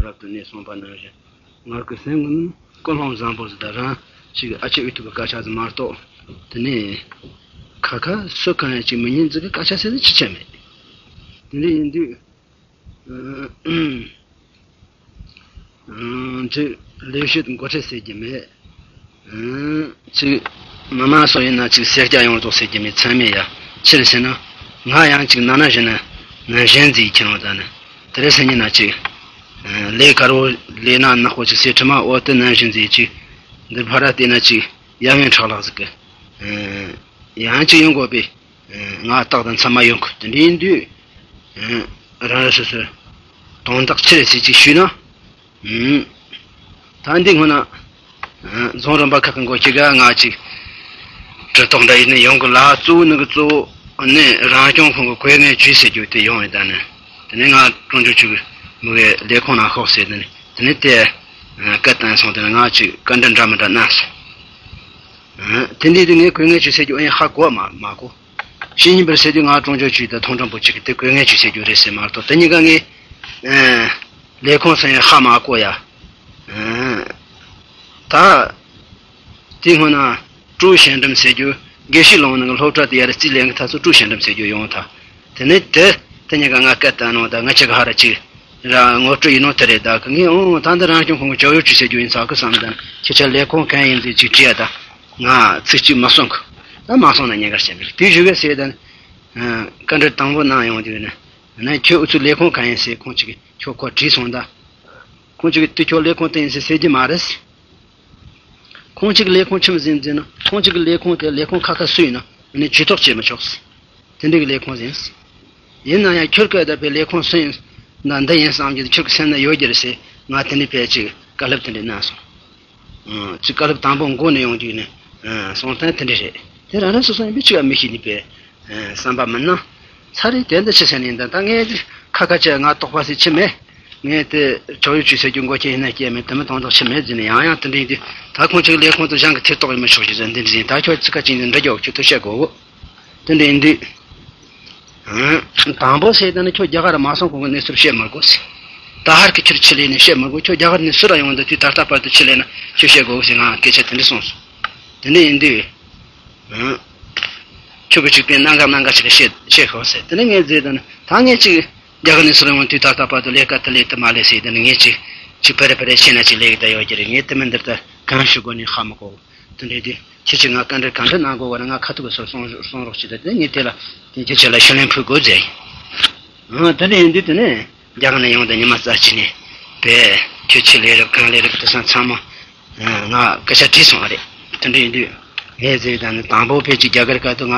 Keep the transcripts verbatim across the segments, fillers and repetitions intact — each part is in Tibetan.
རབ་ཏུ་གནས་གསུངས་པ་ནང་བཞིན། ང་གི་སེམས་ཀྱི་ནང་ཀུན་སློང་བཟང་པོ་ཟིག་དང་རང་ཅིག་ཨ་ཅེ་ཨུ་ཐུག་གི་སྐད་ཆ་ཟིག་མ་གཏོགས། དེ་ནས་ཁ་ཁ་སུ་གང་ཡང་ཅིག་མི་ཉན་ཟིག་གི་སྐད་ཆ་ཟེར་ཟིག་ཅི་བྱས་མེད། དེ་འདྲ་ཡིན་དུས། ཅིག་ལས་བྱེད་འགོ་ཁྲིད་ཟེར་རྒྱུ་མེད། ཅིག་མི་མང་སོགས་ཡིན་ན་ཅིག་སེར་སྐྱ་ཡོངས་རྫོགས་ཟེར་རྒྱུ་མེད། ཚང་མས་ཡ་ཕྱིར་ཟེར་ན། ང་ཡང་ཅིག་ན་ན་བཞིན་ན་ན་གཞན་ཟིག་ཁྱེར་འོང་ད་ནི། དེ་རེད་ཟེར་ཉིན་ན་ཅིག་ལས་དཀར་བོ་ལས་ན་ནག་པོ་ཅིག་ཟེར་ཁྲི་མ་འོ་དེ་ན་གཞན་ཟིག་ཅིག་འདིར་ཕ་ར་བལྟས་ན་ཅིག་ཡ་ངན་ཁྲག་ལག་ཟིག་གི་ཡང་ཅིག་ཡོང་དགོས་པས། ང་རྟག་ཏུ་མཚམས་མ་ཡོང་གི། དེ་འདྲ་ཡིན་དུས། རང་རང་སོ་སོའི་དོན་དག་ཆི་རེད་ཟེར་ཅིག་ཞུས་ན། ད་འདི་སྔོན་ན། རྫོང་རིམ་པ་ཁག་གི་འགོ་ཁྱི་ག་ང་ཅིག་གྲི་ཐོག་འདྲ་ཡིན་ནི་ཡོང་གི་ལ། གཙོ་བོ་ནི་གི་གཙོ་བོ་ནི་རང་སྐྱོང་ཁང་གི་བཀོད་ངལ་བཅོས་ཟེར་རྒྱུ་དེ་ཡོང་ཡོད་ད་ནི། དེ་ནས་ང་ཀྲུང་ཆུ་ཆུ་གི་མི་གའི་ལས་ཁུངས་ནང་ཤོག་ཟེར་དེ་ནི་དེ་ནི་དེ་སྐད་བཏང་སོང་། དེ་ནི་ང་ཅིག་བཀའ་འདྲི་འདྲ་མི་འདྲ་གནང་སོང་། དེ་འདྲའི་དུས་ངས་བཀོད་ངལ་བཅོས་ཟེར་རྒྱུ་ཨེ་ཧ་གོ་མ་མ་གོ། ཕྱི་ཉིན་པར་ཟེར་དུས་ང་ཀྲུང་ཆུ་ཆུ་དང་ཐོང་ཀྲང་པོ་གཅིག་གིས་དེ་བཀོད་ངལ་བཅོས་ཟེར་རྒྱུ་རེད་ཟེར་མ་གཏོགས། དེ་གཉིས་ཀ་ངས་ལས་ཁུངས་སུ་ཡང་ཧ་མ་གོ་ཡ། ད་དེ་སྔོན་ན་ཀྲུའུ་ཞིང་ཁྲིམས་ཟེར་རྒྱུ་དགེ་བཤེས་ལུང་ནང་གི་སློབ་གྲྭ་དེ་ཡར་རྩིས་ལེན་གི་ཐ་ཚོ་ཀྲུའུ་ཞིང་ཁྲིམས་ཟེར་རྒྱུ་ཡོང་ཐ། དེ་ནས་དེ་དེ་གཉིས་ཀ་ང་སྐད་བཏང་ནོ་ད་ང་ཅག་གི་ཧ་ར་ཅིག་ར་ངོ་སྤྲོད་ཡིན་ནོ་དེ་རེད། ད་གི་ངས་ཨོ་ད་འདི་རང་སྐྱོང་ཁང་གི་ཅོག་ཡོད་ཅི་ཟེར་རྒྱུ་ཡིན་ཚ་གི་བསམ་དང་ཁྱེད་ཆ་ལས་ཁུངས་གང་ཡིན་ཟེར་ཅིག་དྲིས་ཡ་ད། ང་ཚིག་གཅིག་མ་གསུང་གི། ད་མ་གསུང་ན་ཉེན་ཁ་ཆེ་མེད་དེ་ཞུ་གི་ཟེར་དང་། བཀའ་འདྲི་དང་པོ་གནང་ཡོང་དུས་ནི། ན་ཁྱོད་ཨུ་ཚུགས་ལས་ཁུངས་གང་ཡིན་ཟེར་ཁོང་ཅིག་གིས་ཁྱོད་ཁོ་དྲིས་སོང་ད། ཁོང་ཅིག་གིས་དུ་ཁྱོད་ལས་ཁུངས་དེ་ཡིན་ཟེར་ཟེར་རྒྱུ་མ་རེད། ཁོང་ཅིག་ལས་ཁུངས་ཆི་མོ་ཟིག་ཡིན་ཟེར་ན། ཁོང་ཅིག་གི་ལས་ཁུངས་དེ་ལས་ཁུངས་ཁ་ཁ་སུ་ཡིན་ན་ནི་ཇུས་གཏོགས་བྱེད་མི་ཆོག་ཟེར། དེ་འདྲ་གི་ལས་ཁུངས་ཟིག་ཡིན། ཡིན་ན་ཡང་ཁྱོད་སྐད་བརྡ་པའི་ལས་ཁུངས་སུ་ཡིན་ན་འདི་ཡིན་བསམ་རྒྱུ་དེ་ཁྱོད་ཀྱི་སེམས་ན་ཡོད་རྒྱུ་རེད་ཟེར། ང་དེ་འདྲའི་ཕལ་ཆེར་བཀའ་སློབ་དེ་འདྲ་གནང་སོང་། ཅིག་བཀའ་སློབ་དང་པོ་མགོ་ནས་ཡོང་རྒྱུ་ནི། སོང་ཐན་དེ་འདྲ་རེད། དེ་རང་རང་སོ་སོ་ཡིན་པས་ཅིག་མི་ཤེས་ནི་པས། བསམ་པ་མི་སྣང་། ཚ་རེད་དེ་འདི་ཕྱི་སེ་ནས་འདི་ད་ངས་ཁ་ཁ་ཆེ་ང་དོགས་པ་སི་ཆི་མེད། ངས་དེ་ཆོག་ཡོད་ཅུས་ཟེར་རྒྱུ་མགོ་ཁྱེད་ཡིན་ན་སྐྱེས་མེད་དེ་མི་དོན་དག་ཆི་མེད་ཟེར་ནས་ཡང་ཡང་དེ་འདྲ་ཡིན་དུས་ད་ཁོང་ཅིག་ལས་ཁོང་དུ་གཞན་གྱི་ཐེ་གཏོགས་ཡིན་མི་ཆོག་ཞིག་ཟེར་འདི་འདྲ་ཡིན། ད་ཁྱོད་ཅི་ཁ་ཅིག་འདི་འདྲ་རྒྱོག་ཁྱོད་ཐུགས་བཤད་དགོས་གོ། དེ་འདྲ་ཡིན་དུས། དང་པོ་ཟེར་ད་ནི་ཁྱོད་རྒྱ་གར་མ་སོང་གོང་གི་གནས་ཚུལ་བཤད་མི་དགོས་ཟེར། ད་ཧར་གི་ཁྱོད་ཆི་ལས་ནི་བཤད་མི་དགོས། ཁྱོད་རྒྱ་གར་ནས་སུ་ར་ཡོང་འདི་དུས་ད་ལྟ་བར་དུ་ཆི་ལས་ན་ཁྱོད་བཤད་དགོས་ཟེར་ང་སྐད་ཆ་དེ་འདྲ་གསུངས་སོང་། དེ་འདྲ་ཡིན་དུས། ཁྱོད་ཀྱི་ཅིག་པའི་གནད་འགག་གནད་འགག་ཅིག་བཤད་བཤད་ཤོག་ཟེར། དེ་ནས་ངས་བཟླས་དང་ད་ངས་ཅིག་རྒྱ་གར་ནས་སུ་རང་དུས་ད་ལྟ་བར་དུ་ལས་ཀ་དེ་ལས་དུ་མ་ལས་ཟེར། དེ་ནས་ངས་ཅིག་ཅིག་ཕེ་རེ་ཕེ་རེ་བཤད་ན་ཅིག་ལས་ཀ་ད་ཡོད་ཀྱི་རེད། ངས་དེ་མིན་འདིར་ད་གང་ཞུ་དགོས་ནི་ཧ་མི་གོ། དེ་འདྲའི་དུས་ཁྱེད་ཀྱིས་ང་བཀའ་འདྲི་གང་འདྲ་གནང་དགོས་བ་ན་ང་ཁ་ཐུག་གི་སོར་གསུང་གསུང་རོགས་བྱེད། དེ་ངས་དེ་ལ་དེ་ཁྱེད་ཆ་ལ་ཞུ་ལན་ཕུལ་དགོས་ཟེར། ཨང་དེ་འདྲ་ཡིན་དུས་དེ་ནས། རྒྱ་གར་ནས་ཡོང་དུས་ཉི་མ་རྩ་གཅིག་ནས་པས་ཁྱོད་ཆི་ལས་རབས་གང་ལས་རབས་དེ་སང་ཚང་མ་ང་སྐད་ཆ་དྲིས་སོང་བ་རེད། དེ་འདྲ་ཡིན་དུས་ངས་ཟེར་ད་ནི་དང་པོ་ཕལ་ཆེར་རྒྱ་གར་སྐབས་དུ་ང་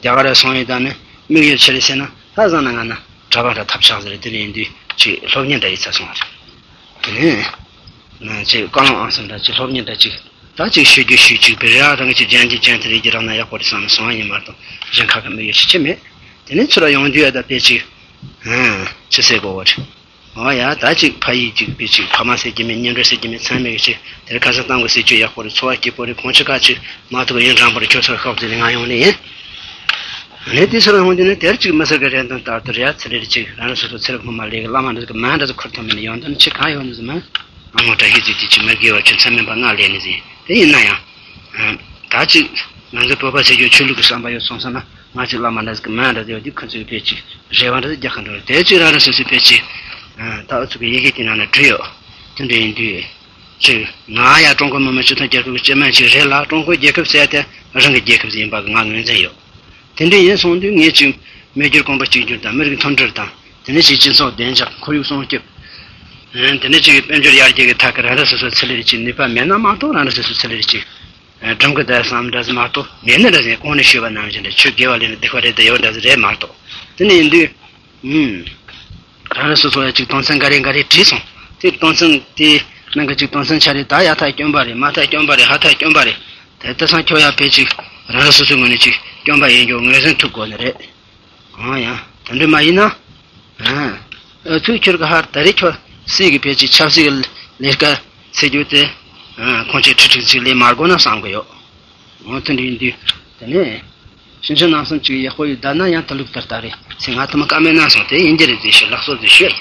རྒྱ་གར་སོང་ཡོད་ད་ནི་དམིགས་ཡུལ་ཆི་རེད་ཟེར་ན་ད་བཟང་ན་ང་ན་གྲྭ་པ་འདྲ་ཐབས་ཆག་ཟེར་རེད། དེ་འདྲ་ཡིན་དུས་ཅིག་སློབ་གཉེར་འདྲ་ཡིན་ཚ་སོང་བ་རེད། དེ་ནས་ང་ཅིག་བཀའ་བློན་ཨང་སང་འདྲ་ཅིག་སློབ་གཉེར་འདྲ་ཅིག་ད་ཅིག་ཞུ་རྒྱུ་ཞུ་ཅིག་པའི་ར་རང་གི་ཅིག་ལྗན་གྱི་ལྗན་དེ་རེད་ཀྱི་རང་ན་ཡག་པོ་རེད་བསམ་སོང་བ་ཡིན་མ་གཏོགས་གཞན་ཁ་ཁ་མི་ཡོད་ཤི་ཆི་མེད། དེ་ནས་ཚུར་ཡོང་རྒྱུ་ཡ་ད་དཔེ་ཅིག་ཨང་ཅི་ཟེར་དགོས་བ་རེད། ཨོ་ཡ་ད་ཅིག་ཕ་ཡིས་ཅིག་དཔེ་ཅིག་ཕ་མ་ཟེར་གྱི་མེད། ཉེ་འབྲེལ་ཟེར་གྱི་མེད། ཚང་མས་ཅིག་དེར་ཁ་སང་གཏམ་གི་ཟེར་རྒྱུ་ཡག་པོ་རེད། འཚོ་བ་སྐྱིད་པོ་རེད། ཁོང་ཅི་ཁ་ཅིག་མ་ཐུག་ཡུན་རིང་པོ་རེད། ཁྱོད་ཚོར་ཤོག་ཟེར་ནས་ང་ཡོང་ནི་ཡིན། ངས་དེ་ཚོར་ཡོང་དུས་ནི་དེར་ཅིག་མི་ཟེར་གི་རེད་དང་ལྟར་དུ་རེད། ཚེ་རེ་ཅིག་རང་རང་སོ་སོ་ཚེ་རབས་སྔོན་མ་ལས་གི་བླ་མ་འདྲ་གི་མ་འདྲ་ཚོ་ཁུར་ཐོན་མིན་ཡོང་དུས་ནི་ཅི་གང་ཡོང་ནི་ཟེར་མ། ཨ་མོ་བཀྲ་ཤིས་ཚིག་དེ་ཅིག་མི་དགེ་བ་ཁྱོད་ཚང་མིན་པ་ང་ལས་ནི་ཟིན། དེ་ཡིན་ན་ཡང་། ད་ཅིག་ང་ཚོའི་བོད་པ་ཟེར་རྒྱུ་ཆོས་ལུགས་ཀྱི་བསམ་པ་ཡོད་སོང་ཙང་ན་ང་ཅིག་བླ་མ་འདྲ་ཟིག་གི་མ་འདྲ་ཡོད་དུས་ཁོ་ཚོས་ཕལ་ཆེར་རེ་བ་འདྲ་ཟིག་རྒྱག་གི་འགྲོ་རེད། དེ་ཅིག་རང་རང་སོ་སོས་ཕལ་ཆེར། ད་ཨུ་ཚུགས་ཀྱི་ཡི་གེ་དེ་ནང་ན་བྲིས་ཡོད། དེ་འདྲ་ཡིན་དུས། ཅིག་ང་ཡང་ཀྲུང་གོ་མི་དམངས་སྤྱི་མཐུན་རྒྱལ་ཁབ་ཀྱི་སྤྱི་དམངས་ཅིག་རེད་ལ། ཀྲུང་གོའི་རྒྱལ་ཁབ་ཟེར་ཡ་དེ་རང་གི་རྒྱལ་ཁབ་ཟིག་ཡིན་པ་གི་ང་ངོས་འཛིན་ཡོད། དེ་འདྲ་ཡིན་སོང་དུས་ངས་ཅིག་མི་སྒེར་གོང་བུ་གཅིག་གྱུར་དང་མི་རིགས་མཐུན་སྒྲིལ་དང་། དེ་ནས་ཅིག་སྤྱི་ཚོགས་བདེ་འཇགས། ཁོར་ཡུག་སྲུང་སྐྱོབ། དེ་ནས་ཅིག་དཔལ་འབྱོར་ཡར་རྒྱས་ཀྱི་ཐད་ཀྱི་རང་རང་སོ་སོའི་ཚུལ་ལས་ཅིག་ནུས་པ་མེད་ན་མ་གཏོགས་རང་རང་སོ་སོའི་ཚུལ་ལས་ཅིག་སྒྲུབ་གི་ད་བསམ་འདྲ་ཟིག་མ་གཏོགས་མེད་ནི་འདྲ་ཟིག་གོང་ནས་ཞུས་པ་ནང་བཞིན་རེད། ཆོས་དགེ་བ་ལས་ནི་སྡིག་པ་རེད་དེ་ཡོད་འདྲ་ཟིག་རེད་མ་གཏོགས། དེ་ནས་ཡིན་དུས། ཨུམ། རང་རང་སོ་སོ་ཡ་ཅིག་དོན་ཚན་འགའ་རེ་འགའ་རེ་བྲིས་སོང་། དེ་དོན་ཚན་དེ་ནང་གི་ཅིག་དོན་ཚན་ཆ་རེ་ད་ཡ་ཐག་སྐྱོན་པ་རེད། མ་ཐག་སྐྱོན་པ་རེད། ཧ་ཐག་སྐྱོན་པ་རེད། དེ་ལྟ་སང་ཁྱོད་ཡ་ཕལ་ཅིག་རང་རང་སོ་སོའི་ངོས་ནས་ཅིག་སྐྱོན་པ་ཡིན་རྒྱུ་ངོས་འཛིན་ཐུབ་དགོས་ནི་རེད། ཨང་ཡ། དེ་འདྲ་མ་ཡིན་ན། ཨ། ཨ་ཚུགས་ཁྱོད་ཀྱི་ཧར་ད་རེས་ཁྱོད་སྲིད་ཀྱི་ཕལ་ཆེར་ཆབ་སྲིད་ཀྱི་ལས་ཀ་ཟེར་རྒྱུ་དེ། ཨ་ཁོང་ཆོས་ཁྲི་ཁྲི་ཚིག་ལས་མ་དགོས་ན་བསམ་གི་ཡོད། འོ་དེ་འདྲ་ཡིན་དུས་དེ་ནས་ཕྱིན་ཆད་ནང་སེམས་ཅིག་ཡག་པོ་ཡོད་ད་ན་ཡང་དེ་ལུགས་ལྟར་ལྟར་རེད་ཟེར་ང་ཐུ་མ་བཀའ་མོལ་གནང་སོང་། དེ་ཡིན་གྱི་རེད་ཟེར་ཞུ་ལགས་སོ་ཟེར་ཞུས།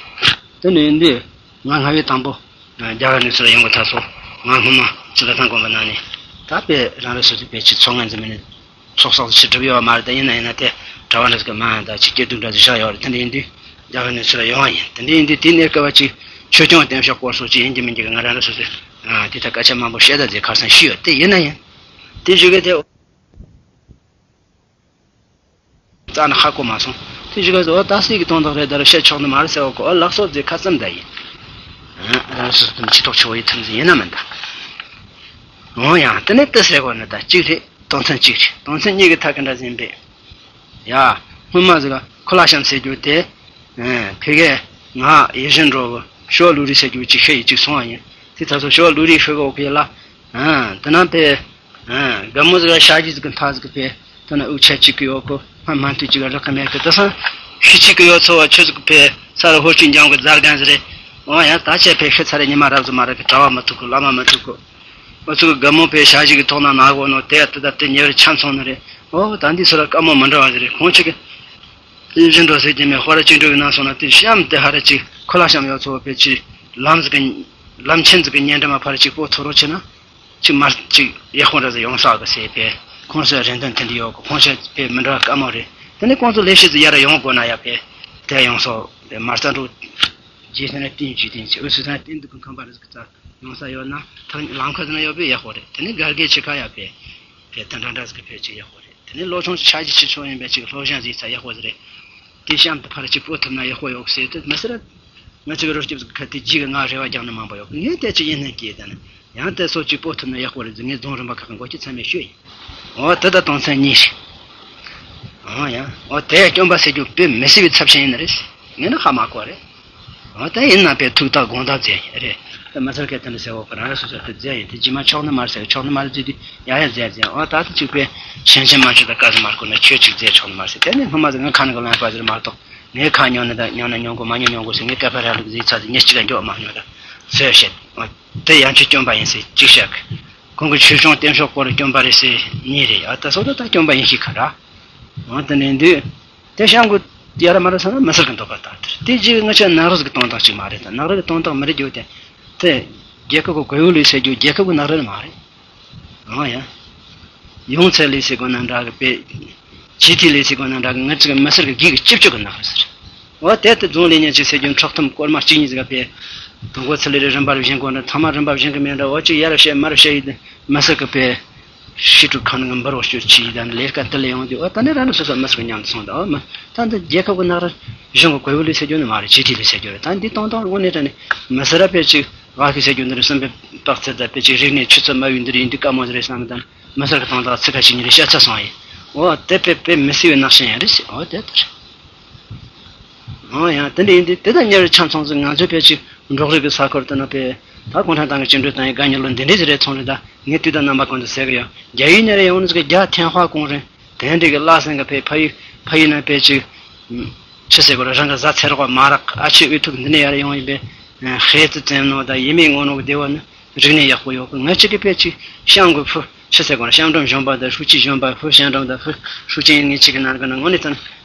དེ་འདྲ་ཡིན་དུས། ང་སྔ་བའི་དང་པོ་རྒྱ་གར་གནས་ཚུལ་ལ་ཡོང་གི་ཐག་སོ། ང་སྔོན་མ་ཚེ་ལ་ཐང་དགོན་པ་ནང་ནས་ད་དཔེ་རང་རེ་སོ་སོའི་དཔེ་ཆེ་ཚོགས་ངན་འཛིན་མི་ནི་ཚོགས་གསོག་ཆེ་གྲུབ་ཡོད་མ་རེད། ད་ཡིན་ན་ཡིན་ན་དེ་གྲྭ་བ་འདྲ་ཟིག་གི་མ་ད་ཅིག་སྐྱེ་དུས་འདྲ་ཟིག་བཞག་ཡོད་རེད། དེ་འདྲ་ཡིན་དུས་རྒྱ་གར་གནས་ཚུལ་ལ་ཡོང་བ་ཡིན། དེ་འདྲ་ཡིན་དུས་དེའི་གནས་སྐབས་ཅིག་ཆོས་སྐྱོང་བསྟེན་ཕྱོགས་སྐོར་སོགས་ཅིག་ཡིན་གྱི་མིན་གྱི་ང་རང་རེ་སོ་སོས་དེ་ལྟར་སྐད་ཆ་མང་པོ་བཤད་ད་ཟིག་ཁ་སང་ཞུས་ཡོད། དེ་ཡིན་ན་ཡིན་དེ་ཞུ་གི་དེ། རྩ་ནས་ཧ་གོ་མ་སོང་། དེ་ཞིག་ག་ཟེར་བ་ད་སྲིད་ཀྱི་དོན་དག་རེད། ད་རུང་བཤད་ཆོག་ནི་མ་རེད་ཟེར་བ་གོ། ཨ་ལགས་སོ་ཟེར་ཁ་ཙམ་ད་ཡིན། ཨ་རང་སོ་སོ་དང་ཆེ་ཐོག་ཆེ་བོ་ཡི་ཐམས་ཅད་ཡིན་ན་མིན་ད། འོ་ཡང་དེ་ནས་དེ་ཟེར་གོ་ནི་ད་གཅིག་རེད། དོན་ཚན་གཅིག་རེད། དོན་ཚན་གཉིས་ཀྱི་ཐད་ཀྱི་འདྲ་ཟིན་པས། ཡ། སྔོན་མ་ཟིག་ག་ཁོ་ལ་ཤམ་ཟེར་རྒྱུ་དེ། ཕ་གིར་ང་ཡིད་བཞིན་འགྲོ་གི་ཞོ་ལུ་རི་ཟེར་རྒྱུ་གཅིག་ཤི་ཡི་གཅིག་སོང་བ་ཡིན། དེ་ད་སོ་ཞོ་ལུ་རི་ཤི་གི་འོ་ཕི་ལ། དེ་ན་པས། རྒན་མོ་ཟིག་ལ་ཞ་ཡི་ཟིག་གི་མཐའ་ཟིག་གི་པས། དེ་ན་དབུགས་ཆད་གཅིག་གི་ཡོད་གོ། སྔ་མ་མཐུད་གཅིག་གི་རག་གི་མེད་གི། དེ་སང་ཤི་གཅིག་གི་ཡོད་ཚོ་བ་ཆུ་ཟིག་གི་པས། ས་རུ་ཧོར་གཅིག་འཇང་གི་རྫ་རྒན་ཟིག་རེད། འོ་ཡང་ད་ཆད་པས་ཤི་ཚར་རེ་ཉི་མ་རབ་ཟིག་མ་རག་གི། གྲྭ་བ་མི་ཐུག་གི། བླ་མ་མི་ཐུག་གི། འོ་ཚོ་གི་རྒན་མོ་པས་ཞ་ཡི་གི་ཐོག་ན་ན་གོ་ནོ་དེ་ཡ་དེ་ད་དེ་ཉེ་བར་ཆ་མཚུངས་ནི་རེད། འོ་ད་འདི་སུ་ལ་དཀའ་མོ་མི་འདྲ་བ་ཟིག་རེད། ཁོང་ཆུ་གི་ཡིད་བཞིན་འགྲོ་ཟེར་གྱི་མེད། ཧོ་ར་གཅིག་འགྲོ་གི་ན་སོང་ན་དེ་གཤམ་དེ་ཧ་ར་གཅིག་ཁོ་ལ་ཤམ་ཡོད་ཚོ་བ་པས་ཅིག་ལམ་ཟིག་གི་ལམ་ཆེན་ཟིག་གི་ཉེ་འགྲམ་མ་ཕར་གཅིག་པོ་ཐོ་རོ་ཆེ་ན། གཅིག་མར་གཅིག་ཡག་པོ་འདྲ་ཟིག་ཡོང་ས་གི་ཟེར་པས། ཁོང་ཚོས་རེ་འདུན་དེ་འདྲ་ཡོད་གི། ཁོང་ཚོས་པས་མི་འདྲ་བ་དཀའ་མོ་རེད། དེ་ནས་ཁོང་ཚོ་ལས་བྱེད་ཚོ་ཡར་ཡོང་དགོས་ན་ཡ་པས་དེ་ཡོང་སོ། པས་མར་རྩ་འགྲོ་རྗེས་ཟིན་ན་བསྟན་རྒྱུ་བསྟན་ཚེ་འུ་ཚོ་ཚང་བསྟན་འདུག་གི་ཁང་པ་རེ་ཟིག་རྩ་ཡོང་ས་ཡོད་ན་ཐག་ལམ་ཁ་ཟིན་ན་ཡོད་པས་ཡག་པོ་རེད། དེ་ནས་སྒར་གའི་ཆེ་ཁ་ཡ་པས་པས་དེ་འདྲ་འདྲ་ཟིག་གི་ཕེབས་ཅིག་ཡག་པོ་རེད། དེ་ནས་ལོ་ཆུང་ཆ་གི་ཆེ་ཆུང་ཡིན་པས་ཅིག་སློབ་སྦྱོང་ཟིག་ཚ་ཡག་པོ་ཟིག་རེད། དེ་གཤམ་དུ་ཕར་གཅིག་སྤོ་ཐུབ་ན་ཡག་པོ་ཡོད་ཟེར་དུས་མི་སྲིད། ང་ཚོ་གི་རོ་སྐྱིབས་ཟིག་ཁ་དེ་རྗེས་ཀྱི་ང་རེ་བ་རྒྱག་ནི་མང་པོ་ཡོད། ངས་དེ་ཅི་ཡིན་ནས་སྐྱེས་དེ་ནི་ཡང་དེ་སོ་གཅིག་སྤོ་ཐུབ་ན་ཡག་པོ་རེད་ཟེར། ངས་རྫོང་རིམ་པ་ཁག་གི་འགོ་ཁྲིད་ཚང་མས་ཞུས་ཡིན། འོ་དེ་ད་དོན་ཚན་གཉིས་ཤིག་འོ་ཡ། འོ་དེ་སྐྱོན་པ་ཟེར་རྒྱུ་དཔེ་མི་སྲིད་པའི་ཚབས་ཆེན་ཡིན་ནི་རེད། ངས་ནི་ཧ་མ་གོ་རེད། འོ་དེ་ཡིན་ན་དཔེ་ཐུགས་དག་དགོངས་དག་མཛད་ཡིན་རེད། དེ་མ་ཚར་གལ་ཏེ་ནི་ཟེར་འོ་ཁོ་རང་རེ་སོ་སོ་དེ་མཛད་ཡིན། དེ་རྗེས་མ་ཆོག་ནི་མ་རེད་ཟེར་གི། ཆོག་ནི་མ་རེད་ཟེར་དུས་ཡ་ཡ་མཛད་མཛད། འོ་ད་དེ་གཅིག་པས་ཞན་ཆེན་མ་ཆོག་ད་བཀའ་ཟིག་མ་བསྐོར་ན་ཁྱོད་གཅིག་མཛད་ཆོག་ནི་མ་རེད་ཟེར། དེ་ནི་སྔོན་མ་ཟིག་ངའི་ཁ་ནང་གི་ལན་པ་ཟིག་མ་གཏོགས། ངས་ཁ་ཉོ་ནི་དང་ཉོ་ན་ཉོ་དགོས། མ་ཉོ་ཉོ་དགོས་ཟེར། ངས་སྐད་པ་ར་ལུག་ཟིག་ཚ་ཟིག་ཉིན་གཅིག་ལ་འགྱོ་མ་ཉོ་ད་ཟེར་བཤད། དེ་ཡང་ཁྱོད་སྐྱོན་པ་ཡིན་ཟེར་གཅིག་བཤད་གི། ཁོང་གི་ཆོས་སྐྱོང་བསྟེན་ཕྱོགས་སྐོར་ལ་སྐྱོན་པ་རེད་ཟེར་ནི་རེད། ཨ་ད་སོ་ད་ད་སྐྱོན་པ་ཡིན་ཤེས་ཁ་ར། འོ་དེ་ནས་འདུག་དེ་བཤད་དགོས་ཡ་ར་མ་ར་ས་ན་མི་སེར་གི་འདོད་པ་ལྟར་དེ་རྗེས་ང་ཆ་ནག་རིས་གི་དོན་དག་ཅིག་མ་རེད། ད་ནག་རིས་གི་དོན་དག་མི་རེད་རྒྱུ་དེ། དེ་རྒྱལ་ཁབ་གི་གོས་ཧུ་ལུས་ཟེར་རྒྱུ་རྒྱལ་ཁབ་གི་ནག་རིས་མ་རེད། འོ་ཡ། ཡོང་ཚད་ལས་སའི་སྒོ་ནས་འདྲ་གི་པས། ཇི་ཐི་ལས་སའི་སྒོ་ནས་འདྲ་གི། ང་ཚོ་གི་མི་སེར་གི་སྒེར་གི་སྤྱི་སྤྱོད་ཀྱི་ནག་རེད་ཟེར། འོ་དེ་ལྟར་རྫོང་ལས་ཉེ་ཅིག་ཟེར་རྒྱུ་འཕྲོག་ཐམ་སྐོར་མ་གཅིག་གཉིས་ཟིག་ག་པས། དང་པོ་ཚུར་ལས་རིམ་པར་བཞེངས་དགོས་འདྲ། ཐ་མ་རིམ་པ་བཞེངས་གི་མེད་འདྲ། འོ་ཅིག་ཡར་བཤད་མར་བཤད་ཡིན། མི་སེར་གི་པས། ཤི་ཕྲུག་ཁང་ནང་གི་འབུར་བ་སྤྱོད་ཆེ་ཡིན། ད་ལས་ཀ་དེ་ལས་ཡོང་དུས་འོ་ད་ནི་རང་རང་སོ་སོ་མི་སེར་གི་མཉམ་དུ་སོང་ད། འོ་མ་ད་འདི་རྒྱལ་ཁབ་གི་ནག་རེད། གཞུང་གི་གོས་ཧུ་ལུས་ཟེར་རྒྱུ་ནི་མ་རེད། ཇི་ཐི་ལུས་ཟེར་རྒྱུ་རེད། ད་འདི་སྟོང་སྟོང་དངོས་གནས་དྲང་གནས་མི་སེར་ར་པས་ཅིག་ཝ་ཧྥི་ཟེར་རྒྱུ་འདི་རེད། སེམས་པའི་དཔག་ཚད་དང་དཔེ་ཅིག་རིག་གནས་ཆུ་ཚད་དམའ་བའི་འདི་རེད། འདི་དཀའ་མོ་ཟིག་རེད་བསམ་དང་། མི་སེར་གི་དོན་དག་ཚིག་ཁ་ཅིག་གཉིས་རེ་བཤད་ཚར་སོང་ཡིན། འོ་དེ་དཔེ་དཔེ་མི་སྲིད་པའི་ནག་ཞན་ཡང་རེད་ཟེར། འོ་དེ་ལྟར། འོ་ཡང་དེ་འདྲ་ཡིན་དུས་དེ་དང་ཉེ་བར་ཆ་མཚུངས་སུ་ང་ཚོའི་ཕལ་ཆེར་འབྲོག་རིགས་ཀྱི་ས་ཁུལ་དུ་ན་པས་ད་གུང་ཁྲན་ཏང་གི་བཅིངས་འགྲོལ་བཏང་ཡིན་དགའ་ཉེ་ལོ་འདི་འདྲའི་ཟིག་རེད་ཚོང་རེད། ད་ངས་དུས་དང་རྣམ་པ་ཀུན་ཏུ་ཟེར་གི་ཡོད། རྒྱ་ཡིག་ནས་རེ་ཡོང་ནི་ཟིག་རྒྱ་ཐན་ཧྭ་ཀུང་རེད། དེ་འདྲ་གི་བླ་སེང་གི་ཕའི་ཕ་ཡུལ་ཕ་ཡུལ་ན་པས་ཅིག་ཆི་ཟེར་དགོས་རེད། རང་གི་བཟའ་ཚེ་རོགས་མ་རག་ཨ་ཆེ་འུ་ཐུག་འདི་ནས་ཡར་ཡོང་ཡིན་པས་ཧེ་ཙི་བཙན་ནོ་དང་ཡིན་མིན་ངོ་ནོ་གི་སྡེ་བ་ནི་རིག་གནས་ཡག་པོ་ཡོད་གི། ང་གཅིག་གི་ཕལ་ཆེར་གཤམ་གི་ཕུ་ཆི་ཟེར་དགོས་རེད། གཤམ་འགྲམ་གཞོན་པ་དང་ཧྲུའུ་ཅི་གཞོན་པ་ཕུ་གཤམ་འགྲམ་དང་ཕུ་ཧྲུའུ་ཅི་ཡིན། ངས་གཅིག་གི་ནང་གི་ནང་ངོ་ནས་ཙང་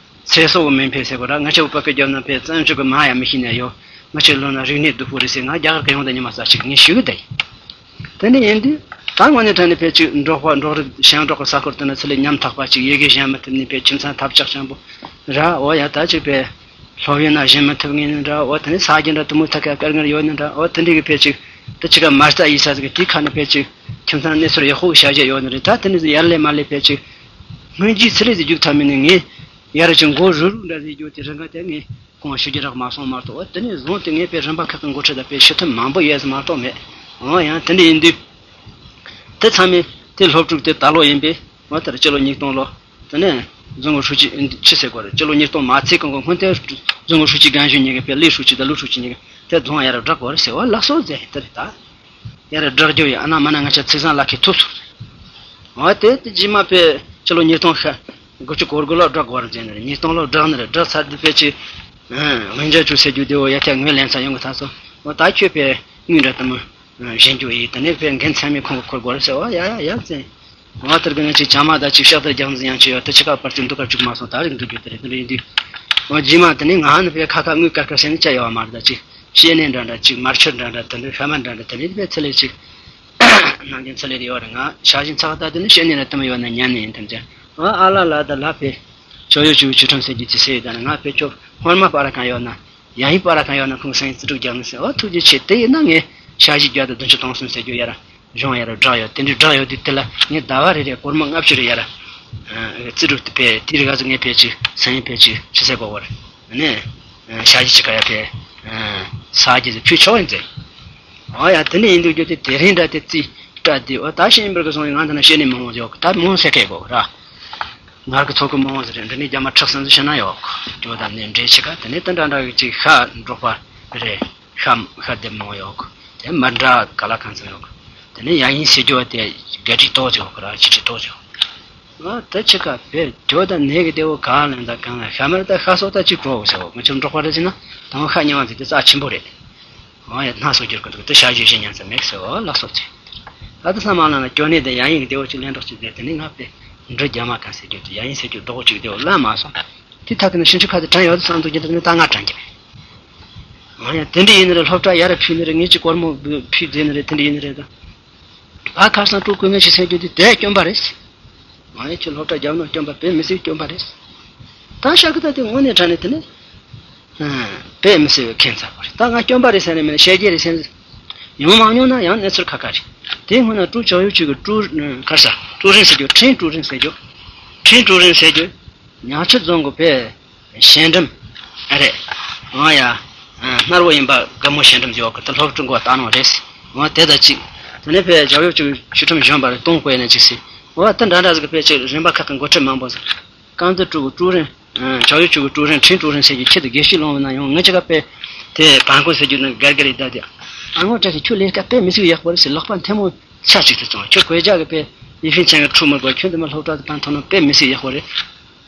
ཚེ་སྲོག་གི་མིང་ཕེ་ཟེར་དགོས་རེད། ང་ཆ་བུ་པ་ཀི་རྒྱབ་ན་ཕེ་བཙན་བྱོལ་གི་མ་ཡ་མི་ཤེས་ནས་ཡོད། ང་ཆེ་ལོ་ན་རིག་གནས་སྡུག་པོ་རེད་ཟེར། ང་རྒྱ་གར་གི་ཡོང་དང་ཉི་མ་ས་ཅིག་ངས་ཞུ་གི་བསྡད་ཡིན། དེ་འདྲ་ཡིན་དུས་ད་དངོས་གནས་དྲང་གནས་ཕལ་ཆེར་འབྲོག་པ་འབྲོག་རིགས་ཞང་འབྲོག་གི་ས་ཁུལ་དུ་ན་ཚུར་ལས་ཉམ་ཐག་པ་ཅིག་ཡི་གེ་གཞན་མི་ཐུབ་ནས་ཕལ་ཁྱིམ་ཚང་ཐབས་ཆག་ཆེན་པོ་ར། འོ་ཡ་ད་ཅིག་པས་སློབ་ཡོན་ན་གཞན་མི་ཐུབ་ངེས་ནི་འདྲ། འོ་དེ་ནས་ས་རྒྱུ་འདྲ་དུ་མོ་ཐ་ཀ་དཀར་ངར་ཡོད་ནི་འདྲ། འོ་དེ་འདྲ་གི་ཕལ་ཆེར་ད་ཅིག་ག་མ་རྩ་ཡིས་ས་ཟིག་གི་དེའི་ཁ་ནས་ཕལ་ཆེར་ཁྱིམ་ཚང་གནས་ཚུལ་ཡག་པོ་བྱ་བཞག་ཡོད་ནི་རེད། ད་དེ་ནས་ཡར་ལས་མར་ལས་ཕལ་ཆེར་སྔོན་རྗེས་ཚུར་ལས་ཟིག་རྒྱུག་ཐབས་མེད་ནི། ངས་ཡར་ཅིག་མགོ་རུ་རུ་འདྲ་ཟིག་རྒྱུག་དེ་རིང་ག་དེ་ངས། ཁོང་ཞུ་རྒྱུ་རག་མ་སོང་མ་གཏོགས། འོ་དེ་ནས་བཟུང་སྟེ་ངས་པའི་རིམ་པ་ཁག་གི་འགོ་ཁྲིད་དང་པའི་ཞུ་ཐུབ་མང་པོ་ཡོད་ཟེར་མ་གཏོགས་མེད། འོ་ཡང་དེ་འདྲ་ཡིན་དུས། དེ་ཚང་མས་དེ་སློབ་ཕྲུག་དེ་ད་ལོ་ཡིན་པས་འོ་ལྟར་སྤྱི་ལོ་ཉིས་སྟོང་ལོ། དེ་ནས་རྫོང་གི་ཧྲུའུ་ཅི་ཆི་ཟེར་དགོས་རེད། སྤྱི་ལོ་ཉིས་སྟོང་མ་ཚེས་གང་གི་སྔོན་དེ་རྫོང་གི་ཧྲུའུ་ཅི་རྒན་གཞོན་གཉིས་ཀྱི་པའི་ལས་ཧྲུའུ་ཅི་དང་ལུ་ཧྲུའུ་ཅི་གཉིས་ཀྱི་དེ་རྫོང་ཡར་བསྒྲགས་དགོས་རེད་ཟེར་བ་ལགས་སོ་ཟེར་དེ་རེད་ད། ཡར་བསྒྲགས་རྒྱུ་ཡིན། ཨ་ན་མ་ན་ང་ཆ་ཚིག་བཟང་ལག་ཁྱེར་ཐུབ་སོང་། འོ་དེ་དེ་རྗེས་མ་པའི་སྤྱི་ལོ་ཉིས་སྟོང་ཤ། དགུ་བཅུ་གོ་དགུ་ལོ་བསྒྲགས་དགོས་རེད་ཟེར་ནས་ཉིས་སྟོང་ལོ་བསྒྲགས་ནི་རེད། བསྒྲགས་ཚར་དུས་ཕལ་ཆེར། ཝུན་ཇ་ཅུ་ཟེར་རྒྱུ་དེ་འོ་ཡ་ཁྱ་ངོས་ལེན་ཚར་ཡོང་གི་ཐག་སོ། འོ་ད་ཁྱོད་པའི་དངུལ་འདྲ་དུ་མོ་བཞེངས་རྒྱུ་ཡིན། དེ་ནས་པའི་འགན་ཚང་མས་ཁོང་གི་འཁུར་དགོས་རེད་ཟེར་བ་ཡ་ཡ་ཡ་ཟེར། འོ་དེར་གི་ང་ཅིག་བྱ་མ་ད་ཅིག་ཤག་དར་རྒྱང་འཛིན་ཡང་ཆེ་ཡོད་དེ་ཆི་ཁ་པར་ཅིག་འདུག་ག་བཅུག་མ་སོང་། ད་རིག་འདུག་རྒྱུ་དེ་རེད། དེ་རེད་འདུག་འོ་རྗེས་མ་དེ་ནས་ང་ནི་པའི་ཁ་ཁ་དངུལ་དཀར་དཀར་ཟེར་ནས་བཅའ་ཡོད་བ་མ་རེད། ད་ཅིག་ཤེས་ནས་འདྲ་འདྲ་ཅིག་མར་ཆུ་འདྲ་འདྲ་དེ་འདྲ་ཤ་མ་འདྲ་འདྲ་དེ་འདྲ་དཔེ་ཚི་ལེ་ཅིག་ནང་གི་ཚི་ལེ་དེ་ཡོད་རེད། ང་ཤ་ཞིག་ཚ་བ་ད་དེ་ནི་ཤེས་ནས་ལ་དེ་མ་ཡོད་ན་ཉན་ནས་ཡིན་ཐམས་ཅད། ཨ་ཨ་ལ་ལ་ད་ལ་ཕེ། ཅོ་ཡོ་ཅུ་ཆུ་ཁྲོམ་ཟེར་གྱི་ཅི་ཟེར་ཡོད་ད་ནི་ང་ཕེ་ཁྱོད་སྔོན་མ་པ་ར་གང་ཡོད་ན། ཡང་ཡིན་པ་ར་གང་ཡོད་ན་ཁོང་སང་ཡིན་རྩིས་སྤྲོད་རྒྱག་ནི་ཟེར། ཨོ་ཐུགས་རྗེ་ཆེ། དེ་ཡིན་ན་ངས་ཤ་ཞིག་རྒྱག་ཏུ་བདུན་ཅུ་དོན་གསུམ་ཟེར་རྒྱུ་ཡ་ར། གཞུང་ཡ་ར་བསྒྲགས་ཡོད། དེ་འདྲའི་བསྒྲགས་ཡོད་དུས་དེ་ལ་ངས་ཟླ་བ་རེ་རེ་སྒོར་མོ་ལྔ་བཅུ་རེ་ཡ་ར། རྩིས་སྤྲོད་དུ་ཕེ་དེ་རི་ག་ཚོ་ངས་ཕེ་ཅིག་སང་ཡིན་ཕེ་ཅིག་ཆི་ཟེར་གོ་བར། ནས། ཤ་ཞིག་ཅི་ག་ཡ་ཕེ། ས་རྒྱུ་ཟེར་ཕུལ་ཆོག་ཡིན་ཟེར། ཨོ་ཡ་དེ་ནས་ཡིན་དུས་རྒྱུ་དེ་དེ་རིང་འདྲ་དེ་རྩིས་སྤྲད་དེ་ཨོ་ད་ཤེས་ཡིན་པར་གི་སོང་ཡིན། ང་འདི་ན་ཤེས་ནས་མང་བོ་ཡོད་གི། ད་མང་ཟེར་མཁན་གོ་ར། ངར་གི་ཚོགས་ཀྱི་མང་བོ་ཟེར་རེད། འདི་ནས་རྒྱ་མ་ཁྲག་སེམས་སུ་ཤི་ན་ཡོད་གི། ཇོ་དང་ནས་འདྲེ་ཆི་ག་དེ་ནས་དེ་འདྲ་འདྲ་གི་ཅིག་ཤ་འབྲོག་པ་རེད། ཤ་ཤ་དེ་མང་བོ་ཡོད་གི། དེ་མ་འདྲ་ག་ལ་གང་ཚང་ཡོད་གི། དེ་ནས་ཡ་ཡིན་ཟེར་རྒྱུ་བ་དེ་རྒྱ་ཁྲི་ཏོག་ཅིག་ཡོད་གི་ར། ཆི་ཁྲི་ཏོག་ཅིག་ཡོད་གི། ཨ་ད་ཆི་ག་བེ་ཇོ་དང་ནས་གི་དེ་བོ་ག་ལ་འདྲ་གང་ལ་ཤ་མར་ད་ཤ་སོགས་ད་ཅིག་གྲོགས་ཟེར་བོ། ང་ཚོ་འབྲོག་པ་རེད་ཟེར་ན་དང་ཤ་ཉེ་བ་ཟེར་དེ་རྩ་ཆེན་པོ་རེད། ང་ཡང་སྣ་སོ་སྒྱུར་གི་འདུག་དེ་ཤ་ཞུ་ཞེས་ཉན་ས་མེད་ཟེར་བ་ལགས་སོ་ཅེས། ད་དེ་ཚང་མ་ལ་ན་སྐྱོ་ནས་དེ་ཡང་ཡིན་གི་དེ་བོ་ཅིག་ལེན་རོགས་ཅིག་དེ་དེ་ནི་ང་པས་འབྲུ་རྒྱ་མ་གང་ཟེར་རྒྱུ་དེ་ཡང་ཡིན་ཟེར་རྒྱུ་རྡོག་ཅིག་དེ་བོ་ལ་མ་སོང་། དེ་ཐག་གི་ནི་ཕྱིན་ཆད་ཁ་དེ་དྲན་ཡོད་དུ་བསམ་འདུག་རྒྱུ་དེ་ནི་ད་ང་དྲན་གྱི་མེད། ང་ཡང་དེ་འདྲ་ཡིན་ནི་རེད། སློབ་གྲྭ་ཡར་ཕུལ་ནི་རེད། ངས་ཅིག་སྒོར་མོ་ཕུལ་བསྡད་ནི་རེད། དེ་འདྲ་ཡིན་ནི་རེད་ད། ད་ཁ་སང་སྤྲོ་དཀོན་མེད་ཞིག་སེམས་རྒྱུ་དེ་དེ་སྐྱོན་པ་རེད། ང་ཡི་ཁྱོད་སློབ་གྲྭ་རྒྱབ་ནོ་སྐྱོན་པ་དཔེ་མི་སྲིད་སྐྱོན་པ་རེད། ད་ཤ་ཁི་ད་དེ་དངོས་གནས་དྲང་གནས་དེ་ནི། དཔེ་མི་སྲིད་པའི་ཁྱད་མཚར་པ་རེད། ད་ང་སྐྱོན་པ་རེད་ཟེར་ནས་མིན་ན་བཤད་རྒྱུ་རེད་ཟེར་ནས། ཡོང་མ་མྱོང་ན་ཡང་གནས་ཚུལ་ཁ་ཁ་རེད། དེ་སྔོན་ན་ཀྲུའུ་ཅོག་ཡུ་ཅུ་གི་ཀྲུའུ་ཁར་ས་ཀྲུའུ་རིན་ཟེར་རྒྱུ་ཁྲིན་ཀྲུའུ་རིན་ཟེར་རྒྱུ། ཁྲིན་ཀྲུའུ་རིན་ཟེར་རྒྱུ། ཉག་ཆུ་རྫོང་གི་དཔེ། གཞན་འགྲམ། ཨ་རེད། ང་ཡ། སྣར་བོ་ཡིན་པ་དགའ་མོ་གཞན་འགྲམ་ཡོད་གི་ད་སློབ་ཕྲུག་མགོ་བཏང་ནོ་རེད། ང་དེ་ད་ཅིག་དེ་ནས་ཕེ་ཇའོ་ཡོ་ཅུ་ཆུ་ཁྲོམ་གཞོན་པ་རེ་གཏོང་དགོས་ནས་ཅིག་སི། འོ་ད་འདྲ་འདྲ་ཟིག་ཕེ་ཅིག་རིམ་པ་ཁག་གི་འགོ་ཁྲིད་མང་པོ་ཟིག་རྐང་འདི་ཀྲུ་གི་ཀྲུའུ་རིན། ཇའོ་ཡོ་ཅུ་གི་ཀྲུའུ་རིན་ཁྲིན་ཀྲུའུ་རིན་ཟེར་གྱི་ཁྱེད་དུ་དགེ་བཤེས་ལོང་བ་ན་ཡང་ངེད་ཅག་ག་ཕེ། དེ་བང་ཀོ་ཟེར་རྒྱུ་ནི་དགར་དགར་རེད་ད་དེ། ཨ་ངོ་བཀྲ་ཤིས་ཁྱོད་ལས་ཀ་དཔེ་མི་སྲིད་ཡག་པོ་རེད་ཟེར་ལག་པ་མཐེ་མོ་ཆ་གཅིག་ཏུ་བཙོང་། ཁྱོད་གོས་རྒྱག་གི་དཔེ་ཡི་ཕིན་ཆེན་གི་ཁྲུ་མི་དགོས། ཁྱོད་འདི་མ་སློབ་གྲྭ་དུ་བཏང་ཐུབ་ན་དཔེ་མི་སྲིད་ཡག་པོ་རེད།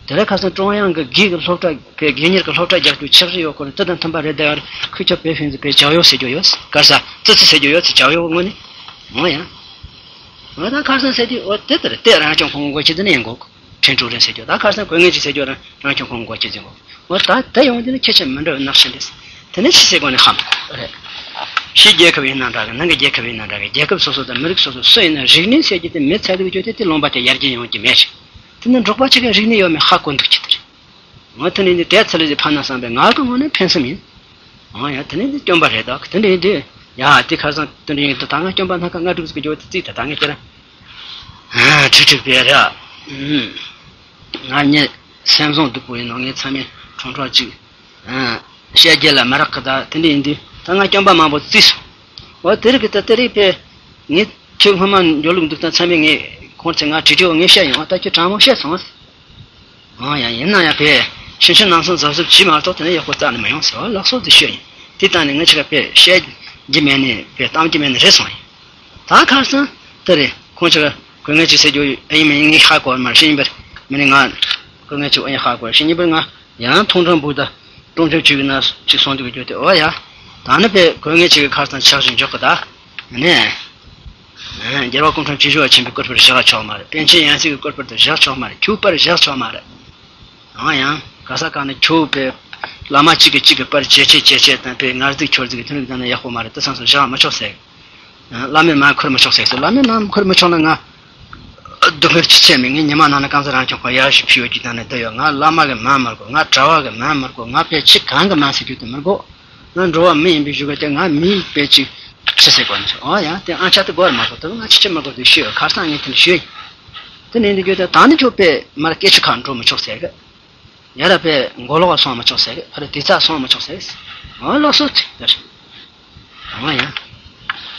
དེ་ལས་ཁ་སང་ཀྲུང་དབྱང་གི་སྒེར་གི་སློབ་གྲྭ་དཔེ་སྒེར་གཉེར་གི་སློབ་གྲྭ་རྒྱག་རྒྱུ་ཆགས་རེ་ཡོད་སྐོར་དེ་དང་མཐུན་པ་རེད་དེ། ཡར་ཁུ་ཁྱོད་དཔེ་ཕན་ཚུན་དཔེ་ཇའོ་ཡོ་ཟེར་རྒྱུ་ཡོད་གར་ས་ཙི་ཙི་ཟེར་རྒྱུ་ཡོད་ཟེར་ཇའོ་ཡོ་དངོས་ནི། འོ་ཡ། འོ་ད་ཁ་སང་ཟེར་དུས་འོ་དེ་ལྟར་དེ་རང་སྐྱོང་ཁོངས་མགོ་ཁྱི་དེ་ནི་ཡིན་གོ་ཁྲིན་ཀྲུའུ་རིན་ཟེར་རྒྱུ་ད་ཁ་སང་དགོས་ངེས་ཀྱི་ཟེར་རྒྱུ་རང་རང་སྐྱོང་ཁོངས་མགོ་ཁྱི་ཟེར་གོ་འོ་ད་དེ་ཡོང་དུས་ནི་ཁྱེད་ཆེ་མི་འདྲ་བའི་ནག་ཤི་འདི། དེ་ནི་ཕྱི་སེ་གོ་ནི་ཧམ་རེད། ཕྱི་རྒྱལ་ཁབ་ཡིན་ན་འདྲ་གི་ནང་གི་རྒྱལ་ཁབ་ཡིན་ན་འདྲ་གི་རྒྱལ་ཁབ་སོ་སོ་དང་མི་རིགས་སོ་སོ་སུ་ཡིན་ན་རིག་གནས་ཟེར་རྒྱུ་དེ་མི་ཚད་དུ་བརྗོད་དེ་དེ་ལུང་པ་དེ་ཡར་རྒྱས་ཡོང་རྒྱུ་མེད་ཞིང་། དེ་ནི་འབྲོག་པ་ཆེ་གི་རིག་གནས་ཡོད་མེད་ཧ་གོ་འདུག་ཅི་ལྟར། ང་དེ་ནས་འདི་དེ་ཚ་ལས་ཀྱི་ཕ་ན་བསམ་པའི་ང་གི་ངོས་ནས་ཕན་སེམས་ཡིན། ཨང་ཡ་དེ་ནས་འདི་སྐྱོན་པ་རེད་དོ། དེ་འདྲ་ཡིན་དུས་ཡ་དེ་ཁ་སང་དེ་འདྲ་ཡིན་དུས་ད་ང་སྐྱོན་པ་སྣ་ཁ་ལྔ་དྲུག་ཟིག་འཇོག་དེ་རྩིས་ད་ད་ངས་དེ་ར་ཁྲིག་ཁྲིག་པའི་ར། ང་ཉེ་སེམས་བཟང་སྡུག་པོ་ཡིན་ནོ་ངས་ཚ་མེད་ཁྲོང་ཁྲོ་ཅིག་བཤད་རྒྱུ་ལ་མི་རག་གི་ད་དེ་འདྲ་ཡིན་དུས་ད་ང་སྐྱོན་པ་མང་པོ་བརྩིས་སོང་། འོ་དེ་རིགས་ཀྱི་ད་དེ་རིགས་པས་ངས་ཁྱོད་སྔོན་མ་འཇོག་ལུགས་འདུག་ད་ཚ་མེད་ངས་ཁོང་ཚོས་ང་དྲིས་དྲིས་འོ་ངས་བཤད་ཡོང་ཨ་ད་ཁྱོད་དྲང་མོ་བཤད་སོང་ཨ། འོ་ཡ་ཡིན་ན་ཡང་པས་ཕྱིན་ཆད་ནང་སོང་གཟབ་གཟབ་བྱས་མ་གཏོགས་དེ་ནས་ཡག་པོ་རྩ་ནས་མི་ཡོང་ཟེར་བ་ལགས་སོ་དེ་ཤོད་ཡིན། དེ་ལྟ་ནས་ངས་ཁྱེད་ཀ་པས་བཤད་རྒྱུ་མེད་ནས་པས་གཏམ་རྒྱུ་མེད་ནས་རེད་སོང་ཡིན། ད་ཁ་སང་དེ་རེད་ཁོང་ཁྱེད་ཀ་གོ་ངས་ཅིག་ཟེར་རྒྱུ་ཨེ་ཡིན་མིན་ངས་ཧ་གོ་མ་རེད་ཤེས་ཡིན་པར་མི་ནི་ང་གོ་ངས་ཅིག་ཨེ་ཧ་གོ་རེད་ཤེས་ཡིན་པར་ང་ཡང་ཐུང་ཐུང་བུ་ད་ཀྲུང་ཆུང་ཅིག་ན་ཅིག་སོང་འདུག་རྒྱུ་དེ་འོ་ཡ། ད་ནི་པས་གོ་ངས་ཅིག་གི་ཁ་སང་ཆགས་བཞིན་འཇོག་གི་ད། ནས། རྒྱལ་བ་སྐུ་ཕྲེང་བཅུ་བཞི་པ་ཆེན་པོའི་སྐུ་པར་བཞག་ཆོག་མ་རེད། པཎ་ཆེན་ཡན་སྲིད་ཀྱི་སྐུ་པར་དུ་བཞག་ཆོག་མ་རེད། ཁྱུ་པར་བཞག་ཆོག་མ་རེད། འོ་ཡང་ག་ས་ག་ནས་ཁྱུ་པའི་བླ་མ་གཅིག་གིས་གཅིག་གི་པར་བྱེད་ཆེད་བྱེད་ཆེད་དང་པའི་ངར་འཛུགས་ཁྱོར་འཛུགས་ཀྱི་ཐོན་རིགས་དང་ནི་ཡག་པོ་མ་རེད། དེ་ཚང་སོ་བཞག་མི་ཆོག་ཟེར། བླ་མའི་མ་འཁུར་མི་ཆོག་ཟེར་སོ། བླ་མའི་མ་འཁུར་མི་ཆོག་ན་ང་སྡུག་བསྔལ་ཅི་བྱེད་མི་ངའི་ཉི་མ་ནང་ན་གང་ཟག་རང་སྐྱོང་ཁོ་ཡར་ཞིག་ཕྱི་ཡོད་ཀྱི་དང་ནི་འདི་ཡོད། ང་བླ་མ་གི་མ་མི་དགོས། ང་གྲྭ་བ་གི་མ་མི་དགོས། ང་པའི་ཆི་གང་གི་མ་ཟེར་རྒྱུ་དེ་མི་དགོས། ང་འགྲོ་བ་མི་ཡིན་པའི་གཞུག་ག་དེ་ང་མིའི་དཔེ་ཅིག་ཆི་ཟེར་དགོས་ནི་ཟེར། འོ་ཡ་དེ་ཨང་ཆ་དེ་དགོས་མ་དགོས་དེ་ང་ཆི་ཆི་མ་དགོས་དེ་ཤོད་ཁར་སང་ངས་དེ་ནི་ཤོད་ཡིན། དེ་ནས་འདི་རྒྱུ་དེ་ད་ནི་ཁྱོད་དཔེ་མར་སྐད་ཆ་ཁ་འགྲོ་མི་ཆོག་ཟེར་གི། ཡ་ར་དཔེ་མགོ་ལོག་སོང་མི་ཆོག་ཟེར་གི། ཕ་ར་དེ་ཚ་སོང་མི་ཆོག་ཟེར་གི། འོ་ལགས་སོ་ཅིག་དེ་རེད། འོ་ཡ།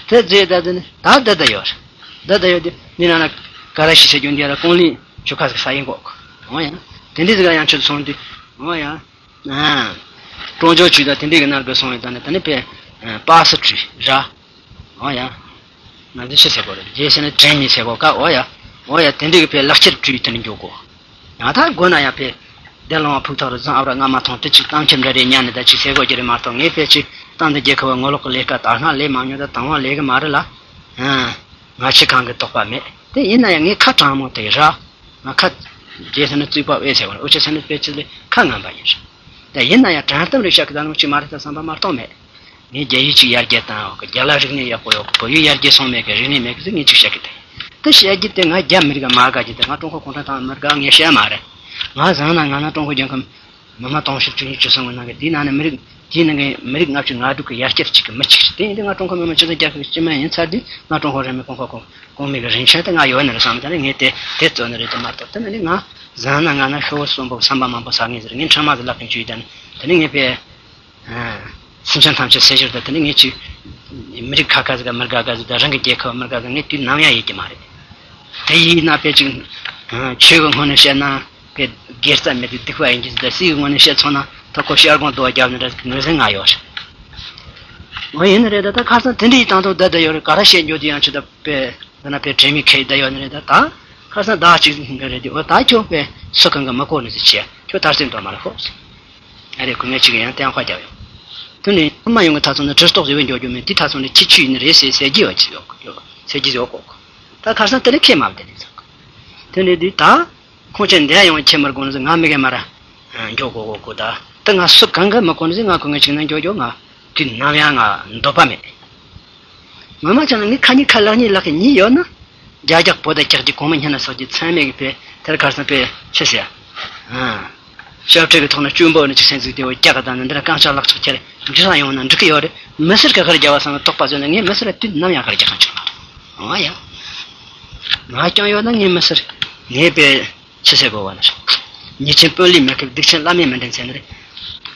དེ་རྗེས་ད་དེ་ནི་ད་ད་ད་ཡོད་རེད། ད་ད་ཡོད་དེ་ནི་ན་ན་ག་ར་ཤི་ཟེར་རྒྱུ་འདི་ཡ་ར་ཀོང་ལི་ཆུ་ཁ་ཟེར་ས་ཡིན་གོ། འོ་ཡ། དེ་འདྲི་ཟིག་ཡང་ཆུ་སོང་དུས་འོ་ཡ། ཀྲོང་ཇོ་ཆུ་ད་དེ་འདྲའི་གི་ནང་དུ་སོང་ཡོད་ད་ནི་ད་ནི་པའི་པ་སི་ཀྲི་ར། འོ་ཡ། ང་ཚོ་ཆི་ཟེར་གོ་རེད་རྗེས་ཟེར་ནི་དྲན་ཉེ་ཟེར་གོ་ཀ་འོ་ཡ། འོ་ཡ་དེ་འདྲའི་གི་པའི་ལག་ཁྱེར་ཀྲི་དེ་ནི་འཇོག་གོ། ཡང་ད་དགོས་ན་ཡང་པའི་བདེ་ལོང་བ་ཕུག་ཐོག་རུ་བཟང་ཨ་ར་ང་མ་མཐོང་དེ་ཅིག་གཏམ་ཁྱེར་འདྲ་རེ་ཉན་ནི་ད་ཅིག་ཟེར་གོ་རྒྱུ་རེད་མ་གཏོགས་ངས་པའི་ཅིག་གཏམ་དེ་རྒྱལ་ཁབ་བ་ངོ་ལོག་གི་ལས་ཀ་ད་སྔ་ལས་མ་མྱོང་ད་དང་བ་ལས་གི་མ་རེད་ལ། ང་ཆི་གང་གི་དོགས་པ་མེད། དེ་ཡིན་ན་ཡང་ངའི་ཁ་དྲང་མོ་དེ་ར། ང་ཁ། རྗེས་ཟེར་ནི་རྩིག་པ་ཨེ་ཟེར་བ་རེད། འུ་ཅག་ཟེར་ནི་དཔེ་ཆི་ལས་ཁ་ངན་པ་ཡིན་རེད། དེ་ཡིན་ན་ཡང་དྲང་གཏམ་རེ་བཤད་གི་ད་ནི་ཅི་མ་རེད་ད་བསམ་པ་མ་གཏོགས་མེད། ངས་རྒྱ་ཡིག་ཅིག་ཡར་རྒྱས་བཏང་ཡོད་གི། རྒྱ་ལ་རིག་གནས་ཡག་པོ་ཡོད་གི། བོད་ཡིག་ཡར་རྒྱས་སོང་མེད་གི། རིག་གནས་མེད་གི་ཟེར་ངས་ཅིག་བཤད་གི། དེ་དེ་བཤད་རྒྱུ་དེ་ང་རྒྱ་མི་རིགས་མ་དགའ་རྒྱུ་དེ། ང་ཀྲུང་གོ་གུང་ཁྲན་ཏང་མི་དགའ། ངས་བཤད་མ་རེད། ང་བཟང་ན་ང་ན་ཀྲུང་གོ་རྒྱལ་ཁབ་མི་མང་དུང་ཕྱུར་བཅུ་གཉིས་བཅུ་གསུམ་གི་ནང་གི། དེའི་ནང་ནས་མི་རིགས་དེའི་ནང་གི་མི་རིགས་ལྔ་བཅུ་ང་དྲུག་གི་ཡར་སྐྱེད་ཅིག་གི་མི་གཅིག་རེད། དེ་ཡིན་དུས་ང་ཀྲུང་གོ་མི་དམངས་སྤྱི་མཐུན་རྒྱལ་ཁབ་ཀྱི་སྤྱི་དམངས་ཡིན་ཚར་དུས། ང་ཀྲུང་གོ་རིང་མོའི་གོང་འཕེལ་གོང་མའི་གི་རིན་ཆེན་དེ་ང་ཡོད་ནི་རེད་བསམ། ད་ནི་ངས་དེ་དེ་བརྩོན་ནི་རེད་དེ་མ་གཏོགས། དེ་མིན་ནི་ང་བཟང་ན་ང་ན་ཤོག་བུ་གསུམ་པོ་བསམ་པ་མང་པོ་ཟ་ངེས་ཟེར། ངས་འཕྲལ་མ་ཟིག་ལབ་མཁན་ཅིག་ཡོད། ད་ནི་དེ་ནི་ངས་དཔེ། སེམས་ཅན་ཐམས་ཅད་ཟེར་རྒྱུ་ད། དེ་ནི་ངས་ཅིག་མི་རིགས་ཁ་ཁ་ཟིག་ག་མི་དགའ་དགའ་ཟིག་དང་། རང་གི་རྒྱལ་ཁབ་མི་དགའ་དགའ། ངས་དུས་ནམ་ཡང་ཡེད་རྒྱུ་མ་རེད། དེ་ཡིན་ན་དཔེ་ཅིག་ཆོས་ཀྱི་ངོས་ནས་བཤད་ན་དཔེ་དགེ་རྩ་མེད་དེ་སྡིག་པ་ཡིན་གྱི་ཟིག་དང་། སྲིད་ཀྱི་ངོས་ནས་བཤད་སོང་ན་ད་ཁོ་ཤར་དགོན་དུ་བ་རྒྱབ་ནི་རེད་ཟེར་གི་ངོས་ཟིན་ང་ཡོད་རེད། འོ་ཡིན་ནི་རེད། ད་ད་ཁ་སང་དེ་འདྲའི་དང་དུ་བསྡད་བསྡད་ཡོད་རེད། ག་རེ་བཤད་འགྱོ་དུས་ཡང་ཆུ་ད་དཔེ། འདི་ན་དཔེ་དྲན་མེད་ཁེལ་བསྡད་ཡོད་ནི་རེད། ད་ད་ཁ་སང་ཟླ་གཅིག་འགའ་རེད་དེ། འོ་ད་ཁྱོད་དཔེ་སུ་གང་གི་མི་གོ་ནི་ཟིག་བྱས། ཁྱོད་དར་སྲོལ་འགྲོ་མ་རེད་ཧོ། ཨ་རེ་ཁོ་ངས་ཅིག་ཡང་བསྟན་དཔའ་རྒྱབ་ཡོང་། དེ་ནས་ཕ་མ་ཡོང་གི་ཐ་ཚོ་ནི་གྲི་ལྟོགས་ཟེར་བའི་འགྱོ་རྒྱུ་མེད། དེ་ཐ་ཚོ་ནི་ཁྱི་ཆུ་ཡིན་ནི་རེད་ཟེར་ཟེར་གྱི་ཡོད་ཀྱི་ཡོད་ཟེར་གྱི་ཡོད་གོ། ད་ཁ་སང་དེ་ལས་ཁེལ་མ་བསྡད་ནི་ཟིག་དེ་ནས་དེ་ད་ཁོང་ཆ་འདི་ཡང་ཁྱེད་མར་དགོངས་ཟིག་ང་མི་གེ་མ་ར་འགྱོ་གོ་གོ་གོ། ད་ད་ང་སུ་གང་གི་མི་གོ་ནི་ཟིག་ང་ཁོ་ངས་ཅིག་ན་འགྱོ་འགྱོ། ང་དུས་ནམ་ཡང་ང་འདོད་པ་མེད། ངོ་མ་ཆ་ན་ངའི་ཁ་ཉིན་ཁ་ལག་གཉིས་ལག་གི་གཉིས་ཡོད་ན། རྒྱ་རྒྱག་པོ་ད་རྒྱག་རྒྱུ། གོང་མ་སྙན་ན་སོགས་ཀྱི་ཚང་མས་གི་དཔེ་དེར་གར་སང་དཔེ་ཆེ་ཟེར། ཨ། ཞབས་ཁྲའི་གི་ཐོག་ན་གཅུང་པོ་ནི་ཅི་སེམས་ཟིག་དེ་བོ་རྒྱག་གི་དང་ནི་འདི་ར་རྐང་ལྕགས་ལག་ལྕགས་ཁྱེར་འཇུ་ས་ཡོང་ན་འགྲིག་གི་ཡོད་རེད། མི་སེར་ག་གར་རྒྱབ་བ་སང་ལ་དོགས་པ་བཟོས་ན་ངས་མི་སེར་ལ་དུས་ནམ་ཡང་གར་རྒྱག་གང་ཆོག་མ་རེད། ཨ་ཡ། ང་སྐྱོན་ཡོད་ན་ངས་མི་སེར། ངས་དཔེ་ཆི་ཟེར་དགོས་བ་ན། ཉེས་ཅན་དཔོན་ལས་མི་ཁེབས། སྡིག་ཅན་བླ་མས་མི་འདྲེན་ཟེར་ནི་རེད།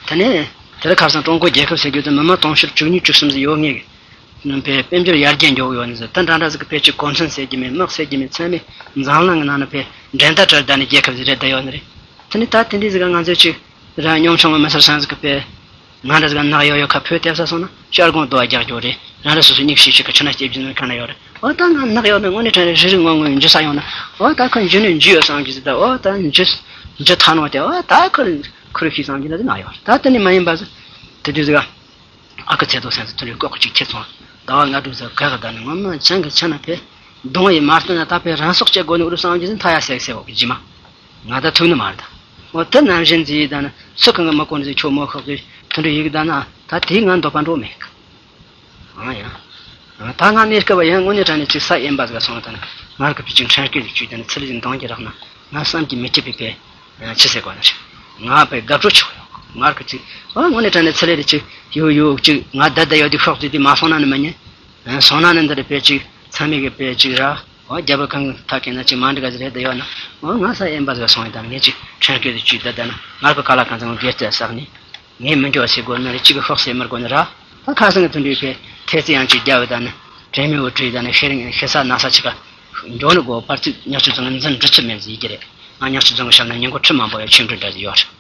ད་ནི་དེར་ཁར་སང་ཀྲུང་གོ་རྒྱལ་ཁབ་ཟེར་རྒྱུ་དེ་མི་མང་དུང་ཕྱུར་བཅུ་གཉིས་བཅུ་གསུམ་ཟིག་ཡོད་ངེས་གི། ནང་པའི་དཔལ་འབྱོར་ཡར་རྒྱས་འགྱོ་གི་ཡོད་ནི་ཟེར། ད་འདྲ་འདྲ་ཟིག་གི་དཔེ་ཅིག་གོ་མཚོན་ཟེར་རྒྱུ་མེད། དམག་ཟེར་རྒྱུ་མེད། ཚང་མས་འཛམ་གླིང་གི་ནང་ན་དཔེ་འགྲན་ཟླ་བྲལ་བསྡད་ནི་རྒྱལ་ཁབ་ཟིག་རེད་བསྡད་ཡོད་ནི་རེད། དེ་ནི་ད་དེ་འདྲ་ཟིག་ག་ང་ཚོས་ཅིག་ར་གཉོམ་ཆུང་བའི་མི་སེར་སང་ཟིག་གི་དཔེ། ང་འདྲ་ཟིག་ག་ནག་ཡོ་ཡོ་ཁ་ཕོས་བལྟས་ས་སོང་ན་ཤར་གོང་དུ་བ་རྒྱག་རྒྱུ་རེད། རང་རེ་སོ་སོ་མྱིག་ཤེས་ཤེས་གི་ཆུ་ན་སྐྱེ་བྱེད་ནི་ག་ན་ཡོད་རེད། འོ་ད་ང་ནག་ཡོད་ན་དངོས་གནས་དྲང་རེ་རི་རི་ངོ་ངོ་འཇུ་ས་ཡོང་ན། འོ་ད་ཁོ་འཇུ་ནི་འཇུ་ཡོད་བསམ་རྒྱུ་ཟིག་ད། འོ་ད་འཇུ་འཇུ་ཐ་ནོ་དེ། འོ་ད་ཁོ་ཁོ་རེ་ཤེས་བསམ་རྒྱུ་ན་དེ་ནག་ཡོད་རེད། ད་དེ་ནི་མ་ཡིན་པ་ཟིག་དེ་དུས་ཟིག་ག་ཨ་ཁུ་ཚེ་ཐོག་སེམས་སུ་དུ་རེ་ལྐོག་གི་ཅིག་ཁྱེར་སོང་། ཟླ་བ་ལྔ་དྲུག་ཟེར་ག་ག་ད་ནི་ངོ་མ་ཆང་གི་ཆ་ན་ཕེ། གདོང་ཡི་མ་བསྟན་ན་ད་ཕེ་རང་སྲོག་བཅད་དགོས་ནི་འུ་རུ་སང་གི་ཟིན་ཐ་ཡ་སེག་སེ་འོག་གི་ཇི་མ། ང་ད་ཐུག་ནི་མ་རེད་ད། འོ་དེ་ནང་བཞིན་ཟིག་ད་ནི་སུ་གང་གི་མི་གོ་ནི་ཟིག་ཁྱོད་མོ་ཤོག་ཟིག་དུ་འདྲ་ཡིག་ད་ན་ད་དེའི་ང་འདོད་པ་འགྲོ་མེད་གི། ཨང་ཡ། ད་ང་གནས་སྐབས་ཡང་དངོས་གནས་དྲང་གནས་ཅིག་ས་ཡན་པ་ཟིག་སོང་ད་ནི་ང་གི་ཕི་ཅིག་ཕྲན་སྐད་ཟིག་བཅུག་ད་ནི་ཚུལ་ཟིག་འདང་གི་རག་ན། ང་བསམ་གྱིས་མི་ཁྱབ་པའི་དཔེ། ཆི་ཟེར་དགོས་ན་ཆི། ང་དཔེ་དགའ་སྤྲོ་ཆེ་བ་ཡོད། ང་གི་ཅིག་ཨ་དངོས་གནས་དྲང་གནས་ཚེ་ལས་རེ་ཅིག་ཡོད་ཡོད་ཅིག་ང་བསྡད་བསྡད་ཡོད་དུས་ཤོག་ཟིག་དེ་མ་སོང་ན་ནི་མི་ཉན། སོང་ན་ནི་འདི་རེ་དཔེ་ཅིག་ཚང་མས་གི་དཔེ་ཅིག་ར། འོ་རྒྱལ་པོ་གང་གི་ཐག་གི་ན་ཅིག་མ་འགྲིག་ག་ཟིག་རེད་བསྡད་ཡོད་ན། འོ་ང་ས་ཡན་པ་ཟིག་སོང་ཡིན་ད་ངས་ཅིག་ཕྲན་སྐད་ཟིག་བཅུག་བསྡད་བསྡད་ན་ང་གི་ཁ་ལག་གང་ཚང་སྒེར་རྩེ་བསགས་ནས། ངས་མི་འགྱོ་ཟེར་དགོས་ནི་རེད། གཅིག་གི་ཤོག་ཟེར་མི་དགོས་ནི་ར། ད་ཁ་སང་གི་དུ་འགྲིག་པའི་ཐེ་ཚི་ཡང་གཅིག་རྒྱབ་ཡོད་ད་ནི། དྲན་མེད་འུ་ཁྲིད་ད་ནི་ཤེས་རིང་ཤེས་ས་ན་ས་ཆི་ག་འགྱོ་ནི་དགོས། པར་ཚིག་ཉག་ཆུ་ཚང་གི་འཛིན་འགྲུལ་ཚུལ་མེད་ཟེར་གྱི་རེད། ང་ཉག་ཆུ་ཚང་གི་ཞབས་ན་ཉིན་གུང་ཁྲི་མང་པོ་ཡོད་ཆིབས་འགྲུལ་འདྲ་ཟིག་ཡོད་རེད།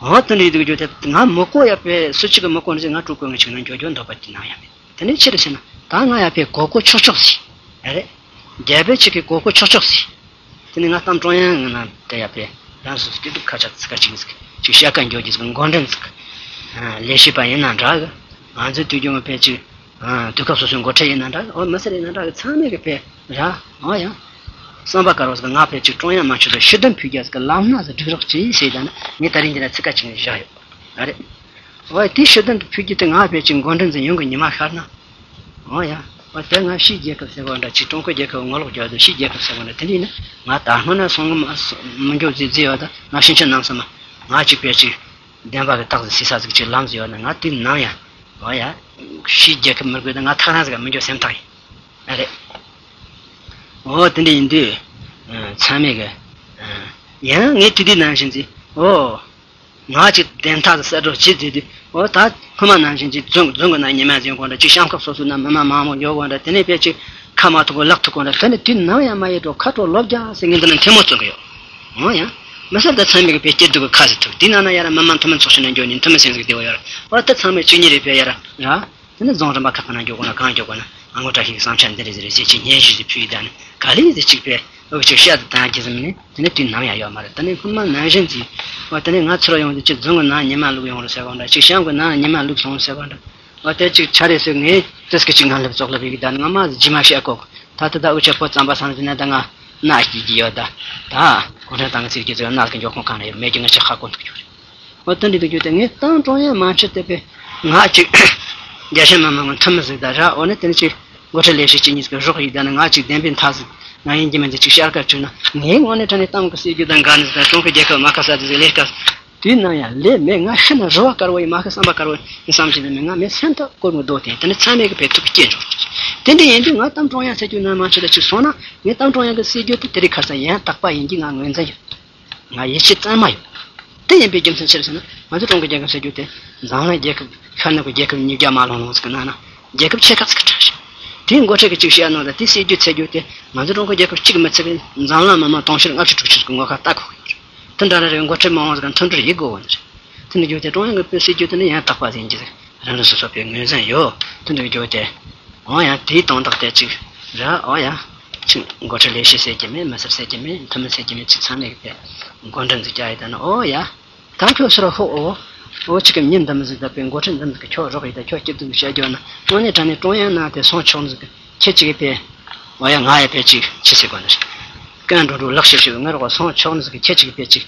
འོ་དུ་འགྲིག་འདུག་རྒྱུ་དེ་ང་མི་གོ་ཡ་པའི་སུ་གཅིག་གི་མི་གོ་ནི་ཟེར་ང་ཀྲུག་གོ་ངི་ཆིག་ན་འགྱོ་འགྱོ་འདོད་པ་ཅི་ནང་ཡ་མེད། དེ་ནས་ཕྱིར་ཕྱིན་ན་ད་ང་ཡ་ཕའི་གོ་གོ་ཆོག་ཆོག་ཟིག་ཨ་རེད། རྒྱལ་པོའི་ཆིག་གི་གོ་གོ་ཆོག་ཆོག་ཟིག་དེ་ནས་ང་གཏམ་ཀྲོང་ཡང་ངི་ན་དེ་ཡ་ཕའི་རང་སོ་སོ་སྐྱིད་སྡུག་ཁ་ཆག་ཚིག་ཁ་ཅིག་ཟིག་ཅིག་བཤད་ཀ་འགྱོ་རྒྱུ་ཟིག་འགོ་འདྲེན་ཟིག་ལས་བྱེད་པ་ཡིན་ན་འདྲ་གི། ང་ཚོའི་དུས་རྒྱུན་ཕའི་ཅིག་དུས་སྐབས་སོ་སོའི་འགོ་ཁྲིད་ཡིན་ན་འདྲ་གི། འོ་མི་སེར་ཡིན་ན་འདྲ་གི། ཚང་མས་གི་ཕའི་ར་འོ་ཡང་། བསམ་པ་དཀར་བ་ཟིག་ང་ཕའི་ཅིག་ཀྲོང་ཡང་མ་ཆུ་ལ་ཤི་དོན་ཕུལ་རྒྱ་ཟིག་ལམ་སྣ་ཟིག་སྒྲིག་རོགས་ཅི་ཟེར་ད་ན་ངས་ད་རིང་འདི་ན་ཚིག་ཁ་ཅིག་བཞག་ཡོད་ཨ་རེད། འོ་དེའི་ཤི་དོན་དུ་ཕུལ་རྒྱུ་དེ་ང་ཕའི་ཅིག་འགོ་འདྲེན་ཟིག་ཡོང་གི་ཉི་མ་ཤར་ན། འོ་ཡ། འོ་དེ་ང་ཕྱིའི་རྒྱལ་ཁབ་ཟེར་བ་འདྲ་ཅིག་ཀྲུང་གོའི་རྒྱལ་ཁབ་ངོ་ལོག་རྒྱག་དུས་ཕྱིའི་རྒྱལ་ཁབ་ཟེར་བ་འདྲ་དེ་འདྲ་ཡིན་ན་ང་ད་སྔོན་ན་སོང་གི་མ་མི་འགྱོ་ཟིག་ཟིག་ཡོད་ད་ང་ཕྱིན་ཆད་ནམ་སོང་ན་ང་ཅིག་ཕའི་ཅིག་བདེན་པ་གི་རྟགས་ཟིག་ཟིག་ས་ཟིག་ཅིག་ལམ་ཟིག་ཡོད་ན་ང་དུས་ནམ་ཡང་། འོ་ཡ། ཕྱིའི་རྒྱལ་ཁབ་མི་དགོས་ད་ང་ཐག་རང་ཟིག་ག་མི་འགྱོ་སེམས་ཐག་ཡིན། ཨ་རེད། འོ་དེ་འདྲ་ཡིན་དུས། ཚང་མས་གི། ཡང་ངས་དུས་དུས་ནང་བཞིན་ཟིག་འོ། ང་ཅིག་བདེན་མཐའ་ཟིག་གསལ་སྒྲོག་བྱེད་ཟེར་དུས། འོ་ད་སྔོན་མ་ནང་བཞིན་ཅིག་རྫོང་རྫོང་གི་ནང་ཉི་མ་ཟིན་དགོས་འདྲ་ཅིག་གཤམ་ཁག་སོ་སོའི་ནང་མི་མང་མང་མོ་ཡོད་དགོས་འདྲ་དེ་ནས་དཔེ་ཅིག་ཁ་མ་ཐུག་གོ་ལག་ཐུག་གོ་འདྲ་དེ་ནས་དུས་ནམ་ཡང་མ་ཡེ་འགྲོ་ཁ་དྲོ་ལོ་བརྒྱ་ཟེར་ངས་འདི་ན་ཐལ་མོ་བཙོང་གི་ཡོད། འོ་ཡ། མི་སེར་ད་ཚང་མས་གི་དཔེ་སྐྱིད་སྡུག་གི་ཁ་ཟིག་ཐུག་དེ་ནང་ན་ཡ་ར་མི་མང་འཐུས་མི་ཚོགས་ཆེན་ནང་འགྱོ་ནི་འཐུས་མི་སེམས་ཟིག་བདེ་བོ་ཡོད་ར། འོ་ད་ཚང་མས་བཅུ་གཉིས་རེ་དཔེ་ཡ་ར་ར། དེ་ནས་རྫོང་རིམ་པ་ཁག་ཁག་ནང་འགྱོ་དགོས་ན་གང་འགྱོ་དགོས་ན་ཨ་ངོ་བཀྲ་ཤིས་ཀྱི་བསམ་འཆར་འདི་རེད་ཟེར་རེ་ཟེར་ཅིག་སྙན་ཞུ་ཞིག་ཕུལ་ཡི་ད་ནི་ག་ལེ་ཟེར་ཅིག་པས་འུ་ཅིག་བཤད་དུ་བཏང་རྒྱུ་ཟིག་མིན་ནི་དེ་ནི་དུས་ནམ་ཡང་ཡོད་མ་རེད། ད་ནི་སྔོན་མ་ནང་བཞིན་གྱི་བ་དེ་ནི་ང་ཚུར་ཡོང་དུས་ཅིག་རྫོང་གི་ནང་ཉི་མ་ལུག་ཡོང་རུ་ཟེར་བ་འདྲ་ཅིག་གཤམ་གྱི་ནང་ཉི་མ་ལུག་སོང་ཟེར་བ་འདྲ་བ་དེ་ཅིག་ཆ་རེ་ཟེར་ངས་ཏིས་ཀི་ཅིག་ང་ལབ་ཙོག་ལབ་ཡི་གི་ད་ནི་ང་མ་ཟིག་ཇི་མ་བཤད་གོ་ད་དེ་ད་འུ་ཅག་པོ་རྩམ་པ་སང་ཟིན་ན་ད་ང་སྣ་སྐྱིད་ཀྱི་ཡོད་ད་ད་གུང་ཁྲན་ཏང་གི་ཚིག་གི་ཚོད་སྣ་གི་འཇོག་ཁོང་གང་ན་ཡོད་མེད་ཀྱི་ང་ཅག་ཧ་གོ་འདུག་རྒྱུ་རེད། འོ་དེ་འདྲ་དུ་གྱུར་ཏེ་ངས་གཏམ་ཀྲོང་ཡང་མ་འཁྲིད་དེ་པས། ང་ཅིག་རྒྱལ་ཞེན་མི་མང་གི་མཐུན་མི་ཟིག་དང་ར། འོ་ན་དེ་ནི་ཅིག་འགོ་ཁྲིད་ལས་བྱེད་ཅིག་གཉིས་ཀྱི་རོགས་ཡིན་ད་ནི། ང་ཅིག་བདེན་པའི་མཐའ་ཟིག་ང་ཡིན་གྱི་མིན་གྱི་ཅིག་བཤད་ཀ་བཅུག་ན། ངའི་ངོ་ནས་དྲང་ནས་གཏམ་གི་སྲིད་ཇུས་དང་འགལ་ནི་ཟིག་དང་། གྲོང་ཁྱེར་རྒྱལ་ཁབ་མ་ཁ་ས་དེ་ཟིག་ལས་ཀ་དུས་ནམ་ཡང་ལས་མེད། ང་ཤི་ན་རུ་བ་དཀར་བོ་ཡིན། མ་ཤི་བསམ་པ་དཀར་བོ་ཡིན་བསམ་གྱི་ནི་མེད། ང་མེད་སེམས་ཐག་སྐོར་མི་རྡོ་དེ་དེ་ནི་ཚད་མེད་ཀྱི་བེད་ཐུབ་ཀྱི་སྐྱེ་འགྲོ། དེ་འདྲ་ཡིན་དུས་ང་གཏམ་ཀྲུང་དབྱང་ཟེར་རྒྱུ་ནང་མ་ཆེ་ལ་ཅིག་སོང་ན། ངས་གཏམ་ཀྲུང་དབྱང་གི་སྲིད་ཇུས་དེ་དེ་རིང་ཁ་སང་ཡང་དག་པ་ཡིན་གྱི་ང་ངོས་འཛིན་ཡོད། ང་ཡིད་ཆེས་གཙང་མ་ཡོད། དེ་ཡིན་པའི་རྒྱུ་མཚན་ཅི་རེད་ཟེར་ན། ང་ཚོ་ཀྲུང་གོའི་རྒྱལ་ཁབ་ཟེར་རྒྱུ་དེ་འཛམ་གླིང་རྒྱལ་ཁབ་ཤར་ནུབ་ཀྱི་རྒྱལ་ཁབ་ཉིས་བརྒྱ་མ་ལོན་ལོན་ཟིག་གི་ནང་ན་རྒྱལ་ཁབ་ཆེ་ཁག་ཟིག་གི་གྲས་ཤིག་དེའི་འགོ་ཁྲིད་ཀྱི་ཅིག་བཤད་ནོ་ད་དེ་སྲིད་ཇུས་འཚོལ་རྒྱུ་དེ། ང་ཚོ་ཀྲུང་གོའི་རྒྱལ་ཁབ་གཅིག་མི་ཚད་པའི་འཛམ་གླིང་མི་མང་དུང་ཕྱུར་ལྔ་བཅུ་དྲུག་ཅུ་ཟིག་གི་ངོ་ཁ་ལྟ་དགོས་ཀྱི་ཡོད་རེད། དེ་འདྲ་ར་རེད། འགོ་ཁྲིད་མང་བོ་ཟིག་གི་མཐུན་སྒྲིལ་ཡེད་དགོས་ཀྱི་རེད། དེ་འདྲ་རྒྱུ་དེ་ཀྲུང་དབྱང་གི་དཔེ་སྲིད་ཇུས་དེ་ནི་ཡང་དག་པ་ཟིག་ཡིན་གྱི་རེད། རང་རང་སོ་སོ་པའི་ངོས་འཛིན་ཡོད། དེ་འདྲ་རྒྱུ་དེ། འོ་ཡང་དེའི་དོན་དག་དེ་གཅིག་ར། འོ་ཡ། ཅིག་འགོ་ཁྲིད་ལས་བྱེད་ཟེར་གྱི་མེད། མི་སེར་ཟེར་གྱི་མེད། འཐུས་མི་ཟེར་གྱི་མེད། ཅིག་ཚང་མས་དཔེ་འགོ་འདྲེན་ཟིག་རྒྱག་ཡོད་ད་ནི། འོ་ཡ། ད་ཁྱོད་ཕྱིར་ཤོག་འོ། འོ་ཅིག་གི་མྱི་འདི་མི་ཟིག་ད་དཔེ་འགོ་ཁྲིད་འདི་མི་ཟིག་གི་ཁྱོད་རོགས་ཡིན་ད། ཁྱོད་སྐྱིད་སྡུག་བཤད་རྒྱུ་ན། དངོས་གནས་དྲང་གནས་ཀྲུང་དབྱང་ནང་དེ་སོང་ཆོག་ནི་ཟིག་གི་ཁྱེད་ཅིག་གི་དཔེ། འོ་ཡ། ང་ཡ་དཔེ་ཅིག་ཅི་ཟེར་དགོས་ནི་རེད། ཀན་འགྲོ་འགྲོ་ལག་ཤེས་ཤེས་ང་རོགས་སོང་ཆོག་ནི་ཟིག་གི་ཁྱེད་ཅིག་གི་དཔེ་ཅིག་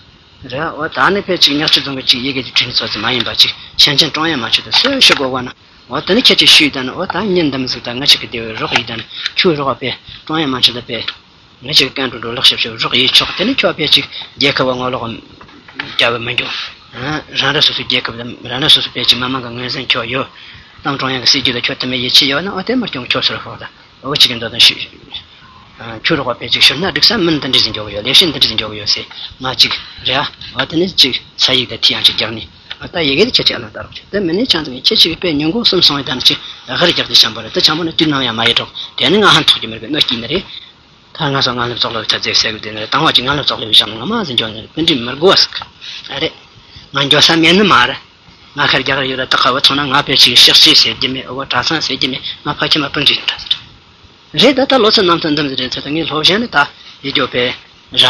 རེད། འོ་ད་ནི་དཔེ་ཅིག་ཉག་ཆུ་རྫོང་གི་ཅིག་ཡི་གེ་ཅིག་བྲིས་ནི་ཚོ་ཙི་མ་ཡིན་པ་ཅིག་ཞན་ཅན་ཀྲུང་དབྱང་མ་ཆུ་དེ་སུ་ཤོད་དགོས་བ་ན། འོ་དེ་ནི་ཁྱེད་ཀྱིས་ཞུས་ད་ནི། འོ་ད་མྱི་འདི་མི་ཟིག་ད་ང་ཅིག་གི་དེ་རོགས་ཡིན་ད་ནི། ཁྱོད་རོགས་པས་ཀྲུང་དབྱང་མ་ཆུ་ད་དཔེ། ང་ཅིག་ཀན་ཀྲུང་ཀྲུང་ལག་ཤེས་ཤེས་རོགས་ཡིན་ཆོག་དེ་ནི་ཁྱོད་དཔེ་ཅིག་རྒྱལ་ཁབ་བ་ངོ་ལོག་རྒྱབ་མི་འགྱོ། རང་རང་སོ་སོའི་རྒྱལ་ཁབ་དང་རང་རང་སོ་སོའི་དཔེ་ཅིག་མི་མང་གི་ངོས་འཛིན་ཁྱོད་ཡོད། ཏང་ཀྲུང་དབྱང་གི་སྲིད་ཇུས་ལ་ཁྱོད་དུ་མའི་ཡིད་ཆེས་ཡོད་ན། འོ་དེ་མར་ཀྱང་ཁྱོད་ཚུར་ཤོག་ད། འོ་ཅིག་གི་འདོད་དོན་ཞུ། ཁྱོད་རོགས་པ་དཔེ་ཅིག་ཞུ་ན་འགྲིག་ས་མིན། འདི་འདྲ་ཟིག་འཇོག་གི་ཡོད། ལས་བྱེད་འདི་འདྲ་ཟིག་འཇོག་གི་ཡོད་ཟེར། ང་ཅིག་རེད་ཨ། འོ་དེ་ནི་ཅིག་ས་ཡིག་དང་ཐི་ཡང་ཅིག་རྒྱག་ནས། འོ་ད་ཡི་གེ་དེ་ཁྱེད་ཅིག་ཨ་ལ་ལྟ་རོགས་བྱེད། དེ་མིན་ནས་ཆང་ཚང་ཁྱེད་ཅིག་དཔེ་ཉིན་གུང་གསུམ་སོང་བའི་ད་ནི་ཅིག་ག་རེ་རྒྱག་དེ་ཆང་པོ་རེད། དེ་ཆང་པོ་ནི་དུས་ནམ་ཡང་མ་ཡི་གྲོགས། དེ་ནི་ང་ཧན་ཐོག་གི་མི་རེད་པས། གནོད་སྐྱེལ་ནི་རེད། ད་ང་ཚོ་ངན་ལབ་བཙོག་ལབ་ཐ་ཚིག་ཟེར་གི་དེ་ནི་རེད། དང་བ་ཅིག་ངན་ལབ་བཙོག་ལབ་བཞག་ན་ང་མ་ཟིན་འཇོག་ནི་རེད། དེ་འདྲའི་མི་དགོས་ཟེར་གི་རེད། ང་འགྱོ་ས་མེད་ནི་མ་རེད། ང་ཁར་རྒྱག་རེ་ཡོད་ར། ད་ཁ་བ་ཚོང་ན་ང་དཔེ་ཅིག་ཤག་ཤི་ཟེར་གྱི་མེད། འོ་གྲྭ་ཚང་ཟེར་གྱི་མེད། ང་ཕ་ཁྱིམ་མ་སྤུན་གྱི་ཡིན་འདྲ་ཟེར། རེད་ད། ད་ལོ་ཚོད་ནམ་ཚོད་འདི་མི་རེད་ཚོད་ད་ངས་སློབ་གཞན་ནི་ད་ཡི་འགྱོ་པའི་ར།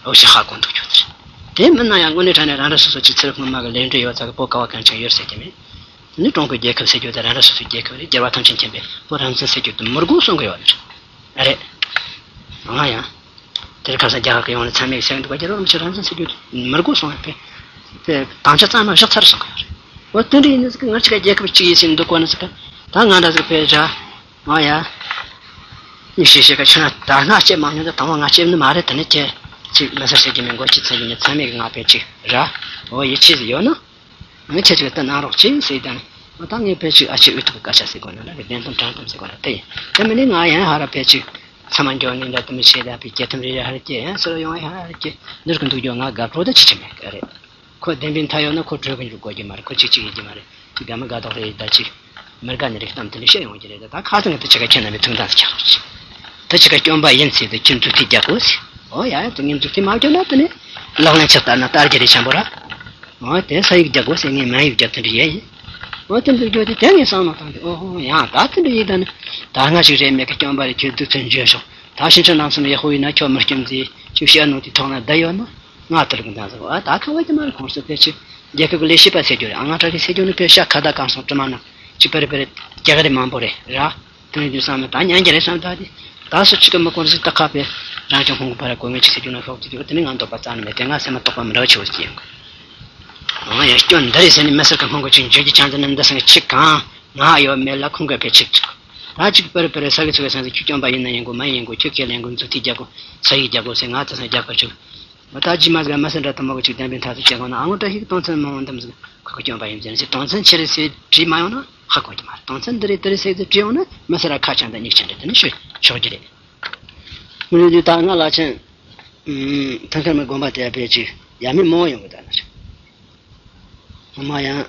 འོ་ཞིག་ཧ་གོ་འདུག་ཁྱོད་ཚོ། དེ་མིན་ན་ཡང་དངོས་གནས་དྲང་གནས་རང་རང་སོ་སོ་ཅིག་ཚེ་རབས་སྔོན་མ་གི་ལས་འབྲས་ཡོད་ཚ་གི་བོད་ཀ་བ་གང་ཆགས་ཡོད་ཟེར་གྱི་མེད། དེ་ནི་ཀྲུང་གོའི་རྒྱལ་ཁབ་ཟེར་རྒྱུ་དེ་རང་རང་སོ་སོའི་རྒྱལ་ཁབ་རེད། རྒྱལ་བ་ཐམས་ཅད་མཁྱེན་པའི་བོད་རང་བཙན་ཟེར་རྒྱུ་དེ་མི་དགོས་གསུང་གི་ཡོད་རེད། ཨ་རེད། ང་ཡང་། དེར་ཁ་སང་རྒྱ་གར་གྱི་ཡོང་ནས་ཚང་མས་གསན་འདུག་པ། རྒྱལ་བ་རིན་པོ་ཆེ་རང་བཙན་ཟེར་རྒྱུ་མི་དགོས་གསུངས་པས། དེ་དམ་བཅའ་གཙང་མ་བཞག་ཚར་སོང་གི་ཡོད་རེད། འོ་དེ་འདྲ་ཡིན་ནི་ཟིག་ང་ཅིག་རྒྱལ་ཁབ་གཅིག་ཡིན་ཟེར་འདུག་གོ་ནི་ཟིག་ད་ང་འདྲ་ཟིག་ཕེ་ར། ང་ཡ། མི་ཤེས་ཤེས་ཀ་ཆུ་ན་ད་ང་ལྕེབ་མ་མྱོང་། ད་དང་བ་ང་ལྕེབ་ནི་མ་རེད། དེ་ནི་ཁྱེད་ཅིག་མི་ཟེར་ཟེར་གྱི་མི་མགོ་ཅིག་ཚིག་གི་མི་ཚང་མས་ང་ཕེ་ཅིག་ར། འོ་ཡིད་ཆེས་ཟིག་ཡོད་ན། ང་ཁྱེད་ཅིག་ལ་ལྟ་གནང་རོགས་གྱིས་ཟེར་དང་། ང་ད་ངས་ཕལ་ཆེར་ཨ་ཅེ་འུ་ཐུག་གི་སྐད་ཆ་ཟེར་དགོས་ན་ལ་རེ། བདེན་དོན་དྲང་དོན་ཟེར་དགོས་ན་དེ་ཡིན། དེ་མིན་ནས་ང་ཡང་ཧ་ར་ཕལ་ཆེར་ཚང་མ་འགྱོ་ནས་འདྲ་དུ་མི་བྱེད་ད་པའི་སྐྱེ་ཐུམ་རེ་རེ་ཧ་ར་སྐྱེ་ཡང་ཟེར་ཡོང་ཡ་ཧ་ར་སྐྱེ་འདིར་གི་འདུག་རྒྱུ་ང་དགའ་པོ་ད་ཅི་ཆེ་མེད་ག་རེད། ཁོ་བདེན་པའི་མཐའ་ཡོད་ན་ཁོ་གྲོས་གི་འཇུག་དགོས་ཀྱི་མ་རེད། ཁོ་གཅིག་གཅིག་ཡིན་གྱི་མ་རེད། ཅིག་དགའ་མི་དགའ་དོག་རེད། ད་ཅིག་མི་དགའ་ནི་རིགས་གཏམ་དེ་འདྲ་བཤད་ཡོང་གི་རེད། ད་ཁ་སང་གི་དུ་ཆེ་ག་ཁྱེད་རྣམ་པའི་ཐུགས་འདང་ཟེར་ཆགས་རོགས་གྱིས། དུ་ཆེ་ག་སྐྱོན་པ་ཡིན་ཟེར་དུ་ཁྱེད་མཛུབ་ཐེལ་རྒྱག་དགོས་ཟེར། ཨོ་ཡ་ཡ། དུ་ངས་མཛུབ་ཐེལ་མ་བརྒྱབ་ན་དེ་ནས་ལག་ལེན་ཆ་ལྟར་ན་ལྟར་གྱི་རེད་ཆང་པོ་ར། ཨོ་དེ་ས་ཡིག་རྒྱག་དགོས་ཟེར། ངས་མ་ཡིག་རྒྱབ་དེ་འདྲ་ཡས་ཡིན། ཨོ་དེ་འདྲ་རྒྱུ་དེ་དེ་ངས་བསམ་བློ་བཏང་སྟེ། ཨོ་ཧོ་ཡང་ད་དེ་འདྲ་ཡིན་ད་ནི། ད་སྔ་ཞིག་རེད་མེད་གི་སྐྱོན་པ་རེད། ཁྱོད་དུས་ཚོད་འཇོན་ཤོག་ད་ཕྱིན་ཆད་ནང་སེམས་ཡག་པོ་ཡིན་ན་ཁྱོད་མི་སྐྱོན་ཟེར་ཅིག་བཤད་ནོ་དེ་ཐོག་ན་བསྡད་ཡོད་ན། ང་དེར་གི་འདང་ཟེར། ཨ་ད་ཁ་བ་ཅི་མ་རེད། ཁོང་ཚོ་ཕལ་ཆེར་རྒྱལ་ཁབ་ཀྱི་ལས་བྱེད་པ་ཟེར་རྒྱུ་རེད། ཨ་ང་ཁྲ་གི་ཟེར་རྒྱུ་ནི་ཕལ་ཤ་ཁ་བརྡ་གང་སོང་དྲི་མ་ན་ཅི་པ་རེ་པ་རེ་རྒྱ་གར་རེ་མང་པོ་རེད་ར། དེ་ནས་དུས་བསམ་ན་ད་ཉན་རྒྱ་རེ་བསམ་ད་དེ། ད་སུ་གཅིག་གི་མི་གོ་ཟིག་ད་ཁ་པའི་རང་ཅང་ཁོང་གི་བར་གོ་ངེས་ཅི་ཟེར་རྒྱུ་ན་ཤོག་ཅི་དེ་ནི་ང་འདོད་པ་རྩ་ནས་མེད་དེ། ང་སེམས་མ་རྟོགས་པ་མི་འདྲ་བ་ཆེ་བོ་ཟིག་ཡིན་གི། ཨང་ཡང་སྐྱོན་འདི་རེད་ཟེར་ནས་མི་ཟེར་གི། ཁོང་གི་ཅིག་འཇོན་གྱི་ཆང་ཟེར་ནས་འདི་སང་གི་ཆིག་གང་ང་ཡོད་མེད་ལ་ཁོང་གི་ཕེ་ཆིག་ཅིག་ད་ཅིག་པར་པར་ས་གི་ཚུགས་སང་གི་ཁྱོད་སྐྱོན་པ་ཡིན་ན་ཡིན་གོ་མ་ཡིན་གོ། ཁྱོད་ཁས་ལེན་གོ། མཛུབ་ཐེལ་རྒྱག་གོ། ས་ཡིག་རྒྱག་གོ་ཟེར། ང་དེ་སང་རྒྱག་པ་ཆུག་ད་ཇི་མ་ཟིག་མ་སེ་འདྲ་དུ་མོ་གི་ཅིག་བདེན་པའི་མཐའ་དུ་བྱེད་གོ་ན། ཨ་ངོ་བཀྲ་ཤིས་ཀྱི་དོན་ཚན་མང་བོ་འདི་མོ་ཟིག་ཁོ་གི་སྐྱོན་པ་ཡིན་ཟེར་ཟེར། དོན་ཚན་ཆེ་རེད་ཟེར་བྲིས་མ་ཡོང་ན་ཧ་གོ་གི་མ་རེད། དོན་ཚན་འདི་རེད་འདི་རེད་ཟེར་ཟེར་བྲིས་ཡོང་ན་མི་སེར་ར་ཁ་བྱང་དང་མིག་བྱང་འདྲ་དེ་ནི་ཤོད་ཆོག་གི་རེད། མི་རེད་དུས་ད་ང་ལ་ཆེན་ཐང་ཁར་མི་དགོན་པ་དེ་ཕལ་ཆེར་ཡ་མེད་མང་བོ་ཡོང་གི་ད་ན་ཆེན། ངོ་མ་ཡང་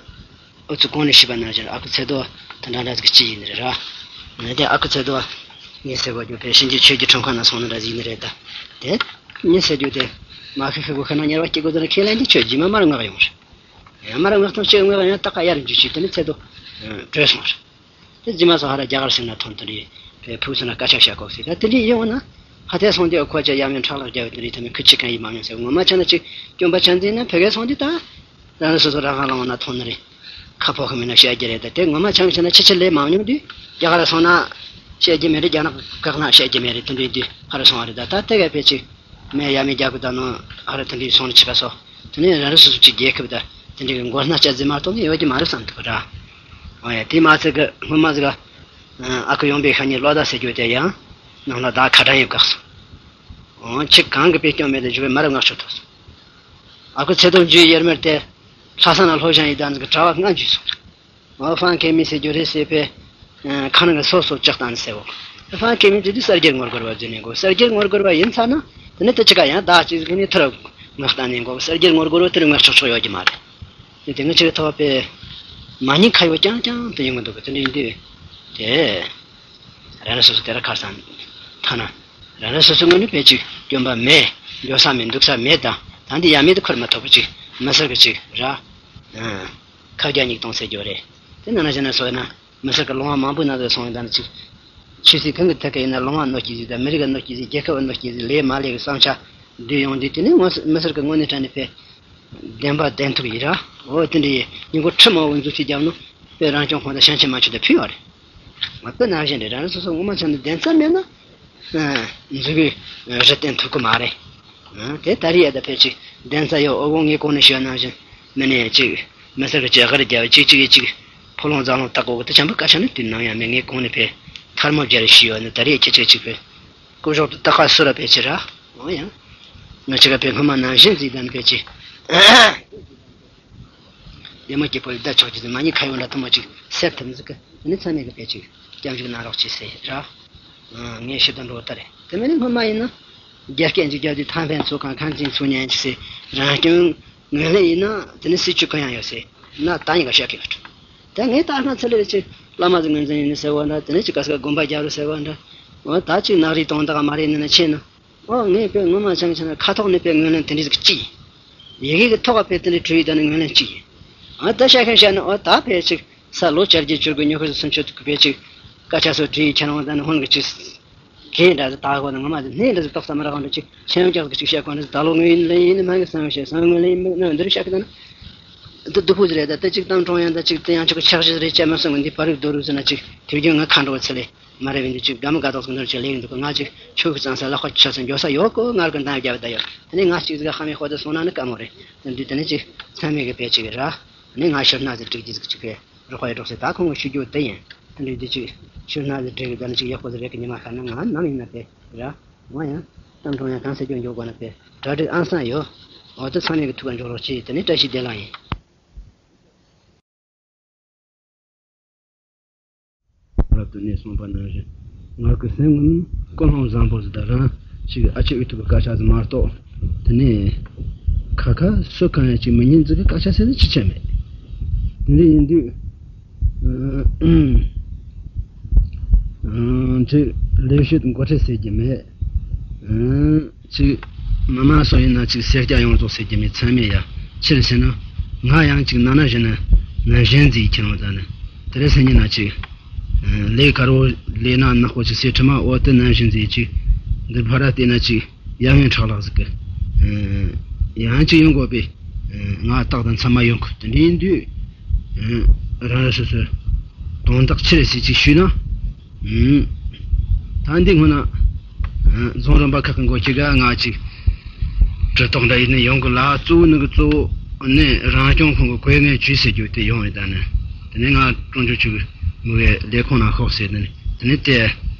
ཨུ་ཚུགས་གོང་ནས་ཤེས་པ་ནང་བཞིན་ཨ་ཁུ་ཚེ་རྡོ་དེ་འདྲ་འདྲ་ཟིག་གཅིག་ཡིན་ནི་རེད་ར། ངས་དེ་ཨ་ཁུ་ཚེ་རྡོ་ངས་ཟེར་བ་རྒྱུ་བས་ཕྱིན་ཅི་ཆོས་ཀྱི་ཁྲིམས་ཁང་ན་སོང་ནི་འདྲ་ཟིག་ཡིན་ནི་རེད་ད། དེ་ངས་ཟེར་རྒྱུ་དེ་མ་ཤི་ཤི་གོ་ཤི་ན་ཉེར་བ་སྐྱེ་དགོས་དོན་ཁས་ལེན་གྱི་ཆོས་རྗེས་མ་མར་མངགས་ཡོང་རེད། ཡང་མར་མངགས་ཐོང་ཆེ་མངགས་ཡང་ཏག་ཡར་འཇུ་ཆུ་དེ་ནི་ཚེ་རྡོ་བྲོས་སོང་རེད། དེ་རྗེས་མ་སོ་ཧ་ར་རྒྱ་གར་སེང་ན་ཐོན་དེ་རེད། བས་ཕུགས་སུ་ན་སྐད་ཆ་བཤད་གོ་ཟེར། ད་དེ་འདྲ་ཡིན་འོང་ན་ཧ་ཐེ་སོང་དེ་ཁོ་ཅག་ཡ་མེད་ཁྲག་ལག་རྒྱ་བའི་དེ་རེད། ཐ་མའི་ཁུ་ཆི་གང་ཡིན་མ་མྱོང་ཟེར། ངོ་མ་ཆ་ན་ཅིག་སྐྱོན་པ་ཆ་འཛིན་ན་ཕ་གིར་སོང་དེ་ད། རང་སོ་སོ་རང་ཁ་ལ་འོང་ན་ཐོན་ནི་རེད། ཁ་ཕོ་ཁ་མིན་ན་བཤད་རྒྱུ་རེད། ད་དེ་ངོ་མ་ཆང་ཆ་ན་ཕྱི་ཕྱི་ལས་མང་ཉུང་དུས་རྒྱ་གར་སོང་ན་བཤད་རྒྱུ་མེད་རེད། རྒྱ་ནག་བཀག་ན་བཤད་རྒྱུ་མེད་རེད། དེ་འདྲའི་དུས་ཧ་ར་སོང་བ་རེད། ད་ད་དེ་ག་ཕལ་ཆེར་མེད་ཡ་མེད་རྒྱ་གུ་ད་ནོ་ཧ་ར་དེ་འདྲའི་སོང་ནི་ཆི་ག་སོ། དེ་ནས་རང་རེ་སོ་སོ་གཅིག་རྒྱལ་ཁབ་ད་དེ་འདྲའི་གི་མགོ་སྣ་བཅའ་རྫི་མ་གཏོགས་ནི་ཡོད་རྒྱུ་མ་རེད་བསམ་ཐུབ་ར། ཨོ་ཡ། དེ་མ་ཚད་གི་སྔོན་མ་ཟིག་ག་ཨ་ཁུ་ཡོང་པའི་ཤ་ཉེ་བློ་བདག་ཟེར་རྒྱུ་དེ་ཡང་ནང་ལ་ད་ཁ་གྲངས་ཡོད་གག་སོང་། ཨོ་ཁྱི་གང་གི་པའི་སྐྱོན་མེད་དུ་བཞུགས་པའི་མ་རབས་ངག་ཆོད་ཐོག་སོང་། ཨ་ཁུ་ཚེ་དོན་རྒྱུའི་ཡར་མར་དེ་ལྷ་ས་ན་ལྷོ་ཞང་ཡི་དམ་ཟིག་གི་གྲྭ་བ་ལྔ་འཇུས་སོང་། ཨོ་ཧྥང་ཁེ་མི་ཟེར་རྒྱུ་རེད་ཟེར་པས། ཁ་ནང་གི་སོ་སོ་ལྕགས་སྟངས་ཟེར་བོ། ཧྥང་ཁེ་མི་དེ་དུས་གསར་བརྗེར་ངོ་རྒོལ་བ་བརྫུས་ནས་གོ། གསར་བརྗེར་ངོ་རྒོལ་བ་ཡིན་ཚར་ན་དེ་ནི་དེ་ཅི་ག་ཡང་བདག་ཅིག་གི་ནི་ཐུར་ངག་བཏང་ནས་གོ། གསར་བརྗེར་ངོ་རྒོལ་བ་དེར་ངག་ཆོག་ཆོག་ཡོད་ཀྱི་མ་རེད། དེ་དེ་ང་ཅིག་ཐོག་པས་མ་ཉེས་ཁ་ཡོད་རྐྱང་རྐྱང་དུ་ཡོང་གི་འདུག་གི། དེ་འདྲ་ཡིན་དུས་དེ་རང་རང་སོ་སོ་དེ་ར་ཁར་སང་ཐ་ན་རང་རང་སོ་སོ་ངོས་ནས་ཕལ་ཆེར་སྐྱོན་པ་མེད། འགྱོ་ས་མེད། འདུག་ས་མེད། ད་ད་འདི་ཡ་མེད་དུ་འཁོར་མ་ཐུབ་པ་ཅིག་མི་སེར་གི་ཅིག་ར། ཁ་རྒྱ་སྙིགས་གཏོང་ཟེར་རྒྱུ་རེད། དེ་ནང་ན་བྱས་ན་སོ་ཡིན་ན། མི་སེར་གྱི་ལུང་བ་མང་པོའི་ནང་དུ་སོང་ཡོད་ད་ནི་ཅིག་ཆོས་སྲིད་གང་གི་ཐད་ཀ་ཡིན་ན་ལུང་བ་གནོད་སྐྱེལ་ཟིག་དང་མི་རིགས་ལ་གནོད་སྐྱེལ་ཟིག་རྒྱལ་ཁབ་ལ་གནོད་སྐྱེལ་ཟིག་ལས་མ་ལས་ཀྱི་བསམ་འཆར་བསྡུས་ཡོང་དུས་དེ་ནི་ངོ་མི་སེར་གྱི་ངོས་ནས་དྲན་ནས་དཔེ་བདེན་པ་བདེན་ཐུག་ཡིན་ར། འོ་དེ་འདྲ་ཡིན་སྙིང་ཁོང་ཁྲི་མང་བོ་འཛུགས་ཚིག་རྒྱབ་ནོ། དཔེ་རང་སྐྱོང་ཁོང་དང་ཤན་ཆེ་མ་ཆུ་དང་ཕུལ་བ་རེད། ང་དཔེ་ནང་བཞིན་རེད། རང་སོ་སོ་ངོ་མ་ཆ་ནས་བདེན་རྩ་མེད་ན། འཛུགས་གི་རི་བརྟན་ཐུབ་ཀི་མ་རེད། དེ་ད་རེས་ཡ་ད་ཕལ་ཆེར་བདེན་རྩ་ཡོད། འོ་གོང་ངས་གོང་ནས་ཞུས་ནང་བཞིན་མི་ནས་གཅིག་མི་སེར་གྱི་གཅིག་དབར་རྒྱབ་གཅིག་གཅིག་གིས་གཅིག་ཕོ་ལོང་རྫ་ལོང་བཏགས་གོ་གི། དེ་ཆེན་པོ་སྐད་ཆ་ནི་དུས་ནམ་ཡང་མེད། ངས་གོང་ནས་ཕེ་ཐར་མོ་བརྒྱབ་རེ་ཞུས་ཡོད་ནི། ད་རེས་ཁྱེད་ཆོས་གཅིག་ཕེ་སྐུ་གཞོགས་དུ་ད་ཁ་སུ་ར་ཕེ་ཆེ་ར། འོ་ཡང་ང་ཆེ་ག་ཕེ་སྔོན་མ་ནང་བཞིན་ཟིག་ད་ནི་ཕེ་ཆེ། བདེ་མོ་སྐྱིད་པོ་ཡི་ད་ཆོག་གི་ཟིག་མ་ཉེས་ཁ་ཡོད་འདྲ་ཐུ་མོ་གཅིག་སེར་ཐུབ་ཟིག་གི་ནི་ཚང་མས་གི་ཕེ་ཆེ་སྐྱབས་འཇུག་གནང་རོགས་གྱིས་ཟེར་ར། ངས་ཤི་དང་འགྲོ་ལྟར་དེ་མིན་སྔོན་མ་ཡིན་ན། རྒྱ་སྐད་འཇུག་རྒྱ་དུས་ཐང་ཕན་ཚོ་གང་ཁང་ཚན་ཚོ་ཉན་གྱི་སེ་རང་སྐྱོང་ངོས་ལེན་ཡིན་ན་དེ་ནི་སྲིད་ཇུས་གང་ཡང་ཡོད་སེ་ན་ད་ཉིན་ག་བཤད་གི་ཡོད། ད་ངས་ད་སྔ་ཚེ་ལས་ཅིག་བླ་མ་ཟིག་ངོས་འཛིན་ཡིན་ནི་ཟེར་བ་འདྲ། དེ་ནི་ཅིག་ག་ས་ག་དགོན་པ་རྒྱབ་རུ་ཟེར་བ་འདྲ། འོ་ད་ཅིག་ནག་རིགས་དོན་དག་མ་རེད་ནི་ན་ཆེ་ན། འོ་ངས་དཔེ་ངོ་མ་ཆང་ཆང་ཁ་ཐོག་ནས་དཔེ་ངོས་ལེན་དེ་འདྲ་ཟིག་ཅི་ཡི་གེ་གི་ཐོག་དཔེ་དེ་འདྲ་བྲིས་ཡོད་ད་ནི་ངོས་ལེན་ཅི་ཡི། འོ་ད་ཤ་ཁན་བཤད་ན་འོ་ད་དཔེ་ཅིག་ས་ལོ་བརྒྱད་ཅུ་གི་ཉོ་ཁ་སུམ་ཅུ་གི་དཔེ་ཅིག་སྐད་ཆ་སོ་བྲིས་ཁྱེད་རང་ད་ནི་ཧོན་གི་ཅིག་གེ་འདྲ་ཟིག་ད་གོ་ན་ངོ་མ་ཟིག་སྣེ་འདྲ་ཟིག་ཏོག་ཙམ་ར་གང་འདྲ་ཅིག་ཆེན་ཡོད་ཀྱག་ཟིག་ཅིག་བཤད་གོ་ན་ཟིག་ད་ལོ་ངོས་ལེན་ཡིན་ནི་མ་གི་བསམ་བཤད་བསམ་ངོས་ལེན་ཡིན་མི་ན་འདི་རུ་བཤད་གི་ད་ན། འདི་སྡུག་པོ་ཟིག་རེད། ད་ད་ཅིག་གཏམ་གྲོང་ཡང་ད་ཅིག་དེ་ཡང་ཅིག་ཆག་གཞི་རེད་ཅེས་མ་གསུང་གི་འདི་པར་རིགས་རྡོ་རུ་ཟེར་ན་ཅིག་དུས་རྒྱུན་ང་ཁ་འགྲོ་ཚེ་ལས། མ་རེད་བིན་དུ་ཅིག་དགའ་མི་དགའ་ཏོག་ཙམ་ནོར་ཅིག་ལས་ཡིན་འདུག་གི། ང་ཅིག་ཆོས་ཀྱི་གཙང་སེལ་ལ་ཁོ་ཆ་ཚང་འགྱོ་ས་ཡོད་གོ། ངར་གི་འདང་རྒྱབ་ད་ཡོད། དེ་ནས་ང་གཅིག་ཟིག་ཧ་མི་ཧོ་ད་སོང་ན་ནི་དཀའ་མོ་རེད། དེ་འདི་དེ་ནས་ཅིག་ཚང་མས་གི་བེད་ཅིག་ར། ནི་ང་ཕྱིར་ན་ཟེར་དྲུག་ཅི་ཟིག་ཅིག་གི་རོགས་ཡ་འགྲོགས་ཟེར་ད་ཁོང་གི་ཞུ་རྒྱུ་དེ་ཡིན། དེ་འདྲ་འདི་ཅིག་ཕྱིར་ན་ཟེར་དྲུག་གི་ད་ནི་ཅིག་ཡག་པོ་ཟིག་རེད་གི། ཉི་མ་ཤར་ན་ང་ནམ་ཡིན་ན་དེ་ར། ང་ཡང་གཏམ་གྲོང་ཡང་གང་ཟེར་རྒྱུ་འཇོག་དགོས་ན་དེ་གྲ་སྒྲིག་ཨང་སང་ཡོད། འོ་དེ་ཚང་མས་གི་ཐུགས་ཀ་འཇོག་རོགས་གྱིས། དེ་ནས་བཀྲ་ཤིས་བདེ་ལེགས་ཡིན། རབ་ཏུ་གནས་གསུངས་པ་ནང་བཞིན། ང་གི་སེམས་ངོ་ནི་ཀུན་སློང་བཟང་པོ་ཟིག་དང་རང་ཞིག་ཨ་ཆེ་འུ་ཐུག་གི་སྐད་ཆ་ཟིག་མ་གཏོགས། དེ་ནས་ཁ་ཁ་སུ་གང་ཡང་ཅིག་མི་ཉན་ཟིག་གི་སྐད་ཆ་ཟེར་ནི་ཅི་བྱས་མེད། དེ་འདྲ་ཡིན་དུས། ཅིག་ལས་བྱེད་འགོ་ཁྲིད་ཟེར་གྱི་མེད། ཅིག་མི་མང་སོགས་ཡིན་ན་ཅིག་སེར་སྐྱ་ཡོངས་རྫོགས་ཟེར་གྱི་མེད། ཚང་མས་ཡ་ཕྱིར་ཟེར་ན། ང་ཡང་ཅིག་ནང་ན་བཞིན་ན་ནང་བཞིན་ཟིག་ཁྱེད་རང་ད་ནི་དེ་རེད་ཟེར་ཉིན་ན་ཅིག་ལས་དཀར་བོ་ལས་ན་ནག་པོ་ཅིག་ཟེར་ཁྲི་མ་འོ་དེ་ནང་བཞིན་ཟིག་ཅིག་འདིར་ཕ་ར་བལྟས་ན་ཅིག་ཡ་ངན་ཁྲག་ལག་ཟིག་གི་ཡང་ཅིག་ཡོང་དགོས་པས། ང་རྟག་ཏུ་མཚམས་མ་ཡོང་གི། དེ་འདྲ་ཡིན་དུས། རང་རང་སོ་སོའི་དོན་དག་ཆི་རེད་ཟེར་ཅིག་ཞུས་ན། ད་འདི་སྔོན་ན། རྫོང་རིམ་པ་ཁག་གི་འགོ་ཁྱི་ག་ང་ཅིག་གྲི་ཐོག་འདྲ་ཡིན་ནི་ཡོང་གི་ལ། གཙོ་བོ་ནི་གི་གཙོ་བོ་ནི་རང་སྐྱོང་ཁོངས་ཀྱི་དགོས་ངེས་ཇུས་ཟེར་རྒྱུ་དེ་ཡོང་ཡོད་ད་ནི། དེ་ནས་ང་ཀྲུང་ཆོ་ཆུ་གི་མི་བའི་ལས་ཁུངས་ནང་ཤོག་ཟེར་ནི། དེ་ནས་དེ་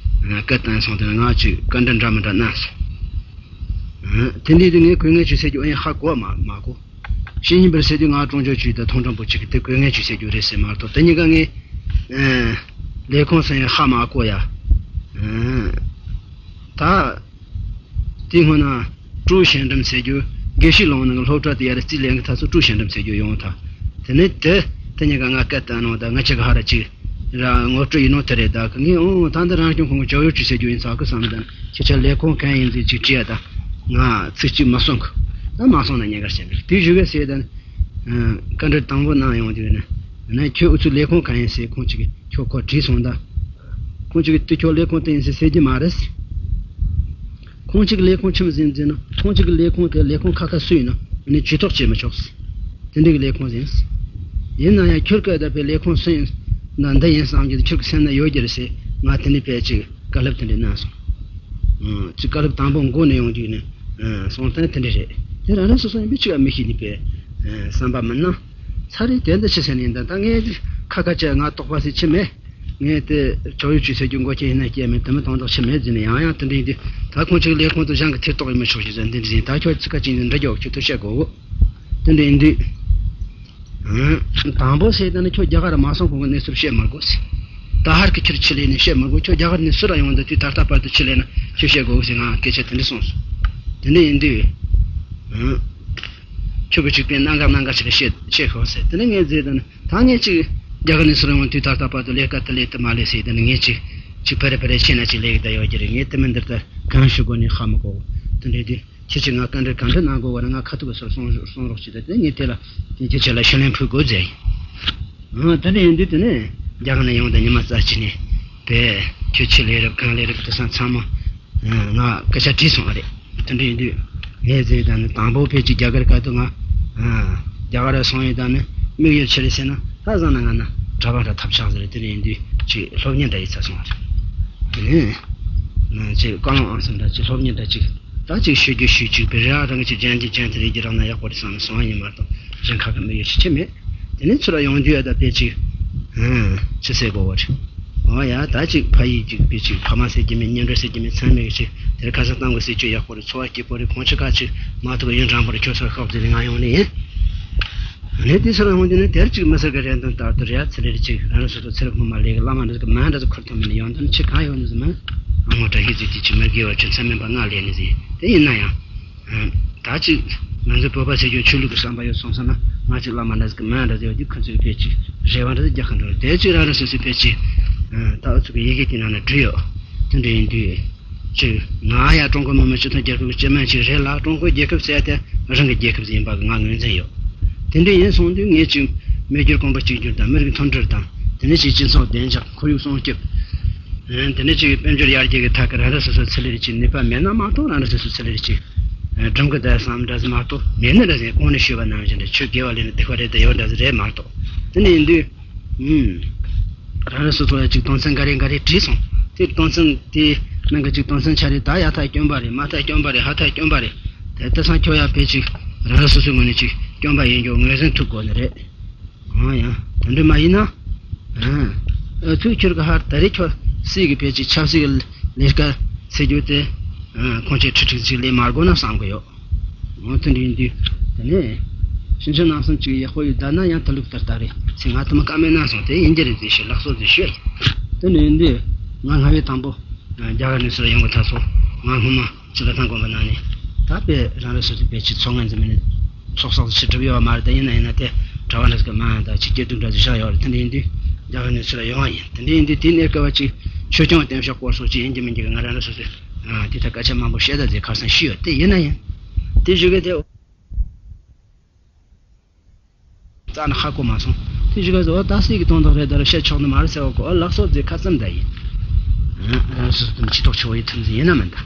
སྐད་བཏང་སོང་། དེ་ནས་ང་ཅིག་བཀའ་འདྲི་འདྲ་མི་འདྲ་གནང་སོང་། དེ་འདྲའི་དེ་ངས་དགོས་ངེས་ཇུས་ཟེར་རྒྱུ་ཨེ་ཧ་གོ་མ་མ་གོ། ཤེས་ཡིན་པར་ཟེར་དུས་ང་ཀྲུང་ཆོ་ཆུ་དང་ཐོང་ཀྲང་པོ་ཆུ་གི་དེ་དགོས་ངེས་ཇུས་ཟེར་རྒྱུ་རེད་ཟེར་མ་གཏོགས། དེ་གཉིས་ཀ་ངས་ལས་ཁུངས་སུ་ཡང་ཧ་མ་གོ་ཡ། ད་དེ་སྔོན་ན་ཀྲུའུ་ཞིང་ཁྲིམས་ཟེར་རྒྱུ་དགེ་བཤེས་ལུང་ནང་གི་སློབ་གྲྭ་དེ་ཡར་རྩིས་ལེན་གི་ཐ་ཚོ་ཀྲུའུ་ཞིང་ཁྲིམས་ཟེར་རྒྱུ་ཡོང་ཐ། དེ་ནས་དེ་དེ་གཉིས་ཀ་ང་སྐད་བཏང་ནོ་ད་ང་ཅག་གི་ཧ་ར་ཅིག་ར་ངོ་སྤྲོད་ཡིན་ནོ་དེ་རེད། ད་གི་ངས་ཨོ་ད་འདི་རང་སྐྱོང་ཁོངས་ཀྱི་བྱ་བའི་ཇུས་ཟེར་རྒྱུ་ཡིན་ས་གི་བསམ་དང་། ཁྱེད་ཅག་ལས་ཁུངས་གང་ཡིན་ཟེར་ཅིག་དྲིས་ཡ་ད་ང་ཚིག་གཅིག་མ་གསུང་གི། ད་མ་གསུང་ན་ཉེན་ཁ་ཆེན་པོ་རེད། དེ་ཞུ་གི་ཟེར་ད། བཀའ་འདྲི་དང་པོ་གནང་ཡོང་དུས་ནི། ན་ཁྱོད་ཨུ་ཚུགས་ལས་ཁུངས་གང་ཡིན་ཟེར་ཁོང་ཅིག་གིས་ཁྱོད་ཁོ་དྲིས་སོང་ད། ཁོང་ཅིག་གིས་དེ་ཁྱོད་ལས་ཁུངས་དེ་ཡིན་ཟེར་ཟེར་གྱི་མ་རེད། ཁོང་ཅིག་ལས་ཁུངས་ཆི་མོ་ཟིག་ཟེར་ན། ཁོང་ཅིག་ལས་ཁུངས་དེ་ལས་ཁུངས་ཁ་ཁ་སུ་ཡིན་ན་ནི་ཇུས་གཏོགས་བྱེད་མི་ཆོག་ཟེར། དེ་འདྲ་གི་ལས་ཁུངས་ཡིན། ཡིན་ན་ཡང་ཁྱོད་སྐད་བརྡ་པའི་ལས་ཁུངས་སུ་ཡིན་ན་འདི་ཡིན་བསམ་རྒྱུ་དེ་ཁྱོད་ཀྱི་སེམས་ན་ཡོད་རྒྱུ་རེད་ཟེར། ང་དེ་འདྲའི་དཔེ་ཅིག་བཀའ་སློབ་དེ་འདྲ་གནང་སོང་། ཅིག་བཀའ་སློབ་དང་པོ་འགོ་ནས་ཡོང་དུས་ནི། གསུང་སྟངས་དེ་འདྲ་རེད། དེ་རང་རང་སོ་སོ་ཡིན་པས་ཅིག་མི་ཤེས་ནི་པས། བསམ་པ་མི་སྣང་། ཚ་རེད་དེ་འདི་ཕྱི་ཟེར་ནས་འདི་ད་ངས་ ཁ་ཁ་ཅེ་ང་དོགས་པ་སེ་ཆི་མེད། ངས་དེ་ཆོག་ཡོད་ཅུས་ཟེར་རྒྱུ་མགོ་ཁྱེད་ཡིན་ན་སྐྱེ་མེད་དེ་མི་དོན་དག་ཆི་མེད་ཟེར་ནས་ཡང་ཡང་དེ་འདྲ་ཡིན་དུས། ད་ཁོང་ཅིག་ལས་ཁོང་དུ་གཞན་གྱི་ཐེ་གཏོགས་ཡིན་མི་ཆོག་ཞེས་ཟེར་འདི་འདྲ་ཡིན། ད་ཁྱོད་ཚིག་ཁ་ཅིག་ཡིན་འདྲ་རྒྱག་ཁྱོད་ཐུགས་བཤད་དགོས་གོ། དེ་འདྲ་ཡིན་དུས། དང་པོ་ཟེར་ད་ནི་ཁྱོད་རྒྱ་གར་མ་སོང་གོང་གི་གནས་ཚུལ་བཤད་མི་དགོས་ཟེར། ད་ཧར་གྱི་ཁྱོད་ཆི་ལས་ནས་བཤད་མི་དགོས། ཁྱོད་རྒྱ་གར་ནས་སུ་ར་ཡོང་འདི་དུས་ད་ལྟ་བར་དུ་ཆི་ལས་ན་ཁྱོད་བཤད་དགོས་ཟེར་ང་སྐད་ཆ་དེ་འདྲ་གསུངས་སོང་། དེ་འདྲ་ཡིན་དུས། ཁྱོད་ཀྱི་ཅིག་པའི་གནད་འགག་གནད་འགག་ཅིག་བཤད་བཤད་ཤོག་ཟེར། དེ་ནས་ངས་བཟླས་དང་ད་ངས་ཅིག་རྒྱ་གར་ནས་སུ་ར་ཡོང་དུས་ད་ལྟ་བར་དུ་ལས་ཀ་དེ་ལས་དེ་མ་ལས་ཟེར། དེ་ནས་ངས་ཅིག་ཅིག་ཕེ་རེ་ཕེ་རེ་བྱས་ན་ཅིག་ལས་ཀ་ད་ཡོད་ཀྱི་རེད། ངས་དེ་མིན་འདིར་ད་གང་ཞུ་དགོས་ནས་ཧ་མི་གོ། དེ་འདྲ་དུས། ཁྱེད་ཀྱིས་ང་ག་འདྲ་ག་འདྲ་གནང་དགོས་པ་ན་ང་ཁ་ཐུག་གི་སོར་གསུང་གསུང་རོགས་བྱེད་དང་། དེ་ངས་དེ་ལ་དེ་ཁྱེད་ཆ་ལ་ཞུ་ལན་ཕུལ་དགོས་ཟེར་ཡིན། ཨང་། དེ་འདྲ་ཡིན་དུས་དེ་ནས་རྒྱ་གར་ནས་ཡོང་དང་ཉི་མ་རྩ་གཅིག་ནས་པས་ཁྱོད་ཆི་ལས་རབས་གང་ལས་རབས་དེ་སང་ཚང་མ་ང་སྐད་ཆ་དྲིས་སོང་བ་རེད། དེ་འདྲ་ཡིན་དུས་ངས་ཟེར་དང་ནི་དང་པོ་ཕལ་ཆེར་རྒྱ་གར་ག་དུས་ང་རྒྱ་གར་སོང་ཡོད་དང་ནི་དམིགས་ཡུལ་ཆི་རེད་ཟེར་ན། ད་བཟང་ན་ང་ན་གྲྭ་པ་འདྲ་ཐབས་ཆག་ཟེར། དེ་འདྲ་ཡིན་དུས་ཅིག་སློབ་གཉེར་འདྲ་ཡིན་ཚ་སོང་བ་རེད། དེ་ནས་ཅིག་བཀའ་བློན་ཨང་སང་འདྲ་ཅིག་སློབ་གཉེར་འདྲ་ཅིག་ད་ཅིག་ཤོད་རྒྱུ་ཤོད་ཅིག་པའི་རེ་བ་རང་གི་ཅིག་ཅན་གྱི་ཅན་དེ་རེད་ཀྱི་རང་ན་ཡག་པོ་རེད་བསམ་ནས་སོང་བ་ཡིན་མ་གཏོགས་གཞན་ཁ་ཁ་མི་ཡོད་ཅིག་ཆེ་མེད། དེ་ནས་ཚུར་ཡོང་རྒྱུ་ཡ་ད་དཔེ་ཅིག་ཨང་ཅི་ཟེར་དགོས་བ་རེད། ཨོ་ཡ་ད་ཅིག་ཕ་ཡིས་ཅིག་པའི་ཅིག་ཕ་མ་ཟེར་གྱི་མེད། གཉེན་འབྲེལ་ཟེར་གྱི་མེད། ཚང་མེད་ཀྱི་ཅིག་དེར་ཁ་སང་གཏམ་གི་ཟེར་རྒྱུ་ཡག་པོ་རེད། འཚོ་བ་སྐྱིད་པོ་རེད། ཁོང་ཆ་ཁ་ཅིག་མ་ཐུག་ཡུན་རིང་པོ་རེད། ཁྱོད་ཚོར་ཤོག་ཟེར་ནས་ང་ཡོང་ནས་ཡིན། ནས་དེ་ཚོར་ཡོང་དུས་ནི་དེར་ཅིག་མི་སེར་གྱི་རེ་འདུན་ལྟར་དུ་རེད། ཚེ་རེ་རེ་ཅིག་རང་རེ་སོ་སོ་ཚེ་རབས་སྔོན་མ་ལས་ཀྱི་བླ་མ་འདྲ་ཟིག་གི་མ་འདྲ་ཟིག་ཁུར་ཐུབ་མིན་ནི་ཡོང་དོན་ཆེ་གང་ཡོད་ནི་ཟིག་མིན། ཨ་མོ་བཀྲ་ཤིས་ཚེ་དེ་ཅིག་མི་དགེ་བ་ཆུ་མཚམས་མིན་པ་ང་ལས་ནི་ཟིག་ཡིན། དེ་ཡིན་ན་ཡང་། ད་ཅིག་ང་ཚོའི་བོད་པ་ཚོས་ཀྱང་ཆོས་ལུགས་ཀྱི་བསམ་པ་ཡོད་སོང་ཙང་ན་ང་ཚོའི་བླ་མ་འདྲ་ཟིག་གི་མ་འདྲ་ཟིག་ཡོད་དུས་ཁོ་ཚོས་ཕལ་ཆེར་རེ་བ་འདྲ་ཟིག་རྒྱག་གི་འདུག་དེ་ཅིག་རང་རེ་སོ་སོས་ཕལ་ཆེར་ད་ཨུ་ཚུགས་ཀྱི་ཡི་གེ་དེ་ནང་ན་བྲིས་ཡོད། དེ་འདྲ་ཡིན་དུས། ཅིག་ང་ཡང་ཀྲུང་གོ་མི་དམངས་སྤྱི་མཐུན་རྒྱལ་ཁབ་ཀྱི་སྤྱི་དམངས་ཅིག་རེད་ལ། ཀྲུང་གོའི་རྒྱལ་ཁབ་ཟེར་ཡ་དེ་རང་གི་རྒྱལ་ཁབ་ཟིག་ཡིན་པ་གི་ང་ངོས་འཛིན་ཡོད། དེ་འདྲ་ཡིན་སོང་དུས་ངས་ཅིག་མི་སྒེར་གོང་བུ་གཅིག་གྱུར་དང་མི་རིགས་མཐུན་སྒྲིལ་དང་། དེ་ནས་ཅིག་སྤྱི་ཚོགས་བདེ་འཇགས། ཁོར་ཡུག་སྲུང་སྐྱོབ། དེ་ནས་ཅིག་དཔལ་འབྱོར་ཡར་རྒྱས་ཀྱི་ཐད་ཀྱི་རང་རང་སོ་སོའི་ཚུལ་ལས་ཅིག་ནུས་པ་མེད་ན་མ་གཏོགས། རང་རང་སོ་སོའི་ཚུལ་ལས་ཅིག་སྒྲུབ་གི་བསྡད་བསམ་འདྲ་ཟིག་མ་གཏོགས། མེད་ནི་འདྲ་ཟིག་གོང་ནས་ཞུས་པ་ནང་བཞིན་རེད། ཆོས་དགེ་བ་ལས་ནི་སྡིག་པ་རེད་དེ་ཡོད་འདྲ་ཟིག་རེད་མ་གཏོགས། དེ་འདྲ་ཡིན་དུས། ཨུམ། རང་རང་སོ་སོ་ལ་ཅིག་དོན་ཚན་འགའ་རེ་འགའ་རེ་བྲིས་སོང་། དེ་དོན་ཚན་དེའི་ནང་གི་ཅིག་དོན་ཚན་ཆ་རེ་ད་ཡ་ཐག་སྐྱོན་པ་རེད། མ་ཐག་སྐྱོན་པ་རེད། ཧ་ཐག་སྐྱོན་པ་རེད། དེ་ལྟ་སང་ཁྱོད་ཡ་ཕལ་ཆེར་རང་རང་སོ་སོའི་ངོས་ནས་ཅིག་སྐྱོན་པ་ཡིན་རྒྱུ་ངོས་འཛིན་ཐུབ་དགོས་ནི་རེད། འོ་ཡ། དེ་འདྲ་མ་ཡིན་ན། ཨ། ཨ་ཚུགས་ཁྱོད་ཀྱི་ཧར་ད་རེས་ཁྱོད་སྲིད་ཀྱི་ཕལ་ཆེར་ཆབ་སྲིད་ཀྱི་ལས་ཀ་ཟེར་རྒྱུ་དེ། ཨ། ཁོང་ཆོས་ཁྲི་ཁྲི་ཅིག་ལས་མ་དགོས་ན་བསམ་གི་ཡོད། འོ་དེ་འདྲ་ཡིན་དུས། དེ་ནས་ཕྱིན་ཆད་རྣམ་གསུམ་ཅིག་ཡག་པོ་ཡོད་བསྡད་ན་ཡང་དེ་ལུགས་ལྟར་ལྟར་རེད་ཟེར་ང་དུ་མ་བཀའ་མོལ་གནང་སོང་། དེ་ཡིན་གྱི་རེད་ཟེར་ཞུ་ལགས་སོ་ཟེར་ཞུས། དེ་འདྲ་ཡིན་དུས་ང་སྔ་བའི་དང་པོ་རྒྱ་གར་ནས་ཚུར་ཡོང་གི་ཐག་སོ་ང་སྔོན་མ་སྤྱི་ལ་ཐང་དགོན་པ་ནང་ནས་ད་དཔེ་རང་རེ་སོ་སོའི་དཔེ་ཆེ་ཚོགས་ངན་འཛིན་མི་ནི་ཚོགས་བསགས་ཆེ་གྲུབ་ཡོད་པ་མ་རེད། ད་ཡིན་ན་ཡིན་ན་དེ་གྲྭ་པ་འདྲ་ཟིག་གི་མ་ཡང་ད་ཆི་སྐྱེ་དུས་འདྲ་ཟིག་བཞག་ཡོད་རེད། དེ་འདྲ་ཡིན་དུས་རྒྱ་གར་ནས་ཚུར་ཡོང་བ་ཡིན། དེ་འདྲ་ཡིན་དུས་དེའི་གནས་སྐབས་ཅིག་ཆོས་སྐྱོང་བསྟེན་ཕྱོགས་སྐོར་སོགས་ཅིག་ཡིན་གྱི་མིན་གྱི་ང་རང་རེ་སོ་སོས་དེ་ལྟར་སྐད་ཆ་མང་པོ་བཤད་ད་ཟེར་ཁ་སང་ཞུས་ཡོད། དེ་ཡིན་ན་ཡང་དེ་ཞུ་གི་དེ། རྩ་ནས་ཧ་གོ་མ་སོང་། དེ་བཞིན་ག་ཟེར་བ་ད་སྲིད་ཀྱི་དོན་དག་རེད་ད་ར་བཤད་ཆོག་ནི་མ་རེད་ཟེར་བ་གོ། ཨ་ལགས་སོ་ཟེར་ཁ་ཙམ་ད་ཡིན། ཨ་རང་སོ་སོ་དང་ཅི་ཐོག་ཆོག་ཡི་ཐུམ་ཟིན་ཡིན་ན་མིན་ད།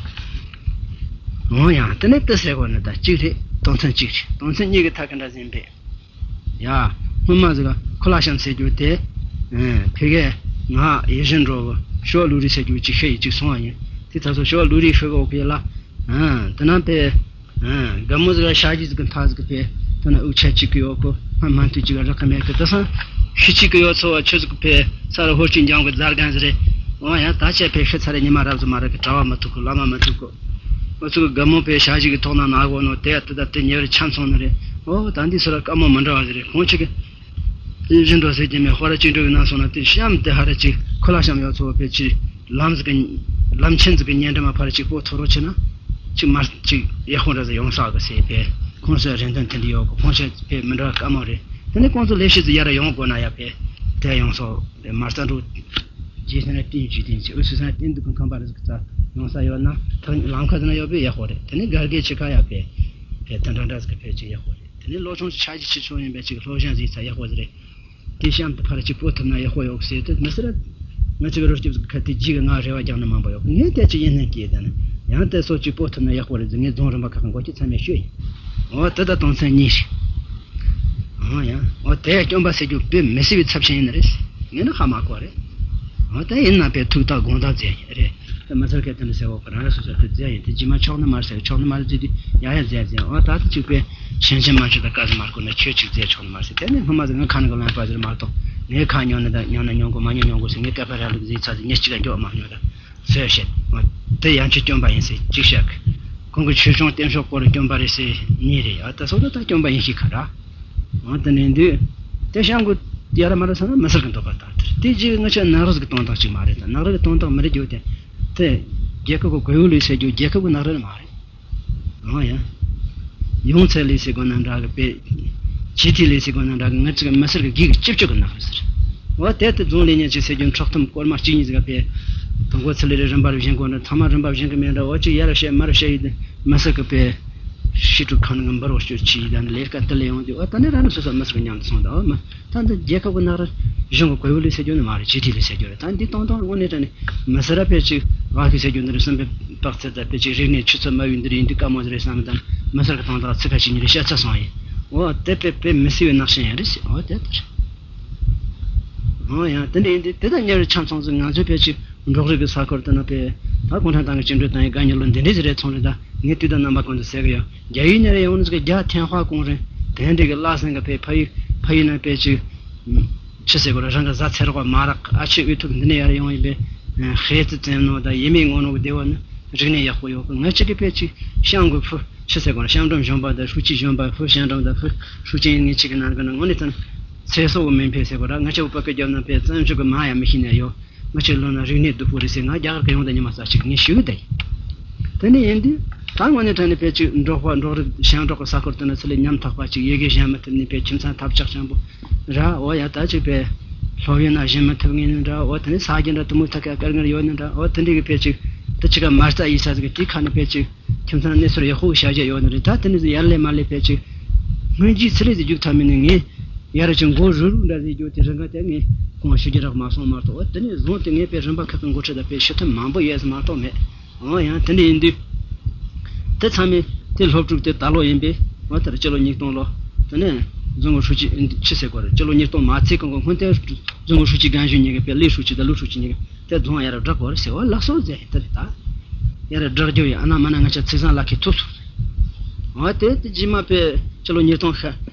འོ་ཡང་དེ་ནས་དེ་ཟེར་གོ་ནི་ད་གཅིག་རེད། དོན་ཚན་གཅིག་རེད། དོན་ཚན་གཉིས་ཀྱི་ཐད་ཀ་འདྲ་ཟིན་པས། ཡ། སྔོན་མ་ཟིག་ག་ཁོ་ལ་ཤམ་ཟེར་རྒྱུ་དེ། ཨ་ཕ་གིར་ང་ཡིད་བཞིན་འགྲོ་གི་ཞོ་ལུ་རི་ཟེར་རྒྱུ་ཅིག་ཤི་ཡི་ཅིག་སོང་བ་ཡིན། དེ་ད་སོ་ཞོ་ལུ་རི་ཤི་གི་འོ་ཕ་གི་ལ། ཨ་དེ་ན་པས། ཨ་དགའ་མོ་ཟིག་ལ་ཞ་ཡི་ཟིག་གི་མཐའ་ཟིག་གི་ཕས་དེ་ན་དབུགས་ཆད་ཅིག་གི་ཡོད་གོ། སྔ་མ་མཐུད་ཅིག་ག་རག་གི་མེད་གི། དེ་སང་ཤི་ཅིག་གི་ཡོད་ཚོ་བ་ཆུ་ཟིག་གི་ཕས་ས་ར་ཧོར་ཅིག་འགྱངས་གི་རྫ་རྒན་ཟིག་རེད། འོ་ཡ་ད་ཆད་ཕས་ཤི་ཚར་རེ་ཉི་མ་རབ་ཟིག་མ་རག་གི། གྲྭ་བ་མི་ཐུག་གི། བླ་མ་མི་ཐུག་གི། འོ་ཚོ་གི་དགའ་མོ་ཕས་ཞ་ཡི་གི་ཐོག་ན་ན་གོ་ནོ་དེ་ཡ་དེ་ད་དེ་ཉེ་བར་ཆ་མཚུངས་ནི་རེད། འོ་ད་འདི་སོ་ར་དཀའ་མོ་མི་འདྲ་བ་ཟིག་རེད། ཁོང་ཆ་གི་ཡིད་བཞིན་འགྲོ་ཟེར་གྱི་མེད། ཧོ་ར་གཅིག་འགྲོ་གི་ན་སོང་ན་དེ་གཤམ་དེ་ཧ་ར་གཅིག་ཁོ་ལ་གཤམ་ཡོད་ཚོ་བ་ཕལ་ཆེར་ལམ་ཟིག་གི་ལམ་ཆེན་ཟིག་གི་ཉེ་འགྲམ་མ་ཕར་གཅིག་པོ་ཐོ་རོ་ཆེ་ན་གཅིག་མར་གཅིག་ཡག་ཧོ་འདྲ་ཟིག་ཡོང་ས་གི་ཟེར་ཕེ། ཁོང་ཚོའི་རེ་འདུན་དེ་འདྲ་ཡོད་གི། ཁོང་ཚོས་ཕེ་མི་འདྲ་བ་དཀའ་མོ་རེད། དེ་ནས་ཁོང་ཚོ་ལས་བྱེད་ཟིག་ཡར་ཡོང་དགོས་ན་ཡ་ཕེ་དེ་ཡོང་སོ་ཕེ་མར་ས་འགྲོ་རྗེས་ཟིན་ན་བསྟན་བཅོས་བསྟན་ཆེ་འུ་སུ་ས་བསྟན་འདུག་གི་ཁང་པ་རེ་ཟིག་ཙ་ཡོང་ས་ཡོད་ན་ཐག་ལམ་ཁ་ཟིག་ན་ཡོད་ཕེ་ཡག་ཧོ་རེད། དེ་ནས་གར་གེ་ཆེ་ཁ་ཡ་ཕེ་ཕེ་དེ་འདྲ་འདྲ་ཟིག་གི་ཕེ་ཅིག་ཡག་ཧོ་རེད། དེ་ནས་ལོ་ཆུང་ཆ་གི་ཆེ་ཆུང་ཡིན་པའི་ཅིག་སློབ་སྦྱོང་ཟིག་ཚ་ཡག་པོ་ཟིག་རེད། དེ་གཤམ་དུ་ཕར་ཅིག་སྤོ་ཐུབ་ན་ཡག་པོ་ཡོད་ཟེར་དུས་མི་སེར། ང་ཅིག་རོ་སྐྱིབས་ཟིག་ཁ་དེ་རྗེས་ཀྱི་ང་རེ་བ་རྒྱག་ནི་མང་པོ་ཡོད། ངས་དེ་ཅིག་ཡིན་ནས་སྐྱེས་དེ་ནི་ཡང་དེ་སོ་ཅིག་སྤོ་ཐུབ་ན་ཡག་པོ་རེད་ཟེར་ངས་རྫོང་རིམ་པ་ཁག་གི་འགོ་ཁྲིད་ཚང་མས་ཤོད་ཡིན། འོ་དེ་ད་དོན་ཚན་གཉིས་ཤིག་འོ་ཡང་འོ་དེ་སྐྱོན་པ་ཟེར་རྒྱུ་དཔེ་མི་སྲིད་པའི་ཚབས་ཆེན་ཡིན་ནི་རེད། ངས་ནི་ཧ་མ་གོ་རེད། འོ་དེ་ཡིན་ན་དཔེ་ཐུགས་ཐག་དགོངས་དག་མཛད་ཡིན་རེད། དེ་མི་ཚར་གལ་དེ་འདྲ་ཟེར་བ་ཁོ་རང་རེ་སོ་སོ་དེ་མཛད་ཡིན། དེ་རྗེས་མ་ཆོག་ནི་མ་རེད་ཟེར། ཆོག་ནི་མ་རེད་ཟེར་དུས་ཡ་ཡ་མཛད་མཛད། འོ་ད་དེ་གཅིག་པས་ཞན་ཆེན་མ་ཆོག་ད་བཀའ་ཟེར་མ་དགོས་ན་ཆོས་གཅིག་མཛད་ཆོག་ནི་མ་རེད་ཟེར། དེ་ནས་སྔོན་མ་ཟེར་ང་ཁ་ནང་གི་ལན་པ་ཟེར་མ་གཏོགས་ ངས་ཁ་ཉོ་ན་ད་ཉོ་ན་ཉོ་དགོས། མ་ཉོ་ཉོ་དགོས་ཟེར། ངས་སྐད་པ་ར་ལུག་ཟིག་ཚ་ཟིག་ཉིན་གཅིག་ག་མགྱོགས་མ་ཉོ་ད་ཟེར་བཤད། འོ་དེ་ཡང་ཁྱོད་སྐྱོན་པ་ཡིན་ཟེར་གཅིག་བཤད་གི། ཁོང་གི་ཆོས་སྐྱོང་བསྟེན་ཕྱོགས་སྐོར་ལ་སྐྱོན་པ་རེད་ཟེར་གཉིས་རེད་ཡ། ད་སོ་ད་ད་སྐྱོན་པ་ཡིན་ཤེས་ཁ་ར། འོ་དེ་ནས་འདུག་དེ་བཤད་དགོས་ཡ་ར་མ་ར་ས་ན་མི་སེར་གི་འདོད་པ་ལྟར་དེ་རེད། དེ་རྗེས་ང་ཆ་ནག་རི་ཟིག་གི་དོན་དག་ཅིག་མ་རེད། ད་ནག་རི་གི་དོན་དག་མི་རེད་རྒྱུ་དེ། དེ་རྒྱལ་ཁབ་གི་གོས་འོག་ལས་ཟེར་རྒྱུ་རྒྱལ་ཁབ་གི་ནག་རི་མ་རེད། འོ་ཡ། ཡོང་ཚད་ལས་ཟེར་དགོས་ན་འདྲ་གི་པས། ཇི་ཐི་ལས་ཟེར་དགོས་ན་འདྲ་གི། ང་ཚོ་གི་མི་སེར་གི་སྒེར་གི་སྤྱི་སྤྱོད་གི་ནག་རེད་ཟེར། འོ་དེ་ལྟར་རྫོང་ལས་ཉེ་ཆེ་ཟེར་རྒྱུ་འཕྲོག་ཐུམ་སྐོར་མ་གཅིག་གཉིས་ཟིག་ག་པས། དང་པོ་ཚུར་ལས་རེ་རིམ་པར་བཞེངས་དགོས་ན་ཚང་མ་རིམ་པ་བཞེངས་གི་མེད་འདྲ། འོ་ཅིག་ཡར་བཤད་མར་བཤད་ཡིན་དུས་མི་སེར་གི་པས། ཤི་ཕྲུག་ཁང་གི་འབུར་བ་སྤྱོད་ཆེ་ཡིན་ད་ནི་ལས་ཀ་དེ་ལས་ཡོང་དུས་འོ་ད་ནི་རང་རང་སོ་སོ་མི་སེར་གི་མཉམ་དུ་སོང་ད་འོ་མ། ད་འདི་རྒྱལ་ཁབ་ཀྱི་ནང་ར་གཞུང་གི་གོས་འོག་ལས་ཟེར་རྒྱུ་ནི་མ་རེད། ཇི་ཐི་ལས་ཟེར་རྒྱུ་རེད། ད་འདི་སྟོང་སྟོང་དངོས་གནས་དྲང་གནས་མི་སེར་ར་ཕལ་ཆེར་ཝ་ཁི་ཟེར་རྒྱུ་འདི་རེད་བསམ་པའི་དཔག་ཚད་ད་ཕལ་ཆེར་རིག་གནས་ཆུ་ཚད་དམའ་བའི་འདི་རེད། འདི་དཀའ་མོ་ཟིག་རེད་བསམ་ད་མི་སེར་གྱི་དོན་དག་ཚིག་ཁ་ཅིག་གཉིས་རེ་བཤད་ཚར་སོང་ཡིན། འོ་དེ་དཔེ་དཔེ་མི་སྲིད་པའི་ནག་ཞན་ཡང་རེད་ཟེར། འོ་དེ་ལྟར། འོ་ཡང་དེ་འདྲ་ཡིན་དུས་དེ་དང་མཉམ་རུ་ཆ་ཚང་ཚོ་ང་ཚོའི་ཕལ་ཆེར་འབྲོག་རིགས་ཀྱི་ས་ཁུལ་དེ་ན་ཕེ། ད་གུང་ཁྲན་ཏང་གི་བཅིངས་འགྲོལ་བཏང་ཡས་དགའ་ཉེ་ལོ་འདི་འདྲའི་ཟིག་རེད་ཚོང་རེད། ད་ངས་དུས་དང་རྣམ་པ་ཀུན་ཏུ་ཟེར་གི་ཡོད། རྒྱ་ཡུལ་ནས་རེ་ཡོང་ནི་ཟིག་རྒྱ་ཐེན་ཧྭ་ཀུང་རེད། དེ་འདྲའི་གི་བླ་སེང་གི་ཕེ་ཕ་ཡུལ་ཕ་ཡུལ་ན་ཕེ་ཅིག་ཆི་ཟེར་དགོས་རེད། རང་གི་བཟའ་ཚེ་རོགས་མ་རག་ཨ་ཆེ་འུ་ཐུག་འདི་ནས་ཡར་ཡོང་ཡིན་པས། ཧེ་ཙི་བཙན་ནོ་ད་ཡེ་མེད་ངོ་ནོ་གི་སྡེ་བ་ནི་རིག་གནས་ཡག་པོ་ཡོད་གི། ང་ཅག་གི་ཕེ་ཅིག་ཤང་གི་ཕུ་ཆི་ཟེར་དགོས་རེད། ཤང་འབྲོམ་གཞོན་པ་དང་ཧྲུའུ་ཅི་གཞོན་པ་ཕུ་ཤང་འབྲོམ་དང་ཕུ་ཧྲུའུ་ཅི་ངེད་ཅག་གི་ནང་གི་ནང་ངོ་ནས་ཚན་ཚེ་སྲོག་གི་མིང་ཕེ་ཟེར་དགོས་རེད། ང་ཅག་བོད་པ་སྐད་རྒྱབ་ན་ཕེ་བཙན་བྱོལ་གི་མ་ཡ་མི་ཤེས་ནས་ཡོད། ང་ཅག་ལོ་ན་རིག་གནས་སྡུག་པོ་རེད་ཟེར། ང་རྒྱ་གར་གི་ཡོང་དང་ཉི་མ་ས་ཅིག་ངས་ཞུ་གི་དེ་ཡིན། དེ་ནས་ཡིན་དུས་ད་དངོས་གནས་དྲང་གནས་ཕལ་ཆེར་འབྲོག་པ་འབྲོག་རིགས་ཞང་འབྲོག་གི་ས་ཁུལ་དེ་ན་ཚུར་ལས་ཉམ་ཐག་པ་ཅིག་ཡི་གེ་གཞན་མི་ཐུབ་ནས་ཕལ་ཁྱིམ་ཚང་ཐབས་ཆག་ཆེན་པོ་ར། འོ་ཡ་ད་ཅིག་ཕལ་སློབ་ཡོན་ན་གཞན་མི་ཐུབ་ངེས་ནི་འདྲ། འོ་དེ་ནས་ས་རྒྱུ་འདྲ་དུ་མོ་ཐག་ཡ་དཀར་ངར་ཡོད་ནི་འདྲ། འོ་དེ་འདྲའི་གི་ཕལ་ཆེར་དེ་ཅིག་ག་མ་རྩ་ཡིན་ས་ཟིག་གི་དེ་ཁ་ནས་ཕལ་ཆེར་ཁྱིམ་ཚང་གནས་ཚུལ་ཡག་པོ་བྱ་རྒྱུ་ཡོད་ནི་རེད། ད་དེ་ནས་ཡར་ལས་མར་ལས་ཕལ་ཆེར་སྔོན་རྗེས་ཚུར་ལས་ཟིག་རྒྱུག་ཐབས་མེད་ནི་ངས་ཡར་ཅིག་མགོ་རུག་རུག་འདྲ་ཟིག་རྒྱུག་དེ་རིང་ག་དེ་ངས་གོང་ཞུ་རྒྱུ་རག་མ་སོང་མ་གཏོགས། འོ་དེ་ནས་བཟུང་སྟེ་ངས་དཔེ་རིམ་པ་ཁག་གི་འགོ་ཁྲིད་དང་དཔེ་ཞུ་ཐུབ་མང་པོ་ཡོད་ཟེར་མ་གཏོགས་མེད། འོ་ཡང་དེ་འདྲ་ཡིན་དུས། དེ་ཚང་མས་དེ་སློབ་ཕྲུག་དེ་ད་ལོ་ཡིན་པས་འོ་ལྟར་སྤྱི་ལོ་ཉིས་སྟོང་ལོ། དེ་ནས་རྫོང་གི་ཧྲུའུ་ཅི་ཆི་ཟེར་དགོས་རེད། སྤྱི་ལོ་ཉིས་སྟོང་མ་ཚེས་གང་གི་སྔོན་དེ་རྫོང་གི་ཧྲུའུ་ཅི་རྒན་གཞོན་གཉིས་ཀྱི་དཔེ་ལས་ཧྲུའུ་ཅི་དང་ལུ་ཧྲུའུ་ཅི་གཉིས་ཀྱི་དེ་རྫོང་ཡར་བསྒྲགས་དགོས་རེད་ཟེར། འོ་ལགས་སོ་ཟེར་དེ་རེད་ད། ཡར་བསྒྲགས་རྒྱུ་ཡིན། ཨ་ན་མ་ན་ང་ཅག་ཚིག་བཟང་ལག་ཁྱེར་ཐུབ་སོང་ཟེར། འོ་དེ་དེ་རྗེས་མ་དཔེ་སྤྱི་ལོ་ཉིས་སྟོང་ཤ་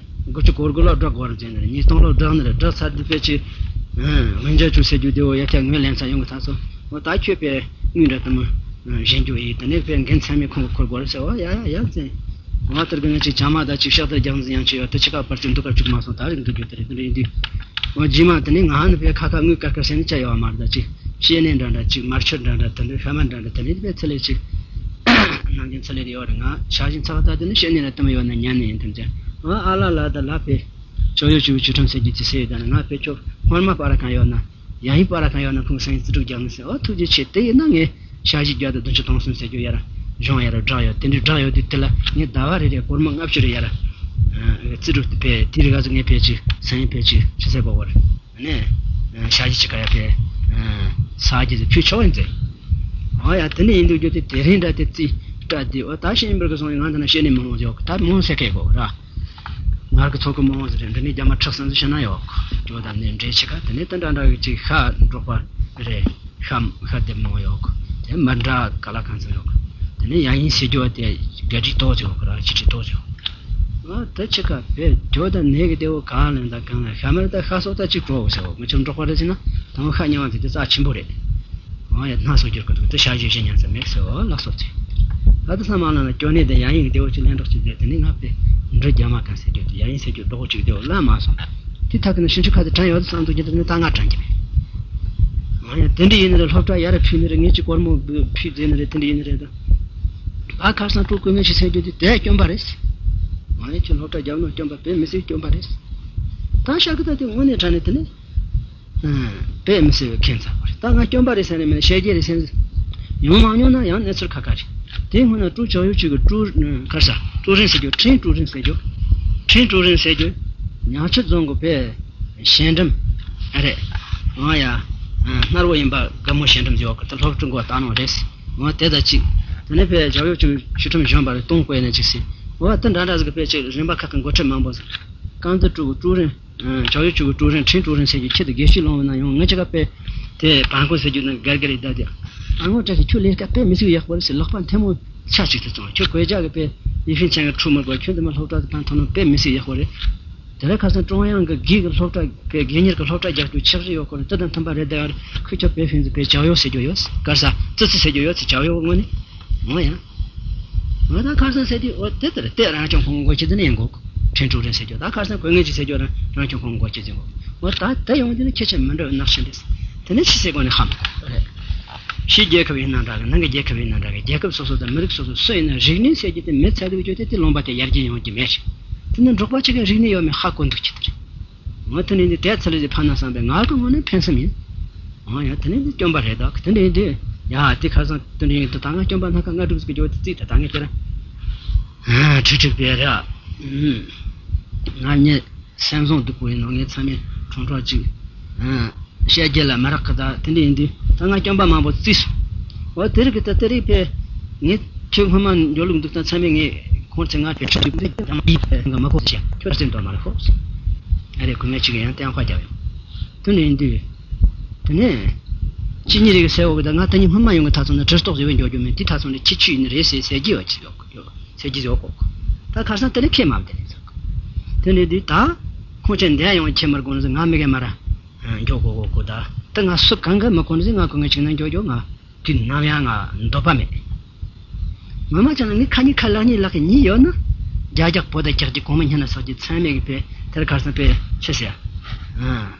དགུ་བཅུ་གོ་དགུ་ལོ་བསྒྲགས་དགོས་རེད་ཟེར་ནི་རེད། ཉིས་སྟོང་ལོ་བསྒྲགས་ནི་རེད། བསྒྲགས་ཚར་དུས་དཔེ་ཅིག་ཨང་། ང་འཇའ་ཆུ་ཟེར་རྒྱུ་དེ་འོ་ཡ་ཁྱེད་ངོས་ལེན་ཚར་ཡོང་གི་ཐག་སོ། འོ་ད་ཁྱོད་དཔེ་དངུལ་འདྲ་དུ་མ་གཞན་རྒྱུ་ཡིན། དེ་ནས་དཔེ་འགན་ཚང་མས་ཁོང་གི་འཁུར་དགོས་རེད་ཟེར། འོ་ཡ་ཡ་ཡ་ཟེར། ང་ལྟར་གི་ང་ཅིག་བྱ་མ་ད་ཅིག་ཤག་ཏར་རྒྱང་འཛིན་ཡང་བྱས་ཡོད། དེ་ཆི་ཁ་བར་ཅིག་འདུག་ག་བཅུག་མ་སོང་། ད་རིང་འདུག་རྒྱུ་དེ་རེད། དེ་འདྲ་ཡིན་དུས་འོ་རྗེས་མ་དེ་ནས་ང་ནི་དཔེ་ཁ་ཁ་དངུལ་དཀར་དཀར་ཟེར་ནི་ཆ་ཡོད་མ་རེད། ད་ཅིག་བཤེས་གཉེན་འདྲ་འདྲ་ཅིག་མར་ཆུ་འདྲ་འདྲ་དེ་འདྲ་ཤ་མ་འདྲ་འདྲ་དེ་འདྲ་དཔེ་ཚེ་ལས་ཅིག་ནང་རྒྱུན་ཚེ་ལས་རེ་ཡོད་རེད། ང་ཆ་ཞིག་ཚ་བ་ད་དེ་ནི་བཤེས་གཉེན་ལ་དུ་མ་ཡོད་ན་ཉན་ནི་ཡིན། ཐམས་ཅད་ང་ཨ་ལ་ལ་ད་ལ་དཔེ། ཅོ་ཡོ་ཅུ་ཅུ་ཁྲིམས་ཟེར་རྒྱུ་ཅི་ཟེར་ཡོད། ད་ནི་ང་དཔེ་ཅོ་སྔོན་མ་པ་ར་གང་ཡོད་ན་ཡང་ཡིན་པ་ར་གང་ཡོད་ན་ཁོང་སང་ཡིན་རྩིས་སྤྲོད་རྒྱག་ནི་ཟེར། ཨོ་ཐུགས་རྗེ་ཆེ། དེ་ཡིན་ན་ངས་ཞག་བཞི་བརྒྱ་དང་བདུན་ཅུ་དོན་གསུམ་ཟེར་རྒྱུ་ཡར་གཞུང་ཡར་བསྒྲགས་ཡོད། དེ་འདྲའི་བསྒྲགས་ཡོད་དུས་དེ་ལ་ངས་ཟླ་བ་རེ་རེ་སྒོར་མོ་ལྔ་བཅུ་རེ་ཡར་རྩིས་སྤྲོད་དེ་ཕེ་དེ་རིགས་ག་ཚོད་ངས་ཕེ་ཅིག་སང་ཡིན་ཕེ་ཅིག་ཆི་ཟེར་བ་བར་ནས་ཞག་བཞི་ཅིག་ག་ཡ་ཕེ་ས་རྒྱུ་ཟེར་ཕུལ་ཆོག་ཡིན་ཟེར། ཨོ་ཡ་དེ་ནས་ཡིན་དུས་རྒྱུ་དེ་དེ་རིང་འདྲ་དེ་རྩིས་སྤྲད་དེ་ཨོ་ད་ཤེས་ཡིན་པར་གི་སོང་ཡིན། ང་འདི་ན་བཤད་ནས་མི་འོང་ཟེར་ཡོད་གི། ད་མི་འོང་ཟེར་མཁན་གོ་ར། ངར་གི་ཚོགས་གི་མང་བོ་ཟེར་འདི་ནས་རྒྱ་མ་ཁྲག་སང་ཟིག་ཤི་ན་ཡོག་ཇོ་དང་ནས་འདྲེ་ཆི་ཁ་དེ་ནས་ད་འདྲ་འདྲ་གི་ཅིག་ཤ་འབྲོག་པ་རེད། ཤ་ཤ་དེབ་མང་བོ་ཡོག་དེ་མ་འདྲ་ག་ལ་གང་ཚང་ཡོག་དེ་ནས་ཡང་ཡིན་ཟེར་རྒྱུ་བ་དེ་ག་ཅིག་ཏོག་ཅིག་ཡོག་ར་ཅི་ཅིག་ཏོག་ཅིག་ཡོག་ཨ་ད་ཆི་ཁ་བེ་ཇོ་དང་ནས་གི་དེ་བོ་གང་ལེན་ད་གང་ལེན་ཤ་མར་ད་ཤ་སོག་ད་ཅིག་གྲོགས་ཟེར་བ་ང་ཆུ་འབྲོག་པ་རེད་ཟེར་ན་ད་བོ་ཤ་ཉེ་བ་ཟེར་དེ་རྩ་ཆེན་པོ་རེད། ཨང་ཡ་སྣ་སོགས་སྒྱུར་དགོས་འདུག་དེ་ཞག་བཞི་བཞི་ཉམས་ཙམ་མེད་ཟེར་བ་ལགས་སོ་ཚེ། ད་དེ་ཚང་མ་ལ་ན་སྐྱོ་གནས་དེ་ཡང་ཡིན་གྱི་བདེ་བོ་ཅིག་ལེན་རོགས་ཅིག་མཛད། དེ་ནི་ང་དཔེ་འབྲུ་རྒྱ་མ་གང་ཟེར་རྒྱུ་དེ་ཡང་ཡིན་ཟེར་རྒྱུ་རྡོག་ཅིག་བདེ་བོ་ལ་མ་སོང་། དེ་ཐག་གི་ན་ཤིང་ཆུ་ཁ་དེ་དྲན་ཡོད་དུ་བསམ་འདུག་རྒྱུ་དེ་ནི་ད་ང་དྲན་གྱི་མེད། ཨང་ཡ་དེ་འདྲ་ཡིན་ནི་རེད། སློབ་གྲྭ་ཡར་ཕུལ་ནི་རེད། ངས་ཅིག་སྒོར་མོ་ཕུལ་མཛད་ནི་རེད། དེ་འདྲ་ཡིན་ནི་རེད་ད། ཨ་ཁར་སང་སྤྲོ་དགོས་མེད་ཅིག་ཟེར་རྒྱུ་དེ་དེ་སྐྱོན་པ་རེད། ཨང་ཡ་ཁྱོད་སློབ་གྲྭ་རྒྱབ་ནོ་སྐྱོན་པ་དཔེ་མི་སྲིད་སྐྱོན་པ་རེད། ད་ཤག་གི་ད་དེ་དངོས་གནས་དྲང་གནས་དེ་ནི། དཔེ་མི་སྲིད་པའི་ཁྱད་མཚར་བ་རེད། ད་ང་སྐྱོན་པ་རེད་ཟེར་ནས་མིན་ན་བཤད་རྒྱུ་རེད་ཟེར་ནས། ཡོང་མ་མྱོང་ན་ཡང་གནས་ཚུལ་ཁ་ཁ་རེད། དེ་སྔོན་ན་ཀྲུའུ་ཅོ་ཡུ་ཅུ་གི་ཀྲུའུ་ཁར་ས་ཀྲུའུ་རིན་ཟེར་རྒྱུ་ཁྲིན་ཀྲུའུ་རིན་ཟེར་རྒྱུ། ཁྲིན་ཀྲུའུ་རིན་ཟེར་རྒྱུ། ཉག་ཆུ་རྫོང་གི་དཔེ་གཞན་འགྲམ་ཨ་རེད། ཨང་ཡ། སྣར་བོ་ཡིན་པ་དགའ་མོ་གཞན་འགྲམ་ཡོད་གི་དེ་སློབ་ཕྲུག་གོ་ལྟ་ནོ་རེད། འོ་དེ་ད་ཅིག་དེ་ནས་དཔེ་ཅོ་ཡུ་ཅུ་ཆུ་ཁྲིམས་གཞོན་པ་རེད་སྟོང་བཀོད་ནས་ཅིག་ཟེར། འོ་དེ་འདྲ་འདྲ་ཟིག་གི་དཔེ་ཅིག་རིམ་པ་ཁག་གི་འགོ་ཁྲིད་མང་པོ་ཟིག་རྐང་འཛིན་ཀྲུའུ་གི་ཀྲུའུ་རིན། ཨ། ཅོ་ཡུ་ཅུ་གི་ཀྲུའུ་རིན་ཁྲིན་ཀྲུའུ་རིན་ཟེར་རྒྱུ་ཁྱེད་དུ་དགེ་བཤེས་སློང་བ་ན་ཡང་ང་ཅག་ག་དཔེ་དེ་བང་ཁོ་ཟེར་རྒྱུ་ན་གར་གར་རེད་ད་དེ། ཨ་ངོ་བཀྲ་ཤིས་ཁྱོད་ལས་ཀ་དཔེ་མི་སྲིད་ཡག་པོ་རེད་ཟེར། ལག་པ་མཐེ་མོ་ཆ་གཅིག་ཏུ་བཙུགས། ཁྱོད་གོས་རྒྱག་གི་དཔེ་ཡིན་ཕིན་ཆང་གི་ཁྲུ་མི་དགོས། ཁྱོད་འདི་མ་སློབ་གྲྭ་དུ་བཏང་ཐོན་ནོ་དཔེ་མི་སྲིད་ཡག་པོ་རེད། དེ་ལས་ཁ་སང་ཀྲུང་དབྱང་གི་སྒེར་གྱི་སློབ་གྲྭ་པའི་སྒེར་གཉེར་གྱི་སློབ་གྲྭ་རྒྱག་རྒྱུ་ཆགས་ཀྱི་ཡོད་སྐོར་དེ་དང་མཐུན་པ་རེད་ད་ཡང་ཁུལ་ཆོག་པའི་ཧྥིན་ཙི་པའི་ཇའོ་ཡོ་ཟེར་རྒྱུ་ཡོད། ག་ས་ཙི་ཙི་ཟེར་རྒྱུ་ཡོད་ཙི་ཇའོ་ཡོ་དངོས་ནི་འོ་ཡང་། འོ་ད་ཁ་སང་ཟེར་དུས་འོ་དེ་ལྟར་དེ་རང་སྐྱོང་ཁོངས་འགོ་ཁྲིད་དེ་ནས་ཡིན་གོ་ཁྲིན་ཀྲུའུ་རེན་ཟེར་རྒྱུ་ད་ཁ་སང་གོ་ངེས་ཀྱི་ཟེར་རྒྱུ་རང་རང་སྐྱོང་ཁོངས་འགོ་ཁྲིད་ཟིན་གོ་འོ་ད་དེ་ཡོང་དུས་ནི་ཁྱད་ཆོས་མི་འདྲ་བའི་ནག་ཤན་རེད། དེ་ནི་ཕྱི་སའི་སྒོ་ནས་ཧ་མཐོང་རེད། ཕྱིའི་རྒྱལ་ཁབ་ཡིན་ན་འདྲ་གི་ནང་གི་རྒྱལ་ཁབ་ཡིན་ན་འདྲ་གི་རྒྱལ་ཁབ་སོ་སོ་དང་མི་རིགས་སོ་སོ་སུ་ཡིན་ན་རིག་གནས་ཟེར་རྒྱུ་དེ་མེད་ཚར་དུས་རྒྱུ་དེ་དེ་ལུང་པ་དེ་ཡར་རྒྱས་ཡོང་རྒྱུ་མེད་རེད། དེ་ནི་འབྲོག་པ་གཅིག་གི་རིག་གནས་ཡོད་མེད་ཧ་གོ་འདུག་ཅི་ལྟར། ང་དེ་ནས་འདི་དེ་ཚེ་ལས་ཕན་ན་བསམ་པའི་ང་གི་ངོས་ནས་ཕན་སེམས་ཡིན། ཨང་ཡ་དེ་ནས་འདི་སྐྱོན་པ་རེད་དོ་དེ་འདྲ་ཡིན་དུས་ཡ་དེ་ཁ་སང་དེ་འདྲ་ཡིན་དུས་ད་ང་སྐྱོན་པ་སྣ་ཁ་ལྔ་དྲུག་ཟིག་འགྱོ་དེ་རྩིས་ད་ད་ངས་དེ་ར་ཁྲིག་ཁྲིག་པའི་ར་ང་ཉེ་སེམས་བཟང་སྡུག་པོ་ཡིན་ནོ་ངས་ཚང་མས་ཁྲོང་ཁྲོ་གཅིག་བཤད་རྒྱུ་ལ་མི་རག་གི་ད་དེ་འདྲ་ཡིན་དུས་ད་ང་སྐྱོན་པ་མང་པོ་བརྩིས་སོང་། འོ་དེ་རིགས་ཀྱི་ད་དེ་རིགས་ཕེ་ངས་ཁྱོད་སྔོན་མ་འགྱོ་ལུགས་འདུག་ད་ཚང་མས་ངས་ཁོང་ཚེ་ང་ཕེ་ཁྲིད་དུས་ཀྱང་མ་ཡིད་ཕེ་ང་མ་གོ་ཟེར་ཁྱོད་རྩེ་འདོར་མ་རེད་ཧོ། ཨ་རེ་ཁོ་ངས་ཅིག་ཡང་བསྟན་དཔའ་རྒྱབ་ཡོང་། དེ་འདྲ་ཡིན་དུས། དེ་ནས། ཅི་ཉིད་རིག་གསལ་བོ་གི་ད་ང་ད་ཉིད་སྔོན་མ་ཡོང་གི་ད་ཚོ་ནི་གྲི་ལྟོགས་བཟོས་པའི་འགྱོ་རྒྱུ་མེད་དེ་ད་ཚོ་ནི་ཁྱི་ཆུ་ཡིན་ནི་རེད་ཟེར་ཟེར་གྱི་ཡོད་ཀྱི་ཡོད་ཟེར་གྱི་ཡོད་གོ་ད་ཁ་སང་དེ་ལས་ཁྱེད་མ་བདེ་ལེ་ཟེར་གོ་དེ་ནས་དུས་ད་ཁོང་ཆེན་འདས་ཡོང་ཁྱེད་མར་དགོངས་ཟེར་ང་མི་གེ་མ་ར་འགྱོ་གོ་གོ་གོ་ད་ད་ང་སུ་གང་གི་མི་གོ་ནི་ཟེར་ང་གོ་ངས་ཅིག་ན་འགྱོ་འགྱོ་ང་དུས་ནམ་ཡང་ང་འདོད་པ་མེད། ངོ་མ་ཅང་ལ་ངའི་ཁ་ཉིན་ཁ་ལག་གཉིས་ལག་གི་གཉིས་ཡོད་ན། རྒྱ་རྒྱག་པོ་ད་རྒྱག་གི་གོང་མ་སྙན་ན་སོགས་ཀྱི་ཚང་མས་གི་པས་དེར་ཁར་སང་པས་ཆི་ཟེར། ཨ།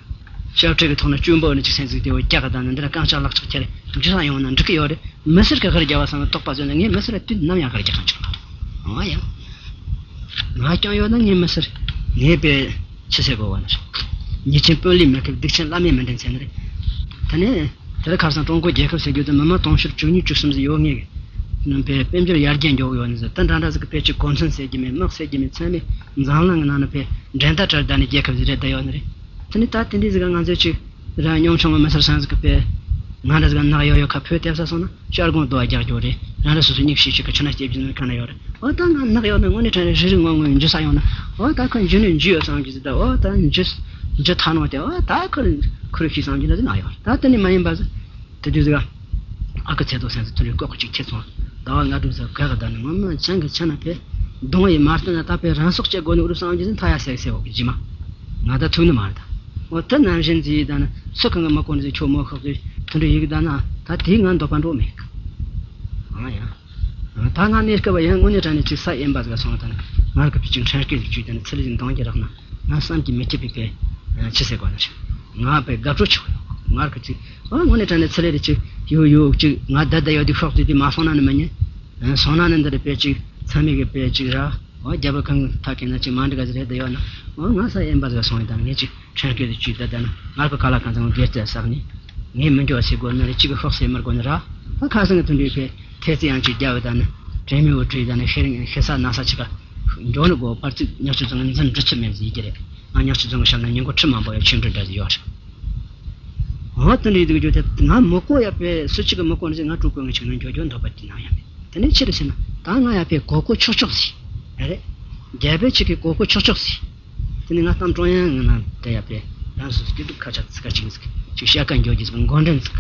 ཤར་ཁྲི་གི་ཐོག་ན་གཅུང་པོ་ནི་ཅི་སེམས་ཟིག་དེ་བོ་རྒྱག་གི་ད་ནི་འདི་ལ་རྐང་ལྕགས་ལག་ལྕགས་ཁྱེར་འཇུ་ས་ཡོང་ན་འགྲིག་གི་ཡོད་རེད། མི་སེར་གི་ཧར་རྒྱ་བ་སང་ལ་དོགས་པ་བཟོས་ན་ངས་མི་སེར་ལ་དུས་ནམ་ཡང་ཧར་རྒྱག་གང་ཆོག་ཨ་ཡ། ང་སྐྱོང་ཡོད་ན་ངའི་མི་སེར་ངའི་པས་ཆི་ཟེར་དགོས་བ་ནི་རེད། ཉེས་ཆེན་དཔོན་ལས་མི་ཐུབ་སྡིག་ཆེན་བླ་མས་མི་འདྲེན་ཟེར་ནི་རེད། ད་ནི། དེར་ཁར་སང་ཀྲུང་གོ་རྒྱལ་ཁབ་ཟེར་རྒྱུ་དེ་མི་མང་དུང་ཕྱུར་བཅུ་གཉིས་བཅུ་གསུམ་ཟིག་ཡོད་ངེས་ཀྱི། ནང་པའི་དཔལ་འབྱོར་ཡར་རྒྱས་འགྱོ་གི་ཡོད་ནི་ཟེར་ད་འདྲ་འདྲ་ཟིག་གི་ཕལ་ཆེར་གོ་མཚོན་ཟེར་རྒྱུ་མེད་དམག་ཟེར་རྒྱུ་མེད་ཚང་མས་འཛམ་གླིང་གི་ནང་ནས་ཕལ་འགྲན་ཟླ་བྲལ་ད་ནི་རྒྱལ་ཁབ་ཟིག་རེད་ད་ཡོད་ནི་རེད། དེ་ནི་ད་དེ་འདྲའི་ཟིག་ག་ང་ཚོས་ཅིག་ར་ཉམ་ཆུང་གི་མི་སེར་སང་ཟིག་གི་ཕལ་ང་འདྲ་ཟིག་ག་ནག་ཡོ་ཡོ་ཁ་ཕོས་ཐེབས་ས་སོང་ན་ཤར་དགོང་དུ་བ་རྒྱག་རྒྱུ་རེད། རང་རེ་སོ་སོ་སྙིགས་ཤིག་ཤིག་གི་ཆུ་ན་སྐྱེ་རྒྱུ་ནི་ག་ན་ཡོད་རེད། འོ་ད་ང་ནག་ཡོད་ན་དངོས་གནས་དྲང་རེ་རི་རི་ངོ་ངོ་འཇུ་ས་ཡོང་ན་འོ་ད་ཁོ་འཇུ་ནས་འཇུ་ཡོད་བསམ་གྱི་ཟིག་ད་འོ་ད་འཇུ་འཇུ་ཐ་ནོ་དེ་འོ་ད་ཁོ་ཁོ་རུ་ཤི་བསམ་གྱི་ན་ཟིག་ན་ཡོད་ད་དེ་ནི་མ་ཡིན་པ་ཟིག་དེ་དུས་ཟིག་ཨ་ཁུ་ཚེ་ཐོག་སེམས་སུ་ཐུ་རུ་ལྐོག་གཅིག་ཁྱེར་སོང་། ཟླ་བ་ལྔ་དྲུག་ཟིག་ག་ག་ད་ནི་ངོ་མ་ཆང་གི་ཆ་ན་ཕེ་གདོང་ཡི་མ་བསྟན་ན་ད་ཕེ་རང་སྲོག་བཅད་དགོས་ནི་ཨུ་རུ་བསམ་གྱི་ཟིག་མཐའ་ཡ་སེག་སེ་འོག་གི་ཇི་མ་ང་ད་ཐུག་ནི་མ་རེད་ད། འོ་ད་ནམ་བཞིན་ཟིག་ད་ནི་སུ་གང་གི་མ་གོ་ནི་ཟིག་ཁྱོད་མོ་ཁོག་གི་ཐུ་འདྲི་ཡི་གི་ད་ན་ད་དེ་ང་འདོད་པ་འགྲོ་མེད་གི། ཨ་ཡ། ད་ང་གནས་སྐབས་ཡང་དངོས་གནས་དྲང་གནས་ཅིག་ས་ཡིན་པ་ཟིག་སོང་ད་ནི་ང་གི་ཕི་ཅིག་ཕྲན་སྐད་ཅིག་ཅུས་ད་ནི་ཚི་ལི་ཅིག་འདང་གི་རག་ན་ང་བསམ་གྱིས་མི་ཁྱབ་པའི་ཕེ་ཆི་ཟེར་དགོས་ན་ཆི། ང་ཕེ་དགའ་སྤྲོ་ཆེ་བ་ཡོད་ང་གི་ཅིག་ཨ་དངོས་གནས་དྲང་གནས་ཚི་ལི་རེ་ཅིག་ཡོ་ཡོ་ཅིག་ང་ད་ད་ཡོད་དུས་ཤོག་དུས་དུས་མ་སོང་ན་ནི་མི་ཉན། སོང་ན་ནི་འདི་རེ་ཕེ་ཅིག་ཚ་མི་གི་ཕེ་ཅིག་ར་འོ་རྒྱ་བོད་གང་གི་ཐག་གི་ན་ཅིག་མ་འགྲིག་ག་ཟིག་རེད་ད་ཡོད་ན་འོ་ང་ས་ཡིན་པ་ཟིག་སོང་ཡིན་ད་ངས་ཅིག་ཕྲན་སྐད་དུ་བཅུས་ད་ལྟ་ན་ང་གི་ཁ་ལག་གང་ཚང་སྒེར་རྩེ་བསགས་ནས་ངས་མི་འགྱོ་ཟེར་དགོས་ན་རེ་གཅིག་གི་ཤོག་ཟེར་མི་དགོས་ན་ར། ད་ཁ་སང་གི་དུས་འདྲའི་ཕེ་ཐེ་ཚི་ཡང་གཅིག་རྒྱབ་ད་ནི་དྲན་མི་འོ་བྲིས་ད་ནི་ཤེས་རིང་ཤེས་ས་ན་ས་ཆི་ག་འགྱོ་ནི་དགོས་པར་ཚིག་ཉག་ཆུ་ཚང་གི་འཛིན་འགྲོ་ཚུལ་མེད་ཟེར་གྱི་རེད། ང་ཉག་ཆུ་ཚང་གི་ཞབས་ན་ཉིན་གུང་ཁྲི་མང་པོ་ཡོད་ཆོས་འབྲེལ་འདྲ་ཟིག་ཡོད་རེད། འོ་དེ་འདྲའི་དུས་རྒྱུ་དེ་ང་མི་གོ་ཡ་ཕེ་སུ་གཅིག་གི་མི་གོ་ནི་ཟེར་ང་ཀྲུང་གོ་ངི་ཆིག་ན་འགྱོ་འགྱོ་འདོད་པ་དེ་ནང་ཡ་མེད། དེ་ནས་ཕྱིར་ཕྱིན་ན་ད་ང་ཡ་ཕེ་གོ་གོ་ཆོག་ཆོག་ཟིག་རེད། རྒྱ་བོད་ཆིག་གི་གོ་གོ་ཆོག་ཆོག་ཟིག་དེ་ནས་ང་གཏམ་ཀྲུང་དབྱང་ངི་ནང་དེ་ཡ་ཕེ་རང་སོ་སོ་སྐྱིད་སྡུག་ཁ་ཆག་ཚིག་ཁ་ཅིག་ཟིག་ཅིག་བཤད་ཀ་འགྱོ་རྒྱུ་ཟིག་འགོ་འདྲེན་ཟིག་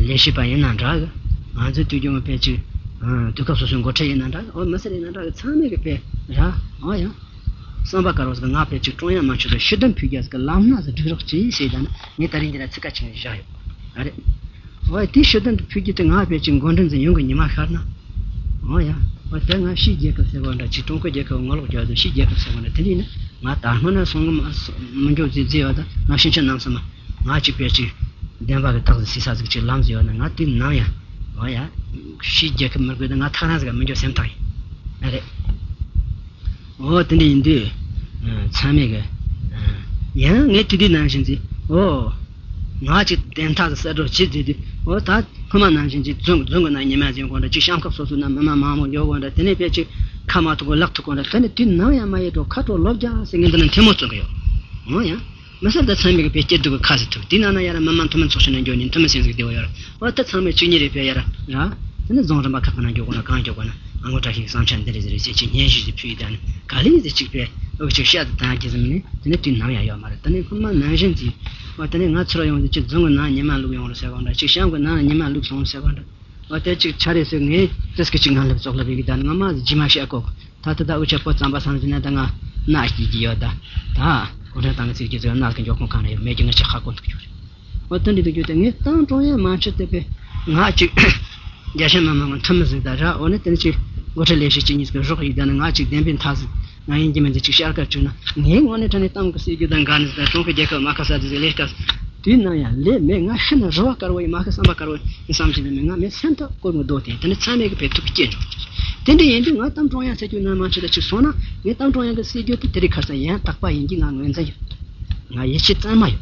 ལས་བྱེད་པ་ཡིན་ན་འདྲ་གི། ང་ཚོའི་དུས་རྒྱུན་ཕེ་ཅིག་དུས་སྐབས་སོ་སོའི་འགོ་ཁྲིད་ཡིན་ན་འདྲ་གི། འོ་མི་སེར་ཡིན་ན་འདྲ་གི་ཚང་མས་གི་ཕེ་ར་འོ་ཡ། བསམ་པ་དཀར་བོ་ཟིག་ང་ཕལ་ཆེར་ཀྲུང་དབྱང་མ་མཆོག་ཏུ་ཤི་དོན་ཕུལ་རྒྱ་ཟིག་ལམ་སྣ་ཟིག་སྒྲིག་རོགས་གྱིས་ཞེས་དང་ངས་ད་རིང་འདི་ལ་ཚིག་ཁ་ཅིག་བཞག་ཡོད་ཨ་རེད། འོ་དེ་ཤི་དོན་དུ་ཕུལ་རྒྱུ་དེ་ང་ཕལ་ཆེར་འགོ་འདྲེན་ཟིག་ཡོང་གི་ཉི་མ་ཤར་ན། འོ་ཡ། འོ་དེ་ང་ཕྱིའི་རྒྱལ་ཁབ་ཟེར་བ་འདྲ་ཅིག་ཀྲུང་གོའི་རྒྱལ་ཁབ་ངོ་ལོག་རྒྱག་དུས་ཕྱིའི་རྒྱལ་ཁབ་ཟེར་བ་འདྲ་དེ་འདྲ་ཡིན་ན་ང་ད་སྔོན་ན་སོང་གི་མ་མི་འགྱོ་ཟིག་ཟིག་ཡོད་ད་ང་ཕྱིན་ཆད་ནམ་སེམས་མ་ང་ཅིག་ཕལ་ཆེར་བདེན་པ་གི་རྟགས་ཟིག་ཟིག་ས་ཟིག་ཅིག་ལམ་ཟིག་ཡོད་ན་ང་དེ་ནམ་ཡང་འོ་ཡ། ཕྱིའི་རྒྱལ་ཁབ་མི་དགོས་ད་ང་ཐག་རང་ཟིག་ག་མི་འགྱོ་སེམས་ཐག་ཡིན། ཨ་རེད། འོ་དེ་འདྲ་ཡིན་དུས། ཚང་མས་གི། ཡང་ངས་དེ་དུས་ནང་བཞིན་གྱི་འོ། ང་ཅིག་བདེན་མཐའ་གསལ་སྒྲོག་བྱེད་དུས་དུས་འོ་ད་སྔོན་མ་ནང་བཞིན་གྱི་རྫོང་རྫོང་གི་ནང་ཉི་མ་ཟིན་དགོས་འདྲ་ཅིག་གཤམ་ཁག་སོ་སོའི་ནང་མི་མང་མང་མོ་ཡོད་དགོས་འདྲ་དེ་ནས་ཕལ་ཆེར་ཁ་མ་ཐུག་གོ་ལག་ཐུག་གོ་འདྲ་དེ་ནས་དུས་ནམ་ཡང་མ་ཡེ་འགྲོ་ཁ་དྲོ་ལོ་བརྒྱ་ཟེར་ངས་འདི་ནང་ཐལ་མོ་བརྩོན་གི་ཡོད། འོ་ཡང་། མི་སེར་དང་ཚང་མས་ཀྱི་བེད་སྤྱད་འདུག་གི་ཁ་ཟིག་ཐུག་དེའི་ནང་ན་ཡ་ར་མི་མང་འཐུས་མི་ཚོགས་ཆེན་ནང་འགྱོ་ནས་འཐུས་མི་སེམས་ཟིག་བདེ་བོ་ཡོད་ར། འོ་ད་ཚང་མས་གཅིག་གཉིས་རེ་ཕེ་ཡ་ར་ར། དེ་ནས་རྫོང་རིམ་པ་ཁག་ཁག་ནང་འགྱོ་དགོས་ན་གང་འགྱོ་དགོས་ན་ཨ་ངོ་བཀྲ་ཤིས་བསམ་འཆར་འདི་རེ་ཟེར་རེ་ཟེར་ཅིག་སྙན་ཞུ་ཞིག་ཕུལ་ཡི་ད་ནི་ག་ལེ་ཟེར་གཅིག་ཕེ་འུ་གཅིག་བཤད་དུ་བཏང་རྒྱུ་ཟིག་མིན་ནི་དེ་ནས་དུས་ནམ་ཡང་ཡོད་མ་རེད། དེ་ནས་སྔོན་མ་ནང་བཞིན་གྱི་འོ་དེ་ནས་ང་ཚུར་ཡོང་དུས་ཅིག་རྫོང་གི་ནང་ཉི་མ་བླུག་ཡོང་རུ་ཟེར་བ་འདྲ་ཅིག་གཤམ་གི་ནང་ཉི་མ་བླུག་སོང་ཟེར་བ་འདྲ། འོ་དེ་གཅིག་ཆ་རེ་ཟེར་ངས་ཏིས་ཀི་གཅིག་ང་ལབ་ཙོག་ལབ་ཡི་གི་ད་ནི་ང་མ་ཟིག་ཇི་མ་བཤད་གོ་གི། ད་ལྟ་ད་འུ་ཆ་པོ་རྩམ་པ་སང་ཟིན་ན་ད་ང་ མནའ་སྐྱེལ་གྱི་ཡོད་ད། ད་གུང་ཁྲན་ཏང་གི་སྲིད་ཇུས་ཚོ་མནའ་གི་འཇོག་ཁོངས་གང་ན་ཡོད་མེད་ཀྱི་ང་ཅིག་ཧ་གོ་ཐུབ་ཀྱི་རེད། འོ་དེ་འདྲ་དུ་གྱུར་ཏེ་ངས་ཏང་ཀྲུང་དབྱང་མ་ཆད་དེ་པས་ང་ཅིག་རྒྱལ་སྤྱིའི་མི་མང་གི་འཐུས་མི་ཟིག་དང་ར། འོ་ནས་དེ་ནས་ཅིག་འགོ་ཁྲིད་ལས་བྱེད་ཅིག་གཉིས་ཀྱི་རོགས་ཡིན་ད་ནི་ང་ཅིག་བདེན་པའི་མཐའ་ཟིག་ང་ཡིན་གྱི་མིན་ཟིག་ཅིག་བཤད་ཀ་བཅུག་ན། ངས་དངོས་གནས་དྲང་གནས་ཏང་གི་སྲིད་ཇུས་དང་འགལ་ནས་ཟིག་དང་ཀྲུང་གོའི་རྒྱལ་ཁབ་མ་ཁ་ས་ཟིག་ཟིག་ལས་ཀ་དུས་ནམ་ཡང་ལས་མེད། ང་ཤི་ན་རུ་བ་དཀར་བོ་ཡིན། མ་ཤི་བསམ་པ་དཀར་བོ་ཡིན་བསམ་གྱི་འདུག་མེད། ང་མེད་སེམས་ཐག་སྐོར་མི་སྡོད་དེ་དེ་ནི་ཚང་མས་གི་བས་ཐུགས་སྐྱེ་འགྲོ། དེ་འདྲ་ཡིན་དུས་ང་ཏང་ཀྲུང་དབྱང་ཟེར་རྒྱུ་ནང་མ་ཆེ་ད་ཅིག་སོང་ན་ངས་ཏང་ཀྲུང་དབྱང་གི་སྲིད་ཇུས་དེ་དེ་རིང་ཁ་སང་ཡང་དག་པ་ཡིན་གྱི་ང་ངོས་འཛིན་ཡོད། ང་ཡིད་ཆེས་གཙང་མ་ཡོད།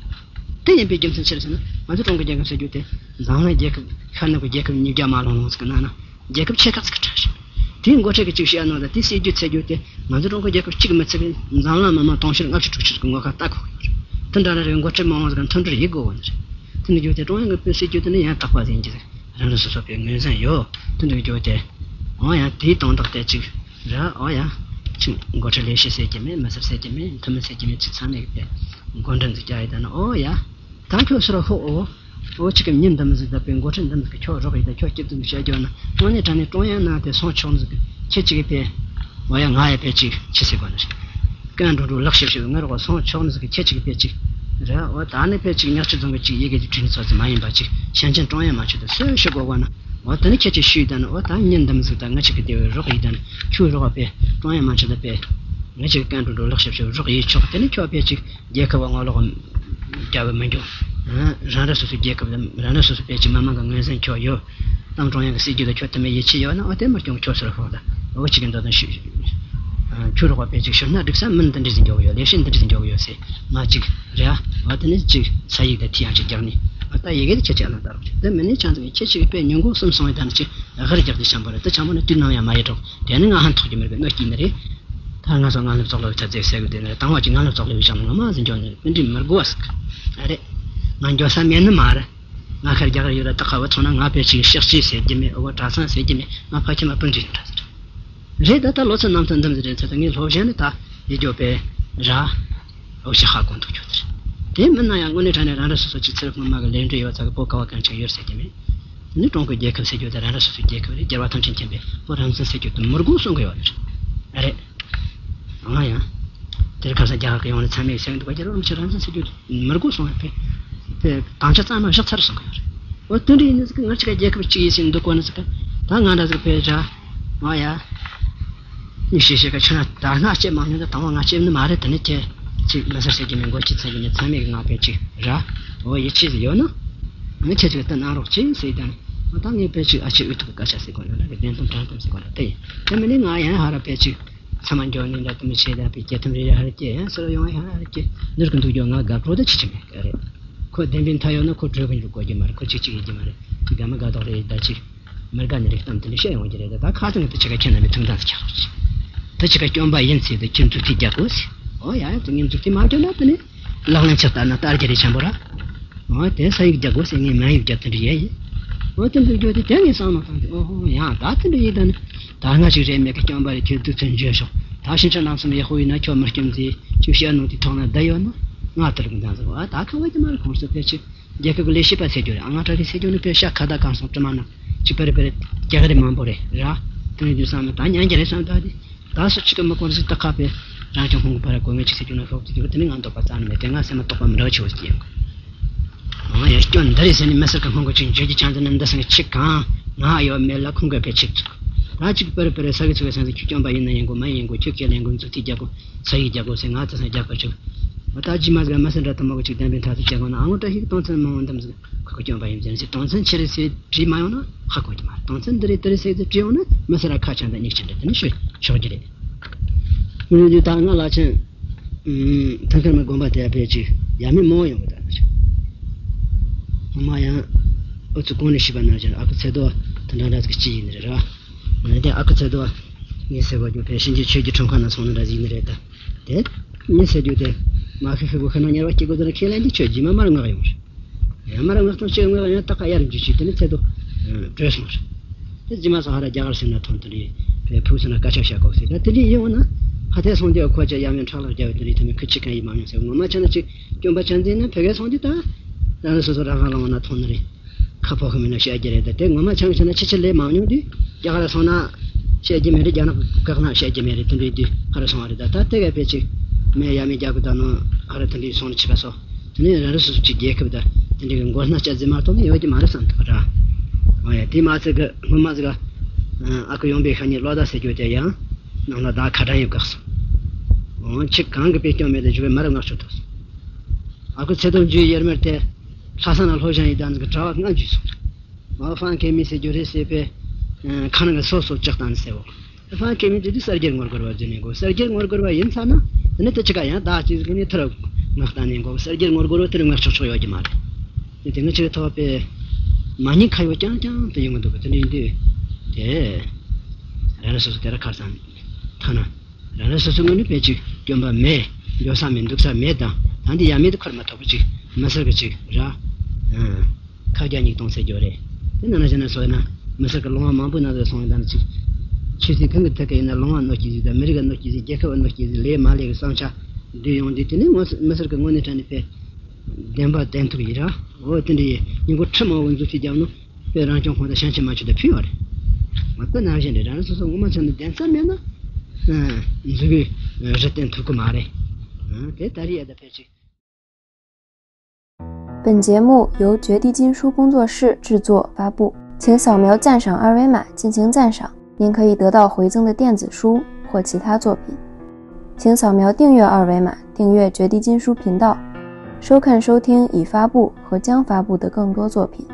དེ་ཡིན་པའི་རྒྱུ་མཚན་ཆི་རེད་ཟེར་ན། ང་ཚོ་ཀྲུང་གོའི་རྒྱལ་ཁབ་ཟེར་རྒྱུ་དེ་འཛམ་གླིང་རྒྱལ་ཁབ་ཤར་ནུབ་ཀྱི་རྒྱལ་ཁབ་ཉིས་བརྒྱ་མ་ལོན་ལོན་ཟིག་གི་ནང་ན་རྒྱལ་ཁབ་ཆེ་ཁག་ཟིག་གི་གྲས་རེད། དེའི་འགོ་ཁྲིད་ཀྱི་ཅིག་བཤད་ནོ་དང་དེའི་སྲིད་ཇུས་འཚོལ་རྒྱུ་དེ་ང་ཚོ་ཀྲུང་གོའི་རྒྱལ་ཁབ་གཅིག་མི་ཚད་པའི་འཛམ་གླིང་མི་མང་དུང་ཕྱུར་ལྔ་བཅུ་དྲུག་ཅུ་ཟིག་གི་ངོ་ཁ་ལྟ་དགོས་ཀྱི་ཡོད་རེད། དེ་འདྲ་ན་རེ་འགོ་ཁྲིད་མང་བོ་ཟིག་གི་མཐུན་སྒྲིལ་ཡེད་དགོས་པ་ནི་རེད། དེ་འདྲ་རྒྱུ་དེ་ཀྲུང་དབྱང་གི་དཔེ་སྲིད་ཇུས་དེ་ནི་ཡང་དག་པ་ཟིག་ཡིན་གྱི་རེད། རང་རང་སོ་སོ་པའི་ངོས་འཛིན་ཡོད། དེ་འདྲ་རྒྱུ་དེ་འོ་ཡང་དེའི་དོན་དག་དེ་གཅིག་ར། འོ་ཡང་ཅིག་འགོ་ཁྲིད་ལས་བྱེད་ཟེར་གྱི་མེད། མི་སེར་ཟེར་གྱི་མེད། འཐུས་མི་ཟེར་གྱི་མེད། ཅིག་ཚང་མས་གི་དེ་འགོ་འདྲེན་ཟིག་རྒྱག་ཡི་ད་ནི། འོ་ཡ། ད་ཁྱོད་སུ་ར་ཧོ། འོ། འོ་ཅིག་གི་མྱི་འདི་མི་ཟིག་ད་པའི་འགོ་ཁྲིད་འདི་མི་ཟིག་གི་ཁྱོད་རོགས་ཡི་ད་ཁྱོད་སྐྱིད་སྡུག་བཤད་རྒྱུ་ན་དངོས་གནས་དྲང་གནས་ཀྲུང་དབྱང་ནང་དེ་སོང་ཆོག་ནི་ཟིག་གི་ཁྱེད་ཅིག་གི་པའི། འོ་ཡ་ང་ཡ་པའི་ཅིག་ཁྱེད་ཟེར་དགོས་ནི་རེད། ཀན་འགྲོ་འགྲོ་ལག་ཤེབ་ཤེབ་ངར་གོ་སོང་ཆོག་ནི་ཟིག་གི་ཁྱེད་ཅིག་གི་པའི་ཅིག་རེད། འོ་ད་ནི་པའི་ཅིག་ཉག་ཆུ་རྫོང་གི་ཅིག་ཡི་གེ་ཅིག་བྲིས་ནི་ཚོ་ཚོ་མ་ཡིན་པ་ཅིག་ཞན་ཅན་ཀྲུང་དབྱང་མ་ཆོད་དུ་སུ་ཤོད་དགོས་གོ་ན། འོ་ད་ནི་ཁྱེད་ཅིག་ཤུས་ད་ནི། འོ་ད་མྱི་འདི་མི་ཟིག་ད་ང་ཅིག་གི་དེ་བའི་རོགས་ཡི་ད་ནི་ཁྱོད་རོགས་པའི་ཀྲུང་དབྱང་མ་ཆོད་ད་པའི་ང་ཅིག་ཀན་འགྲོ་འགྲོ་ལག་ཤེབ་ཤེབ་རོགས་ཡི་ཆོག་དེ་ནི་ཁྱོད་པའི་ཅིག་རྒྱལ་ཁབ་བ་ངོ་ལོག་རྒྱབ་མི་འགྱོ། རང་རང་སོ་སོའི་རྒྱལ་ཁབ་ལ་རང་རང་སོ་སོ་པའི་ཅིག་མི་མང་གི་ངོས་འཛིན་ཁྱོད་ཡོད། ཏང་ཀྲུང་དབྱང་གི་སྲིད་ཇུས་ལ་ཁྱོད་དུ་མའི་ཡིད་ཆེས་ཡོད་ན། འོ་དེ་མི་སྐྱོང་ཁྱོད་ཟེར་ཧོ་ད། འོ་ཅིག་གི་འདོད་དོན་ཞུ། ཁྱོད་རོགས་པ་པའི་ཅིག་ཤོད་ན་འགྲིག་ས་མིན་འདི་འདྲ་ཟིན་འཇོག་ཡོད། ལས་བྱེད་འདི་འདྲ་ཟིན་འཇོག་ཡོད་ཟེར་ང་ཅིག་རེད། འོ་དེ་ནི་ཅིག་ས་ཡིག་དང་ཐི་ཡང་ཅིག་རྒྱག་ནི། འོ་ད་ཡི་གེ་དེ་ཁྱེད་ཅིག་ཨ་ལ་ད་རོགས་ཅིག་དེ་མི་ནི་ཆང་ཚིག་ཁྱེད་ཅིག་པའི་ཉིན་གུང་གསུམ་སོང་བའི་ད་ནི་ཅིག་ཨ་ཧར་རྒྱག་དེ་ཆང་པོ་རེད། དེ་ཆང་པོ་ནི་དུས་ནམ་ཡང་མ་ཡི་འགྲོ། དེ་ནི་ང་ཧན་ཐོག་གི་མི་རེད་པའི་གནོད་སྐྱེལ་ནི་རེད། ད་ང་ཚོ་ང་ལ་བཙོག་ལ་བའི་ཚ་ཚེ་ཟེར་གི་དེ་ནི་རེད། དང་བ་ཅིག་ང་ལ་བཙོག་ལ་བའི་ཞང་ང་མ་ཟིན་འཇོག་ནི་རེད། དེ་འདྲའི་མི་དགོས་ཟིག་ཨ་རེད། ང་འགྱོ་ས་མེད་ནི་མ་རེད། ང་ཁར་རྒྱག་རེ་ཡོད་ལ་ད་ཁ་བ་ཚང་ན་ང་ཕལ་ཆེར་ཤག་ཅེས་ཟེར་གྱི་མེད། ཨོ་བ་གྲྭ་ཚང་ཟེར་གྱི་མེད། ང་ཕ་ཁྱིམ་མ་སྤུན་མཁྲིས་འདྲ་ཟེར། རེད་ད། ད་ལོ་ཚོད་ནམ་ཚོད་འདི་མི་ཟེར་ཚོད་ད་ངས་སློབ་གཞན་ནི་ད་ཡི་འགྱོ་པའི་ར། ཨོ་ཤི་ཧ་གོ་འདུག་ཁྱོད་ཚེ་རེད། དེ་མིན་ན་ཡང་དངོས་གནས་དྲང་གནས་རང་རེ་སོ་སོ་ཅིག་ཚེ་རབས་སྔོན་མ་གི་ལས་འབྲས་ཡོད་ཚ་གི་བོད་ཁ་བ་གངས་ཅན་ཡོད་ཟེར་གྱི་མེད། ནི་ཀྲུང་གོའི་རྒྱལ་ཁབ་ཟེར་རྒྱུ་དེ་རང་རེ་སོ་སོའི་རྒྱལ་ཁབ་རེད། རྒྱལ་བ་ཐམས་ཅད་མཁྱེན་པའི་བོད་རང་བཙན་ཟེར་རྒྱུ་དེ་མི་དགོས་གསུང་གི་ཡོད་རེད། ཨ་རེད། ང་ཡང་། དེར་ཁ་ས་རྒྱ་གར་གྱི་ཡོང་ནས་ཚང་མས་གསན་འདུག་ག་རྒྱལ་བ་རིན་པོ་ཆེ་རང་བཙན་ཟེར་རྒྱུ་མི་དགོས་གསུངས་པས། དེ་དང་ཆ་གཙང་མ་བཞག་ཚར་སོང་གི་ཡོད་རེད། འོ་དེ་འདྲ་ཡིན་ནི་ཟིག་གི་ང་ཅིག་ག་རྒྱལ་ཁབ་གཅིག་ཡིན་ཟེར་འདུག་གོ་ནི་ཟིག་གི། ད་ང་འདྲ་ཟིག་ཕེ་ར། ང་ཡ། ཉི་ཤེས་ཤེས་ཀ་ཆུ་ན་ད་སྔ་སྐྱེས་མ་མྱོང་ད་དང་བ་ང་སྐྱེས་ནི་མ་རེད། དེ་ནི་ཁྱེད་ཅིག་མི་ཟེར་ཟེར་གྱི་མེད། མགོ་ཅིག་ཚ་གི་ནི་ཚང་མས་གི་ང་ཕེ་ཅིག་ར། འོ་ཡིད་ཆེས་ཟིག་ཡོད་ན། ང་ཁྱེད་ཅིག་ལྟ་གནང་རོགས་གྱིས་ཟེར་ད་ནི། ང་ད་ངས་ཕེ་ཅིག་ཨ་ཅེ་འུ་ཐུག་གི་སྐད་ཆ་ཟེར་གོ་ནི་ར་གི་བདེན་དོན་དྲང་དོན་ཟེར་གོ་ནི་དེ་ཡིན། དེ་མིན་ནི་ང་ཡང་ཧ་ར་ཕེ་ཅིག་ཚང་མ་འགྱོ་ནི་འདྲ་དུ་མི་བྱེད་ད་པའི་སྐྱེ་ཐུམ་རེ་ཧ་ར་སྐྱེ་ཡང་སོ་ཡོང་ཧ་ར་སྐྱེ་ནུར་གི་འདུག་རྒྱུ་ང་དགའ་པོ་ད་ཆི་ཆི་མེད་གི་རེད། ཁོ་བདེན་པའི་མཐའ་ཡོད་ན་ཁོ་གྲོས་གི་འཇུག་དགོས་ཀྱི་མ་རེད། ཁོ་ཅིག་ཅིག་ཡིན་གྱི་མ་རེད། དེ་དགའ་མ་དགའ་དོག་རེད་ད་ཅིག་མི་དགའ་ནི་རེད། གཏམ་དེ་འདྲ་བཤད་ཡོང་གི་རེད། ད་ད་ཁ་ཚང་གི་དེ་ཆི་ག་ཁྱེད་རྣམ་པའི་ཐུགས་འདང་ཟིག་རྒྱག་རོགས་གྱིས། དེ་ཆི་ག་སྐྱོན་པ་ཡིན་ཚེ་དེ་ཁྱེད་མཛུབ་ཐེལ་རྒྱག་དགོས་ཟེར། ཨོ་ཡ་ཡ་དེ་ངས་མཛུབ་ཐེལ་མ་རྒྱག་ན་དེ་ནི་ལག་ལེན་ཆགས་ལྟར་ན་ལྟར་གྱི་རེད་ཆེན་པོ་ར། འོ་དེ་ས་ཡིག་རྒྱག་དགོས་ཟེར། ངས་མ་ཡིག་རྒྱག་དེ་འདྲ་ཡས་ཡིན། འོ་དེ་འདུག་རྒྱུ་དེ་དེ་ངས་བསམ་བློ་བཏང་སྟེ། ཨོ་ཧོ་ཡང་ད་དེ་འདྲ་ཡིན་ད་ནི། ད་སྔ་ཞིག་རེད་མེད་ཀི་སྐྱོན་པ་རེད། ཁྱོད་དུས་ཚོད་འཇོལ་ཤོག་ད་ཕྱིན་ཆད་ནང་སེམས་ཡག་པོ་ཡིན་ན་ཁྱོད་མི་སྐྱོན་ཟེར། ཁྱོད་བཤད་ནོ་དེ་ཐོག་ན་བསྡད་ཡོད་ན་ང་དེ་ལུགས་འདང་ཟེར། ཨ་ད་ཁ་བ་དེ་མ་རེད། ཁོང་ཚོ་ཕལ་ཆེར་རྒྱལ་ཁབ་ཀྱི་ལས་བྱེད་པ་ཟེར་རྒྱུ་རེད། ཨ་ང་ཏྲ་རེ་ཟེར་རྒྱུ་ནི་དཔེ་ཤ་ཁ་བརྡ་གང་སོང་དྲི་མ་ན་ཅིག་པ་རེ་པ་རེ་རྒྱ་གར་རེ་མང་པོ་རེད་ར། དེ་ནས་དུས་བསམ་ན་ད་ཉན་རྒྱ་རེད་བསམ་ད་དེ། ད་སུ་གཅིག་གི་མི་གོ་རེ་ཟིག་ད་ཁ་པའི་རང་སྐྱོང་ཁོང་གི་བར་གོ་ངེས་ཅིག་ཟེར་རྒྱུ་ན་ཤོག་ཅིག་དེ་ནི་ང་འདོད་པ་རྩ་ནས་མེད་དེ། ང་སེམས་མ་རྟོགས་པ་མི་འདྲ་བ་ཆེ་བོ་ཟིག་ཡིན། ང་ཡང་སྐྱོན་འདི་རེད་ཟེར་ནས་མི་སེར་གི་སྔོན་གོ་ཅིག་འཇོག་རྒྱུ་ཆང་དེ་ནི་འདི་སང་གི་ཆིག་གང་ང་ཡོད་མེད་ལ་ཁོང་གི་བེད་ཆིག་ཚུགས། ད་ཅིག་པར་པར་ས་གི་ཚུགས་སང་ཟིག་ཁྱོད་སྐྱོན་པ་ཡིན་ན་ཡིན་གོ་མ་ཡིན་གོ་ཁྱོད་ཁས་ལེན་གོ་མཛུབ་ཐེལ་རྒྱག་གོ་ས་ཡིག་རྒྱག་གོ་ཟེར། ང་དེ་སང་རྒྱག་པ་ཆུག་ད་རྗེས་མ་ཟིག་མི་སེར་འདྲ་དུ་མོ་གི་ཅིག་བདེན་པའི་མཐའ་ཚུགས་བྱེད་གོ་ན་ཨ་ངོ་བཀྲ་ཤིས་ཀྱི་དོན་ཚན་མང་བོ་འདི་མི་ཟིག་ཁོ་གི་སྐྱོན་པ་ཡིན་ཟེར་ནས་ཅིག་དོན་ཚན་ཆི་རེད་ཟེར་བྲིས་མ་ཡོང་ན་ཧ་གོ་གི་མ་རེད། དོན་ཚན་འདི་རེད་དེ་རེད་ཟེར་ཏེ་བྲིས་ཡོང་ན་མི་སེར་ར་ཁ་བྱང་དང་སྙིགས་ཆ་འདྲ་དེ་ནི་ཤོད་ཆོག་གི་རེད། ངས་འདི་ད་ང་ལ་ཆེན། ཐང་ཁར་མ་དགོན་པ་དེ་ཕལ་ཆེར་ཡ་མི་མང་ཡོང་གི་ད་ནི། ངོ་མ་ཡང་ཨུ་ཚུགས་གོང་ནས་ཤེས་པ་ནང་བཞིན་ཨ་ཁུ་ཚེ་རྡོ་དེ་འདྲ་འདྲ་ཟིག་གཅིག་ཡིན་ནི་རེད་ར། ང་དེ་ཨ་ཁུ་ཚེ་རྡོ་ངས་ཟེར་བ་རྒྱུ་ཕལ་ཕྱིན་ཆད་ཆོས་ཀྱི་ཁྲིམས་ཁང་ནང་སོང་ནི་འདྲ་ཟིག་ཡིན་ནི་རེད་ད། དེ་ངས་ཟེར་རྒྱུ་དེ་མ་ཤི་ཤི་གོ་ཤི་ན་ཉེར་བ་སྐྱེ་དགོས་དེ་ལ་ཁས་ལེན་གྱི་ཆོས་རྗེས་མ་མར་མངགས་ཡོང་རེད། ཡང་མར་མངགས་ཐོང་ཆེ་མངགས་ཡང་ཏག་ཡར་འཇུ་ཆུ་དེ་ནི་ཚེ་དོ། བྲོས་སོང་རེད། དེ་རྗེས་མ་སོང་ཧ་ར་རྒྱ་གར་སེམས་ན་ཐོན་དེ་རེད། བའི་ཕུགས་སུ་ན་སྐད་ཆ་བཤད་གོ་ཟེར་ད་དེ་འདྲ་ཡིན་འོ་ན། ཧ་ཐེ་སོང་དེ་ཁོ་ཅག་ཡ་མེད་ཁྲག་ལག་རྒྱ་བའི་དེ་རེད། ཐོན་མི་ཁུ་ཆི་གང་ཡིན་མ་མྱོང་ཟེར། ངོ་མ་ཆ་ན་ཅིག་སྐྱོན་པ་ཆ་འཛིན་ན་ཕ་གའི་སོང་དེ་ད། རང་རང་སོ་སོ་རང་ཧ་ལ་འོ་ན་ཐོན་ནི་རེད། ཁ་ཕོ་ཁ་མི་ན་བཤད་རྒྱུ་རེད་ད། དེ་ངོ་མ་ཆ་ན་ཆ་ན་ཆི་ཆི་ལས་མ་མྱོང་དུས་རྒྱ་གར་སོང་ན། བཤད་རྒྱུ་མེད་རེད། རྒྱ་ནག་བཀག་ན་བཤད་རྒྱུ་མེད་རེད། དེ་འདྲའི་དུས་ཧ་ར་སོང་བ་རེད། ད་ད་དེ་ག་ཕལ་ཆེར་མེ་ཡ་མེ་རྒྱག་གི་ད་ནོ་ཧ་ར་དེ་འདྲའི་སོང་ནས་ཆི་ག་སོ། དེ་ནས་རང་རེ་སོ་སོ་གཅིག་རྒྱལ་ཁབ་ད་དེ་འདྲའི་གི་མགོ་སྣ་བཅའ་རྫི་མ་གཏོགས་ནི་ཡོད་ཀྱི་མ་རེད་བསམ་ཐུབ་ར། འོ་ཡ། དེ་མ་ཚད་གི་སྔོན་མ་ཟིག་ཨ་ཁུ་ཡོང་པའི་ཤ་ཉེ་བློ་ད་ཟེར་རྒྱུ་དེ་ཡང་ནང་ལ་ད་ཁ་གྲངས་ཡོད་དགག་སོང་། འོ་ཆིག་གང་གི་དཔེ་སྐྱོན་མེད་དེ་འཇུ་བའི་མ་རབས་ངག་ཆོད་ཐུབ་སོང་། ཨ་ཁུ་ཚེ་དོན་རྒྱུའི་ཡར་མར་དེ་ལྷ་ས་ན་ལྷོ་ཞང་ཡི་དམ་གི་གྲྭ་བ་ལྔ་འཇུས་སོང་། མ་ཧྥང་ཁེ་མི་ཟེར་རྒྱུ་རེད་ཟེར་པས། ཁ་ནང་གི་སོ་སོ་ལྕགས་དང་ཟེར་བོ། ཧྥང་ཁེ་མི་དེ་དུས་གསར་བརྗེར་ངོ་རྒོལ་བ་བརྫུས་ནས་གོ། གསར་བརྗེར་ངོ་རྒོལ་བ་ཡིན་ཚར་ན་དེ་ནི་དེ་ཅི་ག་ཡང་བདག་ཅིག་གི་ནི་ཐུར་ངག་བཏང་ནས་གོ། གསར་བརྗེར་ངོ་རྒོལ་བ་དེར་ངག་ཆོག་ཆོག་ཡོད་ཀྱི་མ་རེད། དེ་དེ་ངི་ཆེ་ཐོག་པས་མ་ཉིད་ཁ་ཡོད་ཀྱང་ཀྱང་དུ་ཡོང་གི་འདུག་གི། དེ་འདྲ་ཡིན་དུས་དེ་རང་རེ་སོ་སོ་དེ་ར་ཁར་སང་ཐ་ན། རང་རེ་སོ་སོའི་ངོས་ནས་ཕལ་ཆེར་སྐྱོན་པ་མེད། འགྱོ་ས་མེད། འདུག་ས་མེད་དང་། ད་འདི་ཡ་མེད་དུ་འཁོར་མ་ཐུབ་པ་ཅིག་མི་སེར་གི་ཅིག་ར། ཨང་། ཁ་རྒྱ་སྙིགས་གཏོང་ཟེར་རྒྱུ་རེད། དེ་ནང་ན་བྱས་ན་སོ་ན་མི་སེར་གི་ལུང་བ་མང་པོའི་ནང་དུ་སོང་ཡོད། ད་ནི་ཅིག་ཆོས་སྲིད་གང་གི་ཐད་ཀ་ཡིན་ན་ལུང་བ་གནོད་སྐྱེལ་ཟིག་དང་། མི་རིགས་གནོད་སྐྱེལ་ཟིག་རྒྱལ་ཁབ་གནོད་སྐྱེལ་ཟིག་ལས་མ་ལས་གི་བསམ་འཆར་འདུས་ཡོང་དུས། དེ་ནི་ངོ་མི་སེར་གི་ངོས་ནས་དྲན་ནས་ཕེ་བདེན་པ་བདེན་ཐུག་ཡིན་ར། འོ་དེ་འདྲ་ཡིན། ཉིན་གུང་ཁྲི་མང་བོ་འཛུགས་ཐུབ་རྒྱབ་ནོ། དཔེ་རང་སྐྱོང་ཁོངས་དང་ཤན་ཆེ་མ་ཆུ་དེ་ཕུལ་བ་རེད། ང་དཔེ་ནང་བཞིན་རེད། རང་རེ་སོ་སོ་ངོ་མ་ཚོ་ནི་བདེན་རྩ་མེད་ན། འཛུགས་པའི་རི་བསྟན་ཐུབ་ཀི་མ་རེད། དེ་ད་རེས་ཡ་ད་ཕལ་ཆེར། 本节目由绝地金书工作室制作发布，请扫描赞赏二维码进行赞赏，您可以得到回赠的电子书或其他作品。请扫描订阅二维码，订阅绝地金书频道，收看收听已发布和将发布的更多作品。